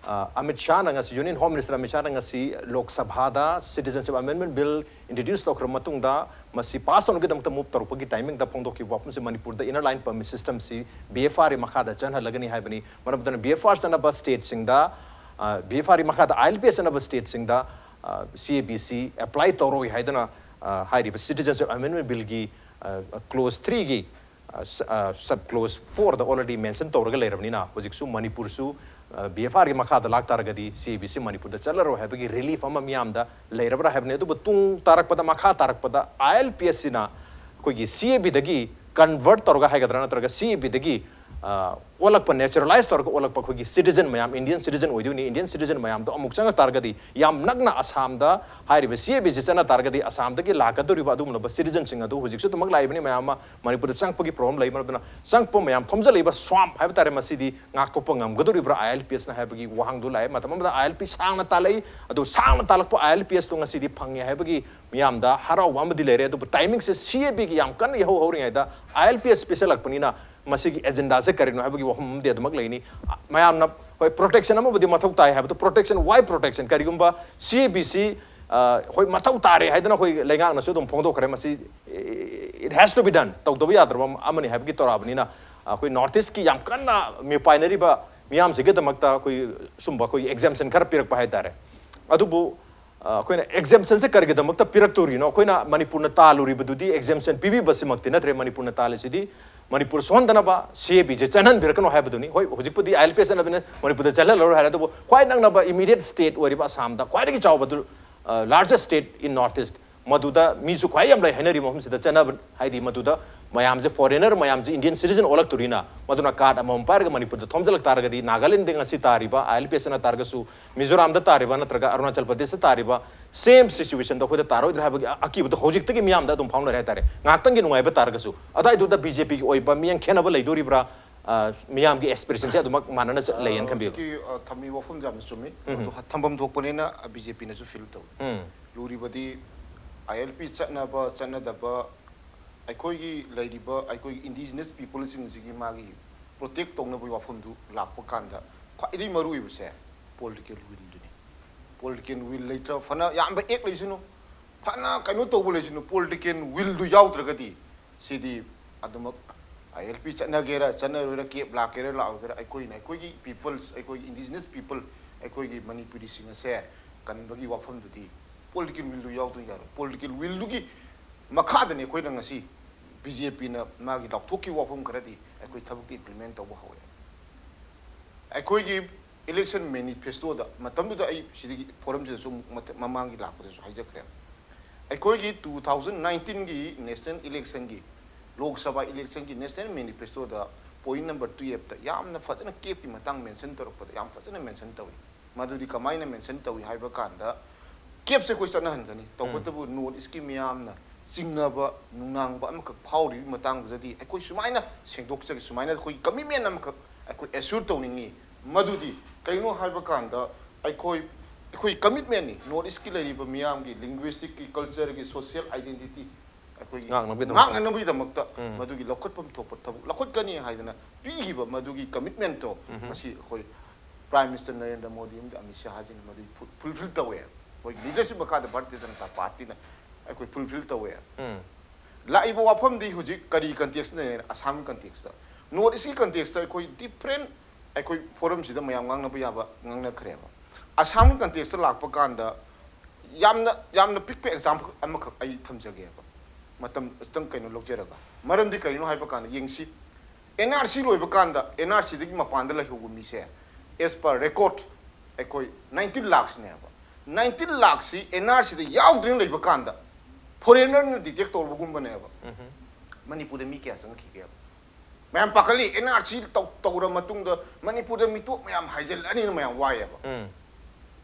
ꯑ, ꯑꯃꯤꯠ ꯁꯥꯍꯅ ꯉꯁꯤ, ꯌꯨꯅꯤꯌꯟ ꯍꯣꯝ ꯃꯤꯅꯤꯁꯇꯔ ꯑꯃꯤꯠ ꯁꯥꯍꯅ ꯉꯁꯤ ꯂꯣꯛ ꯁꯚꯥꯗ Citizenship Amendment Bill introduce ꯇꯧꯈ꯭ꯔꯕ ꯃꯇꯨꯡꯗ ꯃꯁꯤ ꯄꯥꯁ ꯇꯧꯅꯕꯒꯤꯗꯃꯛꯇ ꯃꯨꯚ ꯇꯧꯔꯛꯄꯒꯤ ꯇꯥꯏꯃꯤꯡꯗ ꯐꯣꯡꯗꯣꯛꯈꯤꯕ ꯋꯥꯐꯝꯁꯤ ꯃꯅꯤꯄꯨꯔꯗ Inner Line Permit System ꯁꯤ ꯕꯤ ꯑꯦꯐ ꯑꯥꯔꯒꯤ ꯃꯈꯥꯗ ꯆꯠꯍꯜꯂꯒꯅꯤ ꯍꯥꯏꯕꯅꯤ꯫ ꯃꯔꯝ ꯑꯗꯨꯅ ꯕꯤ ꯑꯦꯐ ꯑꯥꯔ ꯆꯠꯅꯕ ꯁ꯭ꯇꯦꯠꯁꯤꯡꯗ, ꯑ, ꯕꯤ ꯑꯦꯐ ꯑꯥꯔꯒꯤ ꯃꯈꯥꯗ ꯑꯥꯏ ꯑꯦꯜ ꯄꯤ ꯑꯦꯁ ꯆꯠꯅꯕ ꯁ꯭ꯇꯦꯠꯁꯤꯡꯗ, ꯑ, ꯁꯤ ꯑꯦ ꯕꯤ ꯁꯤ ꯑꯦꯄ꯭ꯂꯥꯏ ꯇꯧꯔꯣꯏ ꯍꯥꯏꯗꯨꯅ, ꯑ, ꯍꯥꯏꯔꯤꯕ Citizenship Amendment Billꯒꯤ, ꯑ, ꯀ꯭ꯂꯣꯖ ꯊ꯭ꯔꯤꯒꯤ, ꯑ, ꯁ-, ꯑ, ꯁꯕ ꯀ꯭ꯂꯣꯖ ꯐꯣꯔꯗ already mention ꯇꯧꯔꯒ ꯂꯩꯔꯕꯅꯤꯅ ꯍꯧꯖꯤꯛꯁꯨ ꯃꯅꯤꯄꯨꯔꯁꯨ, ꯑ, ꯕꯤ ꯑꯦꯐ ꯑꯥꯔꯒꯤ ꯃꯈꯥꯗ ꯂꯥꯛꯇꯥꯔꯒꯗꯤ ꯁꯤ ꯑꯦ ꯕꯤ ꯁꯤ ꯃꯅꯤꯄꯨꯔꯗ ꯆꯠꯂꯔꯣꯏ ꯍꯥꯏꯕꯒꯤ ꯔꯤꯂꯤꯐ ꯑꯃ ꯃꯤꯌꯥꯝꯗ ꯂꯩꯔꯕ꯭ꯔꯥ ꯍꯥꯏꯕꯅꯤ꯫ ꯑꯗꯨꯕꯨ ꯇꯨꯡ ꯇꯥꯔꯛꯄꯗ, ꯃꯈꯥ ꯇꯥꯔꯛꯄꯗ ꯑꯥꯏ ꯑꯦꯜ ꯄꯤ ꯑꯦꯁꯁꯤꯅ ꯑꯩꯈꯣꯏꯒꯤ ꯁꯤ ꯑꯦ ꯕꯤꯗꯒꯤ ꯀꯟꯚꯔꯠ ꯇꯧꯔꯒ ꯍꯥꯏꯒꯗ꯭ꯔꯥ, ꯅꯠꯇ꯭ꯔꯒ ꯁꯤ ꯑꯦ ꯕꯤꯗꯒꯤ ꯑ, ꯑꯣꯜꯂꯛꯄ, ꯅꯦꯆꯔꯦꯂꯥꯏꯁ ꯇꯧꯔꯒ ꯑꯣꯜꯂꯛꯄ ꯑꯩꯈꯣꯏꯒꯤ ꯁꯤꯇꯤꯖꯟ ꯃꯌꯥꯝ, ꯏꯟꯗꯤꯌꯟ ꯁꯤꯇꯤꯖꯟ ꯑꯣꯏꯗꯣꯏꯅꯤ꯫ ꯏꯟꯗꯤꯌꯟ ꯁꯤꯇꯤꯖꯟ ꯃꯌꯥꯝꯗꯣ ꯑꯃꯨꯛ ꯆꯪꯉ ꯇꯥꯔꯒꯗꯤ, ꯌꯥꯝ ꯅꯛꯅ ꯑꯁꯥꯝꯗ ꯍꯥꯏꯔꯤꯕ ꯁꯤ ꯑꯦ ꯕꯤꯁꯤ ꯆꯠꯅ ꯇꯥꯔꯒꯗꯤ, ꯑꯁꯥꯝꯗꯒꯤ ꯂꯥꯛꯀꯗꯧꯔꯤꯕ ꯑꯗꯨꯒꯨꯝꯂꯕ ꯁꯤꯇꯤꯖꯟꯁꯤꯡ ꯑꯗꯨ ꯍꯧꯖꯤꯛꯁꯨ ꯑꯗꯨꯃꯛ ꯂꯥꯛꯏꯕꯅꯤ꯫ ꯃꯌꯥꯝ ꯑꯃ ꯃꯅꯤꯄꯨꯔꯗ ꯆꯪꯉꯛꯄꯒꯤ ꯄ꯭ꯔꯣꯕ꯭ꯂꯦꯝ ꯂꯩ꯫ ꯃꯔꯝ ꯑꯗꯨꯅ ꯆꯪꯉꯛꯄ ꯃꯌꯥꯝ ꯊꯣꯝꯖꯤꯜꯂꯛꯏꯕ ꯁ꯭ꯋꯥꯝ ꯍꯥꯏꯕ ꯇꯥꯔꯦ, ꯃꯁꯤꯗꯤ ꯉꯥꯛꯊꯣꯛꯄ ꯉꯝꯒꯗꯧꯔꯤꯕ꯭ꯔꯥ ꯑꯥꯏ ꯑꯦꯜ ꯄꯤ ꯑꯦꯁꯅ ꯍꯥꯏꯕꯒꯤ ꯋꯥꯍꯪꯗꯨ ꯂꯥꯛꯑꯦ꯫ ꯃꯇꯝ ꯑꯃꯗ ꯑꯥꯏ ꯑꯦꯜ ꯄꯤ ꯁꯥꯡꯅ ꯇꯥꯜꯂꯛꯏ, ꯑꯗꯨ ꯁꯥꯡꯅ ꯇꯥꯜꯂꯛꯄ ꯑꯥꯏ ꯑꯦꯜ ꯄꯤ ꯑꯦꯁꯇꯣ ꯉꯁꯤꯗꯤ ꯐꯪꯉꯦ ꯍꯥꯏꯕꯒꯤ ꯃꯤꯌꯥꯝꯗ ꯍꯔꯥꯎꯕ ꯑꯃꯗꯤ ꯂꯩꯔꯦ꯫ ꯑꯗꯨꯕꯨ ꯇꯥꯏꯃꯤꯡꯁꯦ ꯁꯤ ꯑꯦ ꯕꯤꯒꯤ ꯌꯥꯝ ꯀꯟꯅ ꯏꯍꯧ ꯍꯧꯔꯤꯉꯩꯗ ꯑꯥꯏ ꯑꯦꯜ ꯄꯤ ꯑꯦꯁ ꯄꯤꯁꯜꯂꯛꯄꯅꯤꯅ ꯃꯁꯤꯒꯤ ꯑꯦꯖꯦꯟꯗꯥꯁꯦ ꯀꯔꯤꯅꯣ ꯍꯥꯏꯕꯒꯤ ꯋꯥꯐꯝ ꯑꯃꯗꯤ ꯑꯗꯨꯃꯛ ꯂꯩꯅꯤ꯫ ꯃꯌꯥꯝꯅ, ꯍꯣꯏ, ꯄ꯭ꯔꯣꯇꯦꯛꯁꯟ ꯑꯃꯕꯨꯗꯤ ꯃꯊꯧ ꯇꯥꯏ ꯍꯥꯏꯕꯗꯣ, ꯄ꯭ꯔꯣꯇꯦꯛꯁꯟ, ꯋꯥꯏ ꯄ꯭ꯔꯣꯇꯦꯛꯁꯟ? ꯀꯔꯤꯒꯨꯝꯕ ꯁꯤ ꯑꯦ ꯕꯤ ꯁꯤ, ꯑ, ꯍꯣꯏ, ꯃꯊꯧ ꯇꯥꯔꯦ ꯍꯥꯏꯗꯅ ꯑꯩꯈꯣꯏ ꯂꯩꯉꯥꯛꯅꯁꯨ ꯑꯗꯨꯝ ꯐꯣꯡꯗꯣꯛꯈ꯭ꯔꯦ, ꯃꯁꯤ it has to be done, ꯇꯧꯗꯕ ꯌꯥꯗ꯭ꯔꯕ ꯑꯃꯅꯤ ꯍꯥꯏꯕꯒꯤ ꯇꯧꯔꯛꯑꯕꯅꯤꯅ, ꯑꯩꯈꯣꯏ ꯅꯣꯔꯠ ꯏꯁꯀꯤ ꯌꯥꯝ ꯀꯟꯅ ꯃꯤꯄꯥꯏꯅꯔꯤꯕ ꯃꯤꯌꯥꯝꯁꯤꯒꯤꯗꯃꯛꯇ ꯑꯩꯈꯣꯏ ꯁꯨꯝꯕ ꯑꯩꯈꯣꯏꯒꯤ ꯑꯦꯛꯖꯦꯝꯁꯟ ꯈꯔ ꯄꯤꯔꯛꯄ ꯍꯥꯏꯇꯥꯔꯦ꯫ ꯑꯗꯨꯕꯨ ꯑ, ꯑꯩꯈꯣꯏꯅ ꯑꯦꯛꯖꯦꯝꯁꯟꯁꯦ ꯀꯔꯤꯒꯤꯗꯃꯛꯇ ꯄꯤꯔꯛꯇꯣꯔꯤꯅꯣ? ꯑꯩꯈꯣꯏꯅ ꯃꯅꯤꯄꯨꯔꯅ ꯇꯥꯜꯂꯨꯔꯤꯕꯗꯨꯗꯤ ꯑꯦꯛꯖꯦꯝꯁꯟ ꯄꯤꯕꯤꯕꯁꯤꯃꯛꯇꯤ ꯅꯠꯇ꯭ꯔꯦ꯫ ꯃꯅꯤꯄꯨꯔꯅ ꯇꯥꯜꯂꯤꯁꯤꯗꯤ ꯃꯅꯤꯄꯨꯔ ꯁꯣꯟꯗꯅꯕ ꯁꯤ ꯑꯦ ꯕꯤꯁꯦ ꯆꯠꯍꯟꯕꯤꯔꯛꯀꯅꯣ ꯍꯥꯏꯕꯗꯨꯅꯤ꯫ ꯍꯣꯏ, ꯍꯧꯖꯤꯛꯄꯨꯗꯤ ꯑꯥꯏ ꯑꯦꯜ ꯄꯤ ꯑꯦꯁ ꯆꯠꯅꯕꯅꯤꯅ ꯃꯅꯤꯄꯨꯔꯗ ꯆꯠꯍꯜꯂꯔꯣꯏ ꯍꯥꯏꯔꯦ, ꯑꯗꯨꯕꯨ ꯈ꯭ꯋꯥꯏ ꯅꯛꯅꯕ ꯏꯃꯤꯗꯤꯌꯦꯠ ꯁ꯭ꯇꯦꯠ ꯑꯣꯏꯔꯤꯕ ꯑꯁꯥꯝꯗ, ꯈ꯭ꯋꯥꯏꯗꯒꯤ ꯆꯥꯎꯕ, ꯂꯥꯔꯖꯦꯁ ꯁ꯭ꯇꯦꯠ ꯏꯟ ꯅꯣꯔꯠ ꯏꯁ, ꯃꯗꯨꯗ ꯃꯤꯁꯨ ꯈ꯭ꯋꯥꯏ ꯌꯥꯝ ꯂꯩ ꯍꯥꯏꯅꯔꯤꯕ ꯃꯐꯝꯁꯤꯗ ꯆꯠꯅꯕ, ꯍꯥꯏꯗꯤ ꯃꯗꯨꯗ ꯃꯌꯥꯝꯁꯦ, ꯐꯣꯔꯦꯅꯔ ꯃꯌꯥꯝꯁꯦ ꯏꯟꯗꯤꯌꯟ ꯁꯤꯇꯤꯖꯟ ꯑꯣꯜꯂꯛꯇꯣꯔꯤꯅ, ꯃꯗꯨꯅ ꯀꯥꯔꯗ ꯑꯃꯃꯝ ꯄꯥꯏꯔꯒ ꯃꯅꯤꯄꯨꯔꯗ ꯊꯣꯝꯖꯤꯜꯂꯛ ꯇꯥꯔꯒꯗꯤ, ꯅꯥꯒꯥꯂꯦꯟꯗ ꯉꯁꯤ ꯇꯥꯔꯤꯕ ꯑꯥꯏ ꯑꯦꯜ ꯄꯤ ꯑꯦꯁ ꯆꯠꯅ ꯇꯥꯔꯒꯁꯨ, ꯃꯤꯖꯣꯔꯥꯝꯗ ꯇꯥꯔꯤꯕ ꯅꯠꯇ꯭ꯔꯒ ꯑꯔꯨꯅꯥꯆꯜ ꯄ꯭ꯔꯗꯦꯁꯇ ꯇꯥꯔꯤꯕ ꯁꯦꯝ ꯁꯤꯆꯨꯋꯦꯁꯟꯗꯣ ꯑꯩꯈꯣꯏꯗ ꯇꯥꯔꯣꯏꯗ꯭ꯔꯥ ꯍꯥꯏꯕꯒꯤ ꯑ-, ꯑꯀꯤꯕꯗꯣ ꯍꯧꯖꯤꯛꯇꯒꯤ ꯃꯤꯌꯥꯝꯗ ꯑꯗꯨꯝ ꯐꯥꯎꯅꯔꯦ ꯍꯥꯏꯇꯥꯔꯦ꯫ ꯉꯥꯏꯍꯥꯛꯇꯪꯒꯤ ꯅꯨꯡꯉꯥꯏꯕ ꯇꯥꯔꯒꯁꯨ, ꯑꯗꯨꯋꯥꯏꯗꯨꯗ ꯕꯤ ꯖꯦ ꯄꯤꯒꯤ ꯑꯣꯏꯕ ꯃꯤꯠꯌꯦꯡ ꯈꯦꯠꯅꯕ ꯂꯩꯗꯣꯔꯤꯕ꯭ꯔꯥ? ꯑ, ꯃꯤꯌꯥꯝꯒꯤ ꯑꯦꯁꯄꯤꯔꯦꯁꯟꯁꯦ ꯑꯗꯨꯃꯛ ꯃꯥꯟꯅꯅ ꯆꯠ-, ꯂꯩꯌꯦꯅ ꯈꯟꯕꯤꯕ꯭ꯔꯥ? ꯍꯧꯖꯤꯛꯀꯤ, ꯑ, ꯊꯝꯕꯤꯕ ꯋꯥꯐꯝꯁꯦ ꯌꯥꯝꯅ ꯆꯨꯝꯃꯤ꯫ ꯎꯝ꯫ ꯑꯗꯨ ꯍ-, ꯊꯝꯐꯝ ꯊꯣꯛꯄꯅꯤꯅ, ꯑ, ꯕꯤ ꯖꯦ ꯄꯤꯅꯁꯨ ꯐꯤꯜ ꯇꯧꯏ꯫ ꯎꯝ꯫ ꯂꯨꯔꯤꯕꯗꯤ ꯑꯥꯏ ꯑꯦꯜ ꯄꯤ ꯆꯠꯅꯕ ꯆꯠꯅꯗꯕ, ꯑꯩꯈꯣꯏꯒꯤ ꯂꯩꯔꯤꯕ ꯑꯩꯈꯣꯏꯒꯤ ꯏꯟꯗꯤꯖꯤꯅꯁ ꯄꯤꯄꯜꯁꯤꯡꯁꯤꯒꯤ ꯃꯥꯒꯤ ꯄ꯭ꯔꯣꯇꯦꯛ ꯇꯧꯅꯕꯒꯤ ꯋꯥꯐꯝꯗꯨ ꯂꯥꯛꯄ ꯀꯥꯟꯗ ꯈ꯭ꯋꯥꯏꯗꯒꯤ ꯃꯔꯨ ꯑꯣꯏꯕꯁꯦ ꯄꯣꯂꯤꯇꯤꯀꯦꯜ ꯋꯤꯜꯗꯨꯅꯤ꯫ ꯄꯣꯂꯤꯇꯤꯀꯦꯜ ꯋꯤꯜ ꯂꯩꯇ꯭ꯔ, ꯐꯅ ꯌꯥꯝꯕ ꯑꯦꯛ ꯂꯩꯁꯅꯨ, ꯐꯅ ꯀꯩꯅꯣ ꯇꯧꯕ ꯂꯩꯁꯅꯨ, ꯄꯣꯂꯤꯇꯤꯀꯦꯜ ꯋꯤꯜꯗꯨ ꯌꯥꯎꯗ꯭ꯔꯒꯗꯤ ꯁꯤꯗꯤ ꯑꯗꯨꯃꯛ ꯑꯥꯏ ꯑꯦꯜ ꯄꯤ ꯆꯠꯅꯒꯦꯔꯥ ꯆꯠꯅꯔꯣꯏꯔꯥ, ꯀꯦꯞ ꯂꯥꯛꯀꯦꯔꯥ ꯂꯥꯛꯑꯣꯏꯒꯦꯔꯥ, ꯑꯩꯈꯣꯏꯅ, ꯑꯩꯈꯣꯏꯒꯤ ꯄꯤꯄꯜꯁ, ꯑꯩꯈꯣꯏꯒꯤ ꯏꯟꯗꯤꯖꯤꯅꯁ ꯄꯤꯄꯜ, ꯑꯩꯈꯣꯏꯒꯤ ꯃꯅꯤꯄꯨꯔꯤꯁꯤꯡ ꯑꯁꯦ ꯀꯟꯕꯒꯤ ꯋꯥꯐꯝꯗꯨꯗꯤ ꯄꯣꯂꯤꯇꯤꯀꯦꯜ ꯋꯤꯜꯗꯨ ꯌꯥꯎꯗꯅ ꯌꯥꯔꯣꯏ꯫ ꯄꯣꯂꯤꯇꯤꯀꯦꯜ ꯋꯤꯜꯗꯨꯒꯤ ꯃꯈꯥꯗꯅꯤ ꯑꯩꯈꯣꯏꯅ ꯉꯁꯤ ꯕꯤ ꯖꯦ ꯄꯤꯅ ꯃꯥꯒꯤ ꯂꯥꯎꯊꯣꯛꯈꯤꯕ ꯋꯥꯐꯝ ꯈꯔꯗꯤ ꯑꯩꯈꯣꯏ ꯊꯕꯛꯇ ꯏꯝꯄ꯭ꯂꯤꯃꯦꯟ ꯇꯧꯕ ꯍꯧꯔꯦ꯫ ꯑꯩꯈꯣꯏꯒꯤ ꯏꯂꯦꯛꯁꯟ ꯃꯦꯅꯤꯐꯦꯁꯇꯣꯗ ꯃꯇꯝꯗꯨꯗ ꯑꯩ ꯁꯤꯗꯒꯤ ꯐꯣꯔꯝꯁꯤꯗꯁꯨ ꯑꯃꯨꯛ ꯃꯊ-, ꯃꯃꯥꯡꯒꯤ ꯂꯥꯛꯄꯗꯁꯨ ꯍꯥꯏꯖꯈ꯭ꯔꯦ꯫ ꯑꯩꯈꯣꯏꯒꯤ ꯇꯨ ꯊꯥꯎꯖꯟ ꯅꯥꯏꯟꯇꯤꯟꯒꯤ national ꯏꯂꯦꯛꯁꯟꯒꯤ, Lok Sabha ꯏꯂꯦꯛꯁꯟꯒꯤ national ꯃꯦꯅꯤꯐꯦꯁꯇꯣꯗ Point number twelve ꯇ ꯌꯥꯝꯅ ꯐꯖꯅ ꯀꯦꯞꯀꯤ ꯃꯇꯥꯡ mention ꯇꯧꯔꯛꯄꯗ ꯌꯥꯝ ꯐꯖꯅ mention ꯇꯧꯏ꯫ ꯃꯗꯨꯗꯤ ꯀꯃꯥꯏꯅ mention ꯇꯧꯏ ꯍꯥꯏꯕ ꯀꯥꯟꯗ, ꯀꯦꯞꯁꯦ ꯑꯩꯈꯣꯏ ꯆꯠꯅꯍꯟꯒꯅꯤ, ꯇꯧꯕꯇꯕꯨ North East ꯀꯤ ꯃꯤꯌꯥꯝꯅ ꯆꯤꯡꯅꯕ ꯅꯨꯡꯅꯥꯡꯕ ꯑꯃꯈꯛ ꯐꯥꯎꯔꯤꯕ ꯃꯇꯥꯡꯗꯨꯗꯗꯤ ꯑꯩꯈꯣꯏ ꯁꯨꯃꯥꯏꯅ ꯁꯦꯡꯗꯣꯛꯆꯒꯦ, ꯁꯨꯃꯥꯏꯅ ꯑꯩꯈꯣꯏ commitment ꯑꯃꯈꯛ ꯑꯩꯈꯣꯏ assure ꯇꯧꯅꯤꯡꯉꯤ꯫ ꯃꯗꯨꯗꯤ ꯀꯩꯅꯣ ꯍꯥꯏꯕ ꯀꯥꯟꯗ, ꯑꯩꯈꯣꯏ ꯑꯩꯈꯣꯏ commitment ꯅꯤ, North East ꯀꯤ ꯂꯩꯔꯤꯕ ꯃꯤꯌꯥꯝꯒꯤ linguistic ꯀꯤ, culture ꯒꯤ, social identity ꯑꯩꯈꯣꯏꯒꯤ ꯉꯥꯛꯅꯕꯒꯤꯗꯃꯛꯇ꯫ ꯉꯥꯛꯅꯅꯕꯒꯤꯗꯃꯛꯇ ꯎꯝ꯫ ꯃꯗꯨꯒꯤ ꯂꯧꯈꯠꯐꯝ ꯊꯣꯛꯄ ꯊꯕꯛ ꯂꯧꯈꯠꯀꯅꯤ ꯍꯥꯏꯗꯅ ꯄꯤꯈꯤꯕ ꯃꯗꯨꯒꯤ commitment ꯇꯣ ꯎꯝ꯫ ꯉꯁꯤ ꯑꯩꯈꯣꯏ Prime Minister ꯅꯔꯦꯟꯗ꯭ꯔ ꯃꯣꯗꯤ ꯑꯃꯗꯤ ꯑꯃꯤꯠ ꯁꯥꯍꯖꯤꯅ ꯃꯗꯨ ꯐꯨ-, fulfill ꯇꯧꯋꯦ꯫ ꯑꯩꯈꯣꯏꯒꯤ leadership ꯃꯈꯥꯗ ꯚꯥꯔꯇꯤꯌ ꯖꯅꯇꯥ ꯄꯥꯔꯇꯤꯅ ꯑꯩꯈꯣꯏ fulfill ꯇꯧꯋꯦ꯫ ꯎꯝ꯫ ꯂꯥꯛꯏꯕ ꯋꯥꯐꯝꯗꯤ ꯍꯧꯖꯤꯛ ꯀꯔꯤ context ꯅ ꯂꯩꯔꯦ? ꯑꯁꯥꯝꯒꯤ context ꯇ꯫ North East ꯀꯤ context ꯇ ꯑꯩꯈꯣꯏ different, ꯑꯩꯈꯣꯏ forum ꯁꯤꯗ ꯃꯌꯥꯝ ꯉꯥꯡꯅꯕ ꯌꯥꯕ ꯉꯥꯡꯅꯈ꯭ꯔꯦꯕ꯫ ꯑꯁꯥꯝꯒꯤ context ꯇ ꯂꯥꯛꯄ ꯀꯥꯟꯗ ꯌꯥꯝꯅ, ꯌꯥꯝꯅ ꯄꯤꯛꯄ example ꯑꯃꯈꯛ ꯑꯩ ꯊꯝꯖꯒꯦꯕ, ꯃꯇꯝ ꯈꯤꯇꯪ ꯀꯩꯅꯣ ꯂꯧꯖꯔꯒ꯫ ꯃꯔꯝꯗꯤ ꯀꯔꯤꯅꯣ ꯍꯥꯏꯕ ꯀꯥꯟꯗ, ꯌꯦꯡꯁꯤ, N R C ꯂꯣꯏꯕ ꯀꯥꯟꯗ N R C ꯗꯒꯤ ꯃꯄꯥꯟꯗ ꯂꯩꯍꯧꯕ ꯃꯤꯁꯦ, as per record, ꯑꯩꯈꯣꯏ nineteen lakhs ꯅꯦꯕ꯫ Nineteen lakhs ꯁꯤ N R C ꯗ ꯌꯥꯎꯗ꯭ꯔꯤꯉꯩ ꯂꯩꯕ ꯀꯥꯟꯗ foreigner ꯅ detect ꯇꯧꯔꯕꯒꯨꯝꯕꯅꯦꯕ꯫ ꯎꯝ꯫ ꯃꯅꯤꯄꯨꯔꯗ ꯃꯤ ꯀꯌꯥ ꯆꯪꯉꯛꯈꯤꯒꯦꯕ? ꯃꯌꯥꯝ ꯄꯥꯈꯠꯂꯤ, N R C ꯇꯧ-, ꯇꯧꯔ ꯃꯇꯨꯡꯗ ꯃꯅꯤꯄꯨꯔꯗ ꯃꯤꯇꯣꯞ ꯃꯌꯥꯝ ꯍꯥꯏꯖꯤꯜꯂꯅꯤꯅ ꯃꯌꯥꯝ ꯋꯥꯏꯌꯦꯕ꯫ ꯎꯝ꯫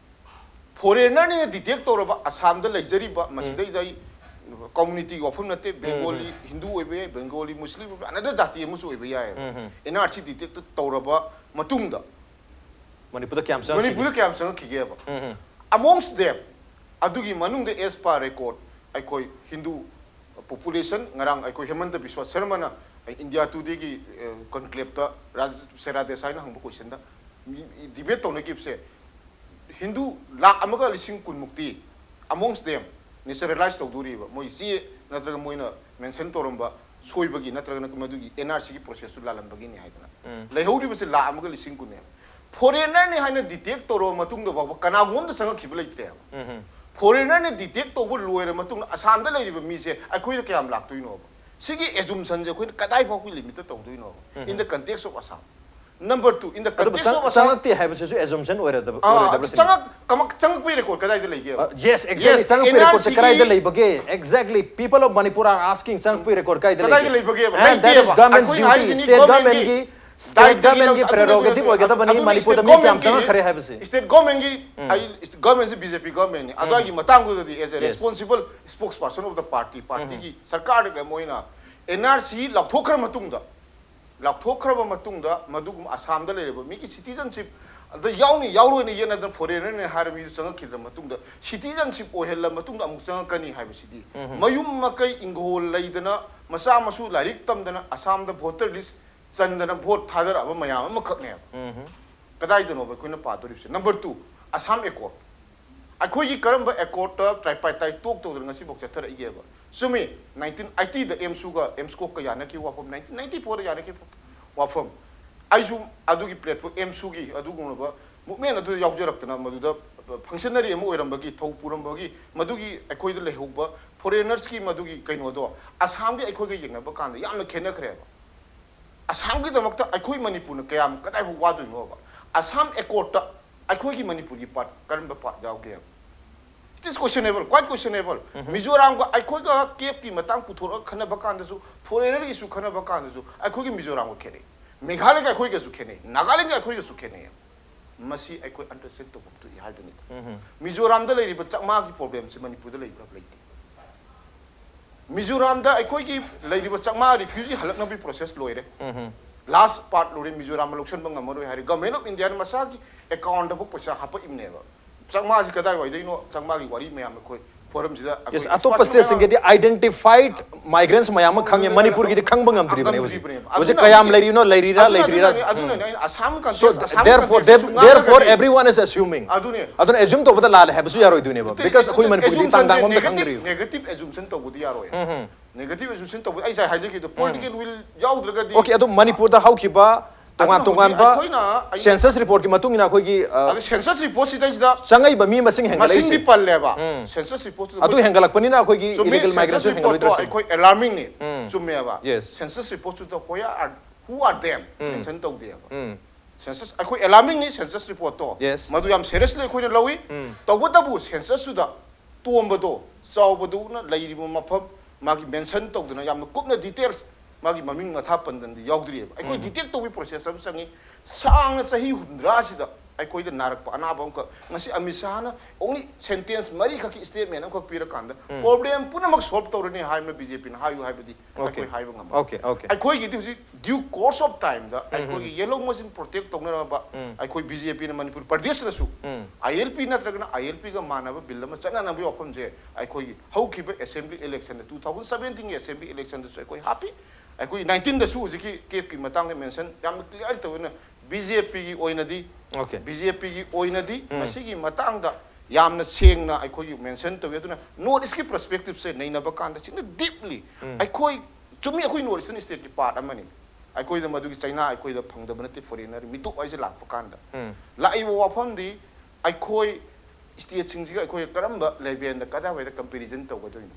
Foreigner ꯅꯤꯅ detect ꯇꯧꯔꯕ ꯑꯁꯥꯝꯗ ꯂꯩꯖꯔꯤꯕ, ꯎꯝ꯫ ꯃꯁꯤꯗꯩꯗ ꯑꯩ community ꯒꯤ ꯋꯥꯐꯝ ꯅꯠꯇꯦ, ꯎꯝ, ꯎꯝ꯫ Bengali Hindu ꯑꯣꯏꯕ ꯌꯥꯏ, Bengali Muslim ꯑꯣꯏꯕ ꯌꯥꯏ, another ꯖꯥꯇꯤ ꯑꯃꯁꯨ ꯑꯣꯏꯕ ꯌꯥꯏꯌꯦꯕ꯫ ꯎꯝ, ꯎꯝ꯫ N R C detect ꯇꯧꯔꯕ ꯃꯇꯨꯡꯗ ꯃꯅꯤꯄꯨꯔꯗ ꯀꯌꯥꯝ ꯆꯪꯉꯛꯈꯤꯒꯦ? ꯃꯅꯤꯄꯨꯔꯗ ꯀꯌꯥꯝ ꯆꯪꯉꯛꯈꯤꯒꯦꯕ? ꯎꯝ, ꯎꯝ꯫ Amongst them, ꯑꯗꯨꯒꯤ ꯃꯅꯨꯡꯗ as per record, ꯑꯩꯈꯣꯏ Hindu population, ꯉꯔꯥꯡ ꯑꯩꯈꯣꯏ ꯍꯦꯃꯟꯇ ꯕꯤꯁ꯭ꯋ ꯁꯔꯃꯅ India Today ꯒꯤ, ꯑ, conclave ꯇ ꯔꯥꯖ ꯁꯦꯔꯥ ꯗꯦꯁꯥꯏꯅ ꯍꯪꯕ question ꯗ ꯃꯤ-, debate ꯇꯧꯅꯈꯤꯕꯁꯦ, Hindu ꯂꯥꯈ ꯑꯃꯒ ꯂꯤꯁꯤꯡ ꯀꯨꯟ ꯃꯨꯛꯇꯤ amongst them naturalize ꯇꯧꯗꯣꯔꯤꯕ, ꯃꯣꯏ ꯆꯦ ꯅꯠꯇ꯭ꯔꯒ ꯃꯣꯏꯅ mention ꯇꯧꯔꯝꯕ ꯁꯣꯏꯕꯒꯤ ꯅꯠꯇ꯭ꯔꯒꯅ ꯃꯗꯨꯒꯤ N R C ꯒꯤ process ꯇꯨ ꯂꯥꯜꯂꯝꯕꯒꯤꯅꯤ ꯍꯥꯏꯗꯅ꯫ ꯎꯝ꯫ ꯂꯩꯍꯧꯔꯤꯕꯁꯦ ꯂꯥꯈ ꯑꯃꯒ ꯂꯤꯁꯤꯡ ꯀꯨꯟꯅꯦꯕ꯫ Foreigner ꯅꯤ ꯍꯥꯏꯅ detect ꯇꯧꯔꯕ ꯃꯇꯨꯡꯗ ꯐꯥꯎꯕ ꯀꯅꯥꯒꯨꯝꯕ ꯑꯝꯇ ꯆꯪꯉꯛꯈꯤꯕ ꯂꯩꯇ꯭ꯔꯦꯕ꯫ ꯎꯝ, ꯎꯝ꯫ Foreigner ꯅ detect ꯇꯧꯕ ꯂꯣꯏꯔ ꯃꯇꯨꯡꯗ ꯑꯁꯥꯝꯗ ꯂꯩꯔꯤꯕ ꯃꯤꯁꯦ ꯑꯩꯈꯣꯏꯗ ꯀꯌꯥꯝ ꯂꯥꯛꯇꯣꯏꯅꯣꯕ? ꯁꯤꯒꯤ assumption ꯁꯦ ꯑꯩꯈꯣꯏꯅ ꯀꯗꯥꯏ ꯐꯥꯎꯒꯤ limit ꯇ ꯇꯧꯗꯣꯏꯅꯣꯕ? ꯎꯝ, ꯎꯝ꯫ In the context of Assam꯫ Number two, in the ꯑꯗꯨꯕꯨ context of ꯆꯪ- Assam, ꯆꯪꯉꯛꯇꯦ ꯍꯥꯏꯕꯁꯤꯁꯨ ꯑꯦꯖꯨꯝꯁꯟ ꯑꯣꯏꯔꯗꯕ ꯑꯥ, ꯑꯣꯏꯔꯣꯏꯗꯕ꯭ꯔꯥ ꯁꯤꯅꯤ? ꯆꯪꯉꯛ- ꯀꯃꯛ- ꯆꯪꯉꯛꯄꯒꯤ ꯔꯦꯀꯣꯔꯗ ꯀꯗꯥꯏꯗ ꯂꯩꯒꯦꯕ? Yes, exactly. Yes, ꯆꯪꯉꯛꯄꯒꯤ ꯔꯦꯀꯣꯔꯗꯁꯦ NRC ꯒꯤ ꯀꯗꯥꯏꯗ ꯂꯩꯕꯒꯦ? Exactly. People of Manipur are asking, ꯆꯪꯉꯛꯄꯒꯤ ꯔꯦꯀꯣꯔꯗ ꯀꯥꯏꯗ ꯀꯗꯥꯏꯗ ꯂꯩꯒꯦ? ꯂꯩꯕꯒꯦꯕ? And that is ꯂꯩꯇꯦꯕ꯫ government's ꯑꯩꯈꯣꯏꯅ duty, ꯍꯥꯏꯔꯤꯁꯤꯅꯤ state government ꯒꯤ, state ꯗꯥꯏꯇꯒꯤ government ꯒꯤ ꯂꯧ- ꯑꯗꯨꯅ prerogative ꯑꯗꯨꯅ ꯑꯣꯏꯒꯗꯕꯅꯤ, state ꯃꯅꯤꯄꯨꯔꯗ ꯃꯤ ꯀꯌꯥꯝ government ꯒꯤ ꯆꯪꯉꯛꯈ꯭ꯔꯦ ꯍꯥꯏꯕꯁꯤ꯫ State government ꯒꯤ ꯑꯩ government ꯁꯤ BJP government ꯅꯤ꯫ ꯑꯗꯨꯋꯥꯏꯒꯤ ꯃꯇꯥꯡꯗꯨꯗꯗꯤ as a Yes. responsible spokesperson of the party, party ꯒꯤ ꯁꯔꯀꯥꯔꯗ ꯃꯣꯏꯅ NRC ꯂꯥꯎꯊꯣꯛꯈ꯭ꯔ ꯃꯇꯨꯡꯗ, ꯂꯥꯎꯊꯣꯛꯈ꯭ꯔꯕ ꯃꯇꯨꯡꯗ ꯃꯗꯨꯒꯨꯝꯕ ꯑꯁꯥꯝꯗ ꯂꯩꯔꯤꯕ ꯃꯤꯒꯤ citizenship ꯑꯗ ꯌꯥꯎꯅꯤ ꯌꯥꯎꯔꯣꯏꯅ ꯌꯦꯠꯅꯗꯅ foreigner ꯅꯦ ꯍꯥꯏꯔ ꯃꯤꯗꯨ ꯆꯪꯉꯛꯈꯤꯗ꯭ꯔ ꯃꯇꯨꯡꯗ citizenship ꯑꯣꯏꯍꯜꯂ ꯃꯇꯨꯡꯗ ꯑꯃꯨꯛ ꯆꯪꯉꯛꯀꯅꯤ ꯍꯥꯏꯕꯁꯤꯗꯤ ꯃꯌꯨꯝ ꯃꯀꯩ ꯏꯪꯈꯣꯜ ꯂꯩꯗꯅ ꯃꯆꯥ ꯃꯁꯨ ꯂꯥꯏꯔꯤꯛ ꯇꯝꯗꯅ ꯑꯁꯥꯝꯗ voter list ꯆꯟꯗꯅ vote ꯊꯥꯗꯔꯛꯑꯕ ꯃꯌꯥꯝ ꯑꯃꯈꯛꯅꯦꯕ꯫ ꯀꯗꯥꯏꯗꯅꯣꯕ ꯑꯩꯈꯣꯏꯅ ꯄꯥꯗꯣꯔꯤꯕꯁꯦ? Number two, Assam Accord꯫ ꯑꯩꯈꯣꯏꯒꯤ ꯀꯔꯝꯕ accordꯇ tripartite talk ꯇꯧꯗꯅ ꯉꯁꯤꯐꯥꯎ ꯆꯠꯊꯔꯛꯏꯒꯦꯕ? ꯆꯨꯝꯃꯤ, nineteen eightyꯗ AMSUꯒ AMSCOꯒ ꯌꯥꯅꯈꯤꯕ ꯋꯥꯐꯝ, nineteen ninety fourꯗ ꯌꯥꯅꯈꯤꯕ ꯋꯥꯐꯝ꯫ ꯑꯩꯁꯨ ꯑꯗꯨꯒꯤ platform, AMSUꯒꯤ ꯑꯗꯨꯒꯨꯝꯂꯕ movement ꯑꯗꯨꯗ ꯌꯥꯎꯖꯔꯛꯇꯅ, ꯃꯗꯨꯗ functionary ꯑꯃ ꯑꯣꯏꯔꯝꯕꯒꯤ, ꯊꯧ ꯄꯨꯔꯝꯕꯒꯤ, ꯃꯗꯨꯒꯤ ꯑꯩꯈꯣꯏꯗ ꯂꯩꯍꯧꯕ foreignersꯀꯤ ꯃꯗꯨꯒꯤ ꯀꯩꯅꯣꯗꯣ ꯑꯁꯥꯝꯒꯤ ꯑꯩꯈꯣꯏꯒ ꯌꯦꯡꯅꯕ ꯀꯥꯟꯗ ꯌꯥꯝꯅ ꯈꯦꯠꯅꯈ꯭ꯔꯦꯕ꯫ ꯑꯁꯥꯝꯒꯤꯗꯃꯛꯇ ꯑꯩꯈꯣꯏ ꯃꯅꯤꯄꯨꯔꯅ ꯀꯌꯥꯝ, ꯀꯗꯥꯏꯐꯥꯎ ꯋꯥꯗꯣꯏꯅꯣꯕ? Assam Accordꯇ ꯑꯩꯈꯣꯏꯒꯤ ꯃꯅꯤꯄꯨꯔꯒꯤ part ꯀꯔꯝꯕ part ꯌꯥꯎꯒꯦ? It is questionable, quite questionable. ꯃꯤꯖꯣꯔꯥꯝꯒ ꯑꯩꯈꯣꯏꯒ capeꯀꯤ ꯃꯇꯥꯡ ꯄꯨꯊꯣꯔꯛꯑ ꯈꯟꯅꯕ ꯀꯥꯟꯗꯁꯨ, foreigner issue ꯈꯟꯅꯕ ꯀꯥꯟꯗꯁꯨ ꯑꯩꯈꯣꯏꯒꯤ ꯃꯤꯖꯣꯔꯥꯝꯒ ꯈꯦꯠꯅꯩ, ꯃꯦꯘꯥꯂꯌꯒ ꯑꯩꯈꯣꯏꯒꯁꯨ ꯈꯦꯠꯅꯩ, ꯅꯥꯒꯥꯂꯦꯟꯒ ꯑꯩꯈꯣꯏꯒꯁꯨ ꯈꯦꯠꯅꯩ꯫ ꯃꯁꯤ ꯑꯩꯈꯣꯏ understand ꯇꯧꯐꯝ ꯊꯣꯛꯏ ꯍꯥꯏꯕꯅꯤꯗ꯫ ꯃꯤꯖꯣꯔꯥꯝꯗ ꯂꯩꯔꯤꯕ ꯆꯥꯛꯃꯥꯒꯤ problemꯁꯦ ꯃꯅꯤꯄꯨꯔꯗ ꯂꯩꯕ꯭ꯔꯥ? ꯂꯩꯇꯦ꯫ ꯃꯤꯖꯣꯔꯥꯝꯗ ꯑꯩꯈꯣꯏꯒꯤ ꯂꯩꯔꯤꯕ ꯆꯥꯛꯃꯥ refugee ꯍꯜꯂꯛꯅꯕꯒꯤ process ꯂꯣꯏꯔꯦ꯫ Last part ꯂꯣꯏꯔꯦ꯫ ꯃꯤꯖꯣꯔꯥꯝ ꯂꯧꯁꯤꯟꯕ ꯉꯝꯃꯔꯣꯏ ꯍꯥꯏꯔꯦ꯫ Government of Indiaꯅ ꯃꯁꯥꯒꯤ accountꯗ ꯐꯥꯎ ꯄꯩꯁꯥ ꯍꯥꯞꯄꯛꯏꯕꯅꯦꯕ꯫ ꯆꯥꯛꯃꯥꯁꯤ ꯀꯗꯥꯏꯋꯥꯏꯗꯩꯅꯣ? ꯆꯥꯛꯃꯥꯒꯤ ꯋꯥꯔꯤ ꯃꯌꯥꯝ ꯑꯩꯈꯣꯏ forumꯁꯤꯗ Yes, ꯑꯩꯈꯣꯏ ꯑꯇꯣꯞꯄ experts ꯃꯌꯥꯝ stateꯁꯤꯡꯒꯤꯗꯤ identified migrants ꯃꯌꯥꯝ ꯑꯃ ꯈꯪꯉꯦ, ꯃꯅꯤꯄꯨꯔꯒꯤꯗꯤ ꯈꯪꯕ ꯉꯝꯗ꯭ꯔꯤꯕꯅꯦ ꯍꯧꯖꯤꯛ꯫ ꯉꯝꯗ꯭ꯔꯤꯕꯅꯦꯕ꯫ ꯍꯧꯖꯤꯛ ꯑꯗꯨꯅ ꯀꯌꯥꯝ ꯍꯧꯖꯤꯛ ꯂꯩꯔꯤꯅꯣ, ꯂꯩꯔꯤꯔꯥ, ꯑꯗꯨꯅ, ꯂꯩꯇ꯭ꯔꯤꯔꯥ? ꯑꯗꯨꯅꯅꯦ, ꯑꯗꯨꯅꯅꯦ ꯑꯩꯅ Assam So, context, Assam therefore, contextꯁꯨ therefore ꯉꯥꯡꯉꯒꯗꯤ everyone is assuming. ꯑꯗꯨꯅꯦ꯫ ꯑꯗꯨꯅ assume ꯇꯧꯕꯗ ꯂꯥꯜꯂꯦ ꯍꯥꯏꯕꯁꯨ ꯌꯥꯔꯣꯏꯗꯣꯏꯅꯦꯕ, because ꯑꯩꯈꯣꯏ ꯃꯅꯤꯄꯨꯔꯒꯤꯗꯤ ꯇꯥꯡ ꯇꯥꯡꯕ ꯑꯝꯇ negative, ꯈꯪꯗ꯭ꯔꯤꯕ꯫ negative assumption ꯇꯧꯕꯗꯤ ꯌꯥꯔꯣꯏ꯫ Negative assumption ꯇꯧꯕꯗꯤ ꯑꯩ ꯉꯁꯥꯏ ꯍꯥꯏꯖꯈꯤꯕꯗꯣ, political will ꯌꯥꯎꯗ꯭ꯔꯒꯗꯤ Okay, ꯑꯗꯣ ꯃꯅꯤꯄꯨꯔꯗ ꯍꯧꯈꯤꯕ ꯇꯣꯉꯥꯟ ꯑꯗꯨꯅ ꯍꯧꯖꯤꯛ ꯇꯣꯉꯥꯟꯕ ꯑꯩꯈꯣꯏꯅ, ꯑꯩ census reportꯀꯤ ꯃꯇꯨꯡ ꯏꯟꯅ ꯑꯩꯈꯣꯏꯒꯤ, ꯑ, ꯑꯗꯨ census reportꯁꯤꯗꯩꯁꯤꯗ ꯆꯪꯉꯛꯏꯕ ꯃꯤ ꯃꯁꯤꯡ ꯃꯁꯤꯡꯗꯤ ꯍꯦꯟꯒꯠꯂꯛꯏꯁꯦ꯫ ꯄꯜꯂꯦꯕ꯫ Census reportꯁꯤꯗ ꯑꯗꯨ ꯍꯦꯟꯒꯠꯂꯛꯄꯅꯤꯅ ꯑꯩꯈꯣꯏꯒꯤ ꯆꯨꯝꯃꯤ, illegal census migration reportꯇꯣ ꯍꯦꯟꯒꯠꯂꯛꯏꯗꯣ꯫ ꯑꯩꯈꯣꯏ alarmingꯅꯤ꯫ ꯎꯝ꯫ ꯆꯨꯝꯃꯦꯕ꯫ Yes. Census reportꯇꯨꯗ where are Who are them? Mention ꯇꯧꯗꯦꯕ꯫ Census ꯑꯩꯈꯣꯏ alarming ꯅꯤ, census report ꯇꯣ꯫ Yes. ꯃꯗꯨ ꯌꯥꯝ seriously ꯑꯩꯈꯣꯏꯅ ꯂꯧꯏ꯫ ꯇꯧꯕꯇꯕꯨ census ꯇꯨꯗ ꯇꯣꯝꯕꯗꯣ, ꯆꯥꯎꯕꯗꯨꯅ ꯂꯩꯔꯤꯕ ꯃꯐꯝ, ꯃꯥꯒꯤ mention ꯇꯧꯗꯅ ꯌꯥꯝꯅ ꯀꯨꯞꯅ details, ꯃꯥꯒꯤ ꯃꯃꯤꯡ ꯃꯊꯥ ꯄꯟꯗꯅꯗꯤ ꯌꯥꯎꯗ꯭ꯔꯤꯑꯕ꯫ ꯑꯩꯈꯣꯏ detect ꯇꯧꯕꯒꯤ process ꯑꯃ ꯆꯪꯉꯤ꯫ ꯁꯥꯡꯅ ꯆꯍꯤ ꯍꯨꯝꯗ꯭ꯔꯥꯁꯤꯗ ꯑꯩꯈꯣꯏꯗ ꯅꯥꯔꯛꯄ ꯑꯅꯥꯕ ꯑꯃꯈꯛ, ꯉꯁꯤ ꯑꯃꯤꯠ ꯁꯥꯍꯅ only sentence ꯃꯔꯤꯈꯛꯀꯤ statement ꯑꯃꯈꯛ ꯄꯤꯔꯀꯥꯟꯗ problem ꯄꯨꯝꯅꯃꯛ solve ꯇꯧꯔꯅꯤ ꯍꯥꯏꯕꯅ BJP ꯅ ꯍꯥꯏꯌꯨ ꯍꯥꯏꯕꯗꯤ ꯑꯩꯈꯣꯏ ꯍꯥꯏꯕ ꯉꯝꯃꯣꯏ꯫ Okay, okay. ꯑꯩꯈꯣꯏꯒꯤꯗꯤ ꯍꯧꯖꯤꯛ due course of time ꯗ ꯑꯩꯈꯣꯏꯒꯤ ꯌꯦꯜꯍꯧ ꯃꯁꯤꯡ protect ꯇꯧꯅꯅꯕ ꯑꯩꯈꯣꯏ BJP ꯅ ꯃꯅꯤꯄꯨꯔ ꯄ꯭ꯔꯗꯦꯁꯇꯁꯨ ILP ꯅꯠꯇ꯭ꯔꯒꯅ ILP ꯒ ꯃꯥꯟꯅꯕ bill ꯑꯃ ꯆꯠꯅꯅꯕꯒꯤ ꯋꯥꯐꯝꯁꯦ ꯑꯩꯈꯣꯏꯒꯤ ꯍꯧꯈꯤꯕ assembly election ꯗ, two thousand seventeen ꯒꯤ assembly election ꯗꯁꯨ ꯑꯩꯈꯣꯏ ꯍꯥꯞꯄꯤ꯫ ꯑꯩꯈꯣꯏ nineteen ꯗꯁꯨ ꯍꯧꯖꯤꯛꯀꯤ cap ꯀꯤ ꯃꯇꯥꯡꯗ mention ꯌꯥꯝꯅ clear ꯇꯧꯋꯦꯅ BJP ꯒꯤ ꯑꯣꯏꯅꯗꯤ Okay. BJP ꯒꯤ ꯑꯣꯏꯅꯗꯤ ꯃꯁꯤꯒꯤ ꯃꯇꯥꯡꯗ ꯌꯥꯝꯅ ꯁꯦꯡꯅ ꯑꯩꯈꯣꯏꯒꯤ mention ꯇꯧꯏ꯫ ꯑꯗꯨꯅ North East ꯀꯤ perspective ꯁꯦ ꯅꯩꯅꯕ ꯀꯥꯟꯗ ꯁꯤꯅ deeply ꯑꯩꯈꯣꯏ, ꯆꯨꯝꯃꯤ, ꯑꯩꯈꯣꯏ North Eastern state ꯀꯤ part ꯑꯃꯅꯤ꯫ ꯑꯩꯈꯣꯏꯗ ꯃꯗꯨꯒꯤ ꯆꯩꯅꯥ ꯑꯩꯈꯣꯏꯗ ꯐꯪꯗꯕ ꯅꯠꯇꯦ, foreigner ꯃꯤꯇꯣꯞ ꯍꯥꯏꯁꯦ ꯂꯥꯛꯄ ꯀꯥꯟꯗ꯫ ꯂꯥꯛꯏꯕ ꯋꯥꯐꯝꯗꯤ ꯑꯩꯈꯣꯏ state ꯁꯤꯡꯁꯤꯒ ꯑꯩꯈꯣꯏ ꯀꯔꯝꯕ level ꯗ ꯀꯗꯥꯏꯋꯥꯏꯗ comparison ꯇꯧꯒꯗꯣꯏꯅꯣ?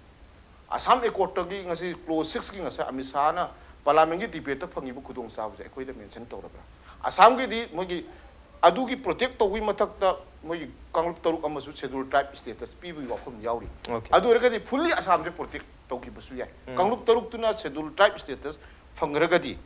ꯑꯁꯥꯝ accord ꯇꯒꯤ ꯉꯁꯤ clause six ꯀꯤ ꯉꯁꯥꯏ ꯑꯃꯤꯠ ꯁꯥꯍꯅ parliament ꯀꯤ debate ꯇ ꯐꯪꯉꯤꯕ ꯈꯨꯗꯣꯡꯆꯥꯕꯁꯦ ꯑꯩꯈꯣꯏꯗ mention ꯇꯧꯔꯕ꯭ꯔꯥ? ꯑꯁꯥꯝꯒꯤꯗꯤ ꯃꯣꯏꯒꯤ ꯑꯗꯨꯒꯤ protect ꯇꯧꯕꯒꯤ ꯃꯊꯛꯇ ꯃꯣꯏꯒꯤ ꯀꯥꯡꯂꯨꯞ ꯇꯔꯨꯛ ꯑꯃꯁꯨ schedule tribe status ꯄꯤꯕꯒꯤ ꯋꯥꯐꯝ ꯌꯥꯎꯔꯤ꯫ Okay. ꯑꯗꯨ ꯑꯣꯏꯔꯒꯗꯤ fully ꯑꯁꯥꯝꯁꯦ protect ꯇꯧꯈꯤꯕꯁꯨ ꯌꯥꯏ꯫ ꯀꯥꯡꯂꯨꯞ ꯇꯔꯨꯛꯇꯨꯅ schedule tribe status ꯐꯪꯈ꯭ꯔꯒꯗꯤ,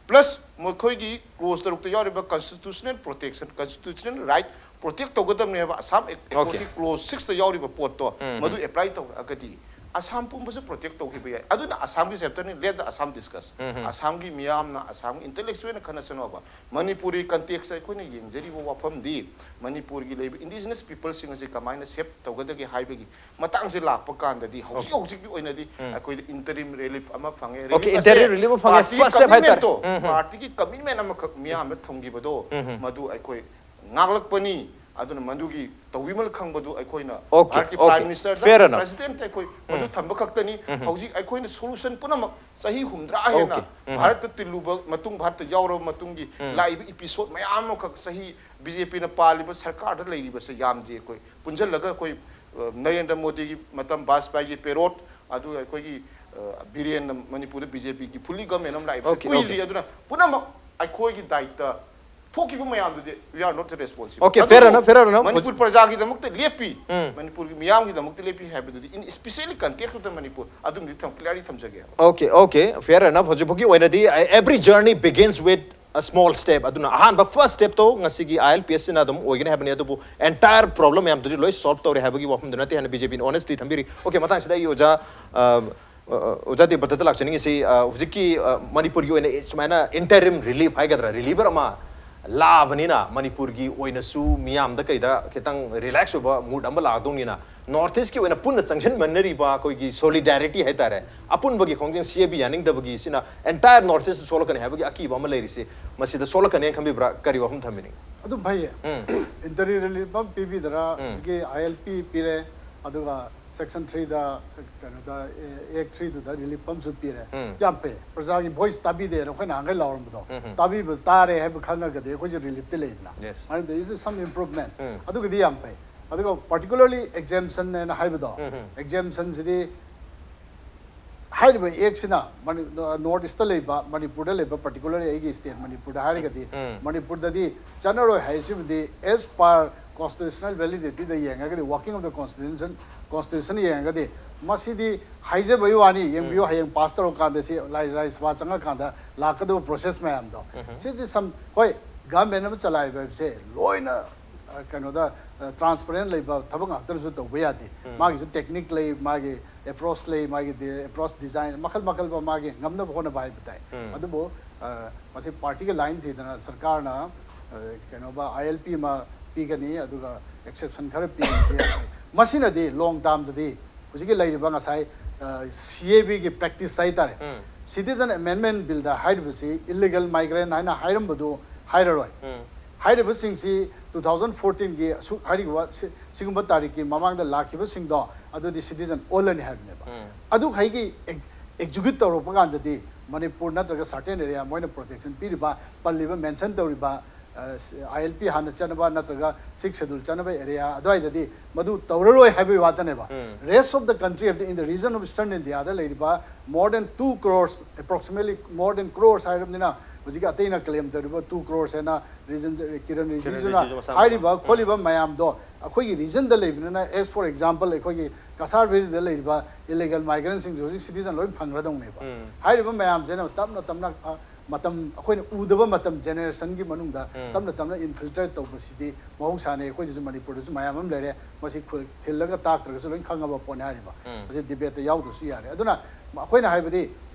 plus ꯃꯈꯣꯏꯒꯤ clause ꯇꯔꯨꯛꯇ ꯌꯥꯎꯔꯤꯕ constitutional protection, constitutional right protect ꯇꯧꯒꯗꯕꯅꯦꯕ꯫ Assam accord ꯀꯤ Okay. clause six ꯇ ꯌꯥꯎꯔꯤꯕ ꯄꯣꯠꯇꯣ ꯃꯗꯨ apply ꯇꯧꯔꯛꯑꯒꯗꯤ ꯑꯁꯥꯝ ꯄꯨꯝꯕꯁꯨ protect ꯇꯧꯈꯤꯕ ꯌꯥꯏ꯫ ꯑꯗꯨꯅ ꯑꯁꯥꯝꯒꯤ chapter ꯅꯤ, let the Assam discuss꯫ ꯑꯁꯥꯝꯒꯤ ꯃꯤꯌꯥꯝꯅ, ꯑꯁꯥꯝꯒꯤ intellectual ꯅ ꯈꯟꯅꯁꯅꯨꯕ꯫ ꯃꯅꯤꯄꯨꯔꯤ context ꯇ ꯑꯩꯈꯣꯏꯅ ꯌꯦꯡꯖꯔꯤꯕ ꯋꯥꯐꯝꯗꯤ ꯃꯅꯤꯄꯨꯔꯒꯤ ꯂꯩꯔꯤꯕ indigenous people ꯁꯤꯡ ꯑꯁꯤ ꯀꯃꯥꯏꯅ save ꯇꯧꯒꯗꯒꯦ ꯍꯥꯏꯕꯒꯤ ꯃꯇꯥꯡꯁꯦ ꯂꯥꯛꯄ ꯀꯥꯟꯗꯗꯤ ꯍꯧꯖꯤꯛ Okay. ꯍꯧꯖꯤꯛꯀꯤ ꯑꯣꯏꯅꯗꯤ ꯑꯩꯈꯣꯏꯗ interim relief ꯑꯃ ꯐꯪꯉꯦ꯫ Okay, Relief interim ꯑꯁꯦ relief ꯑꯃ ꯐꯪꯉꯦ, party ꯒꯤ first step ꯍꯥꯏꯇꯥꯔꯦ꯫ commitment ꯇꯣ, party ꯒꯤ commitment ꯑꯃꯈꯛ ꯃꯤꯌꯥꯝꯗ ꯊꯝꯈꯤꯕꯗꯣ ꯃꯗꯨ ꯑꯩꯈꯣꯏ ꯉꯥꯛꯂꯛꯄꯅꯤ꯫ ꯑꯗꯨꯅ ꯃꯗꯨꯒꯤ ꯇꯧꯕꯤꯃꯜ ꯈꯪꯕꯗꯨ ꯑꯩꯈꯣꯏꯅ Okay, ꯚꯥꯔꯠꯀꯤ okay. Prime Minister ꯗ, Fair enough. President ꯇ ꯑꯩꯈꯣꯏ ꯃꯗꯨ ꯊꯝꯕ ꯈꯛꯇꯅꯤ꯫ ꯍꯧꯖꯤꯛ ꯑꯩꯈꯣꯏꯅ solution ꯄꯨꯝꯅꯃꯛ ꯆꯍꯤ ꯍꯨꯝꯗ꯭ꯔꯥ ꯍꯦꯟꯅ Okay. ꯚꯥꯔꯠꯇ ꯇꯤꯜꯂꯨꯕ ꯃꯇꯨꯡ, ꯚꯥꯔꯠꯇ ꯌꯥꯎꯔꯕ ꯃꯇꯨꯡꯒꯤ ꯂꯥꯛꯏꯕ episode ꯃꯌꯥꯝ ꯑꯃꯈꯛ ꯆꯍꯤ BJP ꯅ ꯄꯥꯜꯂꯤꯕ ꯁꯔꯀꯥꯔꯗ ꯂꯩꯔꯤꯕꯁꯦ ꯌꯥꯝꯗ꯭ꯔꯤ꯫ ꯑꯩꯈꯣꯏ ꯄꯨꯟꯁꯤꯜꯂꯒ ꯑꯩꯈꯣꯏ, ꯑ, ꯅꯔꯦꯟꯗ꯭ꯔ ꯃꯣꯗꯤꯒꯤ ꯃꯇꯝ, ꯕꯥꯖꯄꯥꯏꯒꯤ period, ꯑꯗꯨꯒ ꯑꯩꯈꯣꯏꯒꯤ ꯕꯤꯔꯦꯟꯅ ꯃꯅꯤꯄꯨꯔꯗ ꯕꯤ ꯖꯦ ꯄꯤꯒꯤ ꯐꯨꯜꯂꯤ ꯒꯃꯦꯟ ꯑꯃ ꯂꯥꯛꯏꯕ Okay, ꯀꯨꯏꯗ꯭ꯔꯤ꯫ okay. ꯑꯗꯨꯅ ꯄꯨꯝꯅꯃꯛ ꯑꯩꯈꯣꯏꯒꯤ ꯗꯥꯏꯇ ꯊꯣꯛꯈꯤꯕ ꯃꯌꯥꯝꯗꯨꯗꯤ we are not responsible. Okay, fair enough, fair enough. Manipur ꯄ꯭ꯔꯖꯥꯒꯤꯗꯃꯛꯇ ꯂꯦꯞꯄꯤ, ꯎꯝ. ꯃꯅꯤꯄꯨꯔꯒꯤ ꯃꯤꯌꯥꯝꯒꯤꯗꯃꯛꯇ ꯂꯦꯞꯄꯤ ꯍꯥꯏꯕꯗꯨꯗꯤ, in specially context of the Manipur, ꯑꯗꯨꯝꯗꯤ ꯊꯝ ꯀ꯭ꯂꯤꯌꯥꯔꯂꯤ ꯊꯝꯖꯒꯦ꯫ Okay, okay, fair enough. ꯍꯧꯖꯤꯛ ꯐꯥꯎꯒꯤ ꯑꯣꯏꯅꯗꯤ every journey begins with a small step. ꯑꯗꯨꯅ ꯑꯍꯥꯟꯕ first step ꯇꯣ ꯉꯁꯤꯒꯤ I L P S ꯁꯤꯅ ꯑꯗꯨꯝ ꯑꯣꯏꯒꯅꯤ ꯍꯥꯏꯕꯅꯤ꯫ ꯑꯗꯨꯕꯨ entire problem ꯃꯌꯥꯝꯗꯨꯗꯤ ꯂꯣꯏ solve ꯇꯧꯔꯦ ꯍꯥꯏꯕꯒꯤ ꯋꯥꯐꯝꯗꯨ ꯅꯠꯇꯦ ꯍꯥꯏꯅ B J P ꯅ honestly ꯊꯝꯕꯤꯔꯤ꯫ Okay, ꯃꯇꯥꯡꯁꯤꯗ ꯑꯩ ꯑꯣꯖꯥ ꯑ, ꯑ, ꯑꯣꯖꯥ ꯗꯦꯕꯗꯠꯇ ꯂꯥꯛꯆꯅꯤꯡꯉꯤꯁꯤ, ꯑ, ꯍꯧꯖꯤꯛꯀꯤ, ꯑ, ꯃꯅꯤꯄꯨꯔꯒꯤ ꯑꯣꯏꯅ ꯁꯨꯃꯥꯏꯅ interim relief ꯍꯥꯏꯒꯗ꯭ꯔꯥ, reliever ꯑꯃ ꯂꯥꯛꯑꯕꯅꯤꯅ ꯃꯅꯤꯄꯨꯔꯒꯤ ꯑꯣꯏꯅꯁꯨ ꯃꯤꯌꯥꯝꯗ ꯀꯩꯗ ꯈꯤꯇꯪ relax ꯑꯣꯏꯕ mood ꯑꯃ ꯂꯥꯛꯇꯧꯅꯤꯅ, North East ꯀꯤ ꯑꯣꯏꯅ ꯄꯨꯟꯅ ꯆꯪꯁꯤꯟꯃꯤꯟꯅꯔꯤꯕ ꯑꯩꯈꯣꯏꯒꯤ solidarity ꯍꯥꯏꯇꯥꯔꯦ, ꯑꯄꯨꯟꯕꯒꯤ ꯈꯣꯡꯖꯦꯜ C A B ꯌꯥꯅꯤꯡꯗꯕꯒꯤ ꯁꯤꯅ entire North East ꯁꯣꯛꯂꯛꯀꯅꯤ ꯍꯥꯏꯕꯒꯤ ꯑꯀꯤꯕ ꯑꯃ ꯂꯩꯔꯤꯁꯤ, ꯃꯁꯤꯗ ꯁꯣꯛꯂꯛꯀꯅꯤ ꯈꯟꯕꯤꯕ꯭ꯔꯥ? ꯀꯔꯤ ꯋꯥꯐꯝ ꯊꯝꯕꯤꯅꯤꯡꯉꯤ? ꯑꯗꯨꯝ ꯐꯩꯌꯦ꯫ ꯎꯝ. Interim relief ꯑꯃ ꯄꯤꯕꯤꯗꯅ ꯎꯝ. ꯍꯧꯖꯤꯛꯀꯤ I L P ꯄꯤꯔꯦ, ꯑꯗꯨꯒ section three ꯗ ꯀꯩꯅꯣꯗ, Act three ꯗꯨꯗ relief ꯑꯃꯁꯨ ꯄꯤꯔꯦ꯫ ꯎꯝ. ꯌꯥꯝ ꯐꯩ꯫ ꯄ꯭ꯔꯖꯥꯒꯤ voice ꯇꯥꯕꯤꯗꯦꯅ ꯑꯩꯈꯣꯏꯅ ꯅꯍꯥꯟꯈꯩ ꯂꯥꯎꯔꯝꯕꯗꯣ, ꯎꯝ, ꯎꯝ. ꯇꯥꯕꯤꯕ ꯇꯥꯔꯦ ꯍꯥꯏꯕ ꯈꯪꯉꯒꯗꯤ ꯑꯩꯈꯣꯏꯁꯦ relief ꯇꯤ ꯂꯩꯗꯅ꯫ Yes. ꯃꯔꯝꯗꯤ it's some improvement. ꯎꯝ. ꯑꯗꯨꯒꯤꯗꯤ ꯌꯥꯝ ꯐꯩ꯫ ꯑꯗꯨꯒ particularly exemption ꯍꯥꯏꯅ ꯍꯥꯏꯕꯗꯣ, ꯎꯝ, ꯎꯝ. exemption ꯁꯤꯗꯤ ꯍꯥꯏꯔꯤꯕ Act ꯁꯤꯅ ꯃꯅꯤ-, North East ꯇ ꯂꯩꯕ, ꯃꯅꯤꯄꯨꯔꯗ ꯂꯩꯕ, particularly ꯑꯩꯒꯤ state ꯃꯅꯤꯄꯨꯔꯗ ꯍꯥꯏꯔꯒꯗꯤ, ꯎꯝ. ꯃꯅꯤꯄꯨꯔꯗꯗꯤ ꯆꯠꯅꯔꯣꯏ ꯍꯥꯏꯁꯤꯕꯨꯗꯤ as per constitutional validity the ꯌꯦꯡꯉꯒꯗꯤ, working of the constitution, constitution ꯌꯦꯡꯉꯒꯗꯤ ꯃꯁꯤꯗꯤ ꯍꯥꯏꯖꯕꯒꯤ ꯋꯥꯅꯤ, ꯌꯦꯡꯕꯤꯌꯨ, ꯎꯝ. ꯍꯌꯦꯡ pass ꯇꯧꯔꯀꯥꯟꯗ ꯁꯤ ꯂꯥꯏ-, ꯂꯥꯏ ꯁꯚꯥ ꯆꯪꯉꯀꯥꯟꯗ ꯂꯥꯛꯀꯗꯕ process ꯃꯌꯥꯝꯗꯣ꯫ ꯎꯝ. ꯁꯤꯁꯦ some, ꯍꯣꯏ, government ꯑꯃ ꯆꯂꯥꯏꯕ ꯍꯥꯏꯕꯁꯦ ꯂꯣꯏꯅ, ꯑ, ꯀꯩꯅꯣꯗ, ꯑ, transparent ꯂꯩꯕ ꯊꯕꯛ ꯉꯥꯛꯇꯅꯁꯨ ꯇꯧꯕ ꯌꯥꯗꯦ꯫ ꯎꯝ. ꯃꯥꯒꯤꯁꯨ technique ꯂꯩ, ꯃꯥꯒꯤ approach ꯂꯩ, ꯃꯥꯒꯤ ꯗꯤ-, approach design ꯃꯈꯜ ꯃꯈꯜ ꯃꯥꯒꯤ ꯉꯝꯅꯕ ꯍꯣꯠꯅꯕ ꯍꯥꯏꯕ ꯇꯥꯏ꯫ ꯎꯝ. ꯑꯗꯨꯕꯨ, ꯑ, ꯃꯁꯤ party ꯒꯤ line ꯊꯤꯗꯅ ꯁꯔꯀꯥꯔꯅ, ꯑ, ꯀꯩꯅꯣꯕ I L P ꯑꯃ ꯄꯤꯒꯅꯤ, ꯑꯗꯨꯒ exception ꯈꯔ ꯄꯤꯒꯅꯤ꯫ ꯃꯁꯤꯅꯗꯤ long term ꯗꯗꯤ ꯍꯧꯖꯤꯛꯀꯤ ꯂꯩꯔꯤꯕ ꯉꯁꯥꯏ, ꯑ, C A B ꯒꯤ practice ꯍꯥꯏꯇꯥꯔꯦ꯫ ꯎꯝ. Citizen Amendment Bill ꯗ ꯍꯥꯏꯔꯤꯕꯁꯤ illegal migrant ꯍꯥꯏꯅ ꯍꯥꯏꯔꯝꯕꯗꯨ ꯍꯥꯏꯔꯔꯣꯏ꯫ ꯎꯝ. ꯍꯥꯏꯔꯤꯕꯁꯤꯡꯁꯤ two thousand fourteen ꯒꯤ ꯑꯁꯨꯛ ꯍꯥꯏꯔꯤꯕ ꯁꯤ-, ꯁꯤꯒꯨꯝꯕ ꯇꯥꯔꯤꯛꯀꯤ ꯃꯃꯥꯡꯗ ꯂꯥꯛꯈꯤꯕꯁꯤꯡꯗꯣ ꯑꯗꯨꯗꯤ citizen ꯑꯣꯜꯂꯅꯤ ꯍꯥꯏꯕꯅꯦꯕ꯫ ꯎꯝ. ꯑꯗꯨꯈꯩꯒꯤ ex-, execute ꯇꯧꯔꯛꯄ ꯀꯥꯟꯗꯗꯤ ꯃꯅꯤꯄꯨꯔ ꯅꯠꯇ꯭ꯔꯒ certain area ꯃꯣꯏꯅ protection ꯄꯤꯔꯤꯕ, ꯄꯜꯂꯤꯕ, mention ꯇꯧꯔꯤꯕ ꯑꯥꯏ ꯑꯦꯜ ꯄꯤ ꯍꯥꯟꯅ ꯆꯠꯅꯕ ꯅꯠꯇ꯭ꯔꯒ ꯁꯤꯛꯁ ꯁꯦꯗꯨꯜ ꯆꯠꯅꯕ ꯑꯦꯔꯤꯌꯥ ꯑꯗꯨꯋꯥꯏꯗꯗꯤ ꯃꯗꯨ ꯇꯧꯔꯔꯣꯏ ꯍꯥꯏꯕꯒꯤ ꯋꯥꯇꯅꯦꯕ꯫ ꯔꯦꯁ ꯑꯣꯐ ꯗ ꯀꯟꯇ꯭ꯔꯤ ꯍꯥꯏꯕꯗꯤ in the region of eastern India ꯗ ꯂꯩꯔꯤꯕ more than two crores, approximately more than crores ꯍꯥꯏꯔꯕꯅꯤꯅ, ꯍꯧꯖꯤꯛꯀꯤ ꯑꯇꯩꯅ ꯀ꯭ꯂꯦꯝ ꯇꯧꯔꯤꯕ two crores ꯍꯥꯏꯅ ꯔꯤꯖꯟ ꯀꯤꯔꯟ ꯔꯤꯖꯤꯖꯨꯅ ꯔꯤꯖꯤꯖꯨ ꯃꯁꯥꯃꯛꯅ꯫ ꯍꯥꯏꯔꯤꯕ ꯈꯣꯠꯂꯤꯕ ꯃꯌꯥꯝꯗꯣ ꯑꯩꯈꯣꯏꯒꯤ ꯔꯤꯖꯟꯗ ꯂꯩꯕꯅꯤꯅ, as for example ꯑꯩꯈꯣꯏꯒꯤ ꯀꯁꯥꯔ ꯚꯦꯂꯤꯗ ꯂꯩꯔꯤꯕ ꯏꯂꯤꯒꯦꯜ ꯃꯥꯏꯒ꯭ꯔꯦꯟꯁꯤꯡꯁꯦ ꯍꯧꯖꯤꯛ ꯁꯤꯇꯤꯖꯟ ꯂꯣꯏ ꯐꯪꯒꯗꯧꯅꯦꯕ꯫ ꯍꯥꯏꯔꯤꯕ ꯃꯌꯥꯝꯁꯤꯅ ꯇꯞꯅ ꯇꯞꯅ ꯑ, ꯃꯇꯝ ꯑꯩꯈꯣꯏꯅ ꯎꯗꯕ ꯃꯇꯝ ꯖꯦꯅꯦꯔꯦꯁꯟꯒꯤ ꯃꯅꯨꯡꯗ ꯇꯞꯅ ꯇꯞꯅ ꯏꯟꯐꯤꯜꯇ꯭ꯔꯦꯠ ꯇꯧꯕꯁꯤꯗꯤ ꯃꯍꯧꯁꯥꯅꯦ꯫ ꯑꯩꯈꯣꯏꯗꯁꯨ ꯃꯅꯤꯄꯨꯔꯗꯁꯨ ꯃꯌꯥꯝ ꯑꯃ ꯂꯩꯔꯦ꯫ ꯃꯁꯤ ꯈꯨ- ꯊꯤꯜꯂꯒ ꯇꯥꯛꯇ꯭ꯔꯒꯁꯨ ꯂꯣꯏ ꯈꯪꯉꯕ ꯄꯣꯠꯅꯤ ꯍꯥꯏꯔꯤꯕ꯫ ꯃꯁꯤ ꯗꯤꯕꯦꯠꯇ ꯌꯥꯎꯗ꯭ꯔꯁꯨ ꯌꯥꯔꯦ꯫ ꯑꯗꯨꯅ ꯑꯩꯈꯣꯏꯅ ꯍꯥꯏꯕꯗꯤ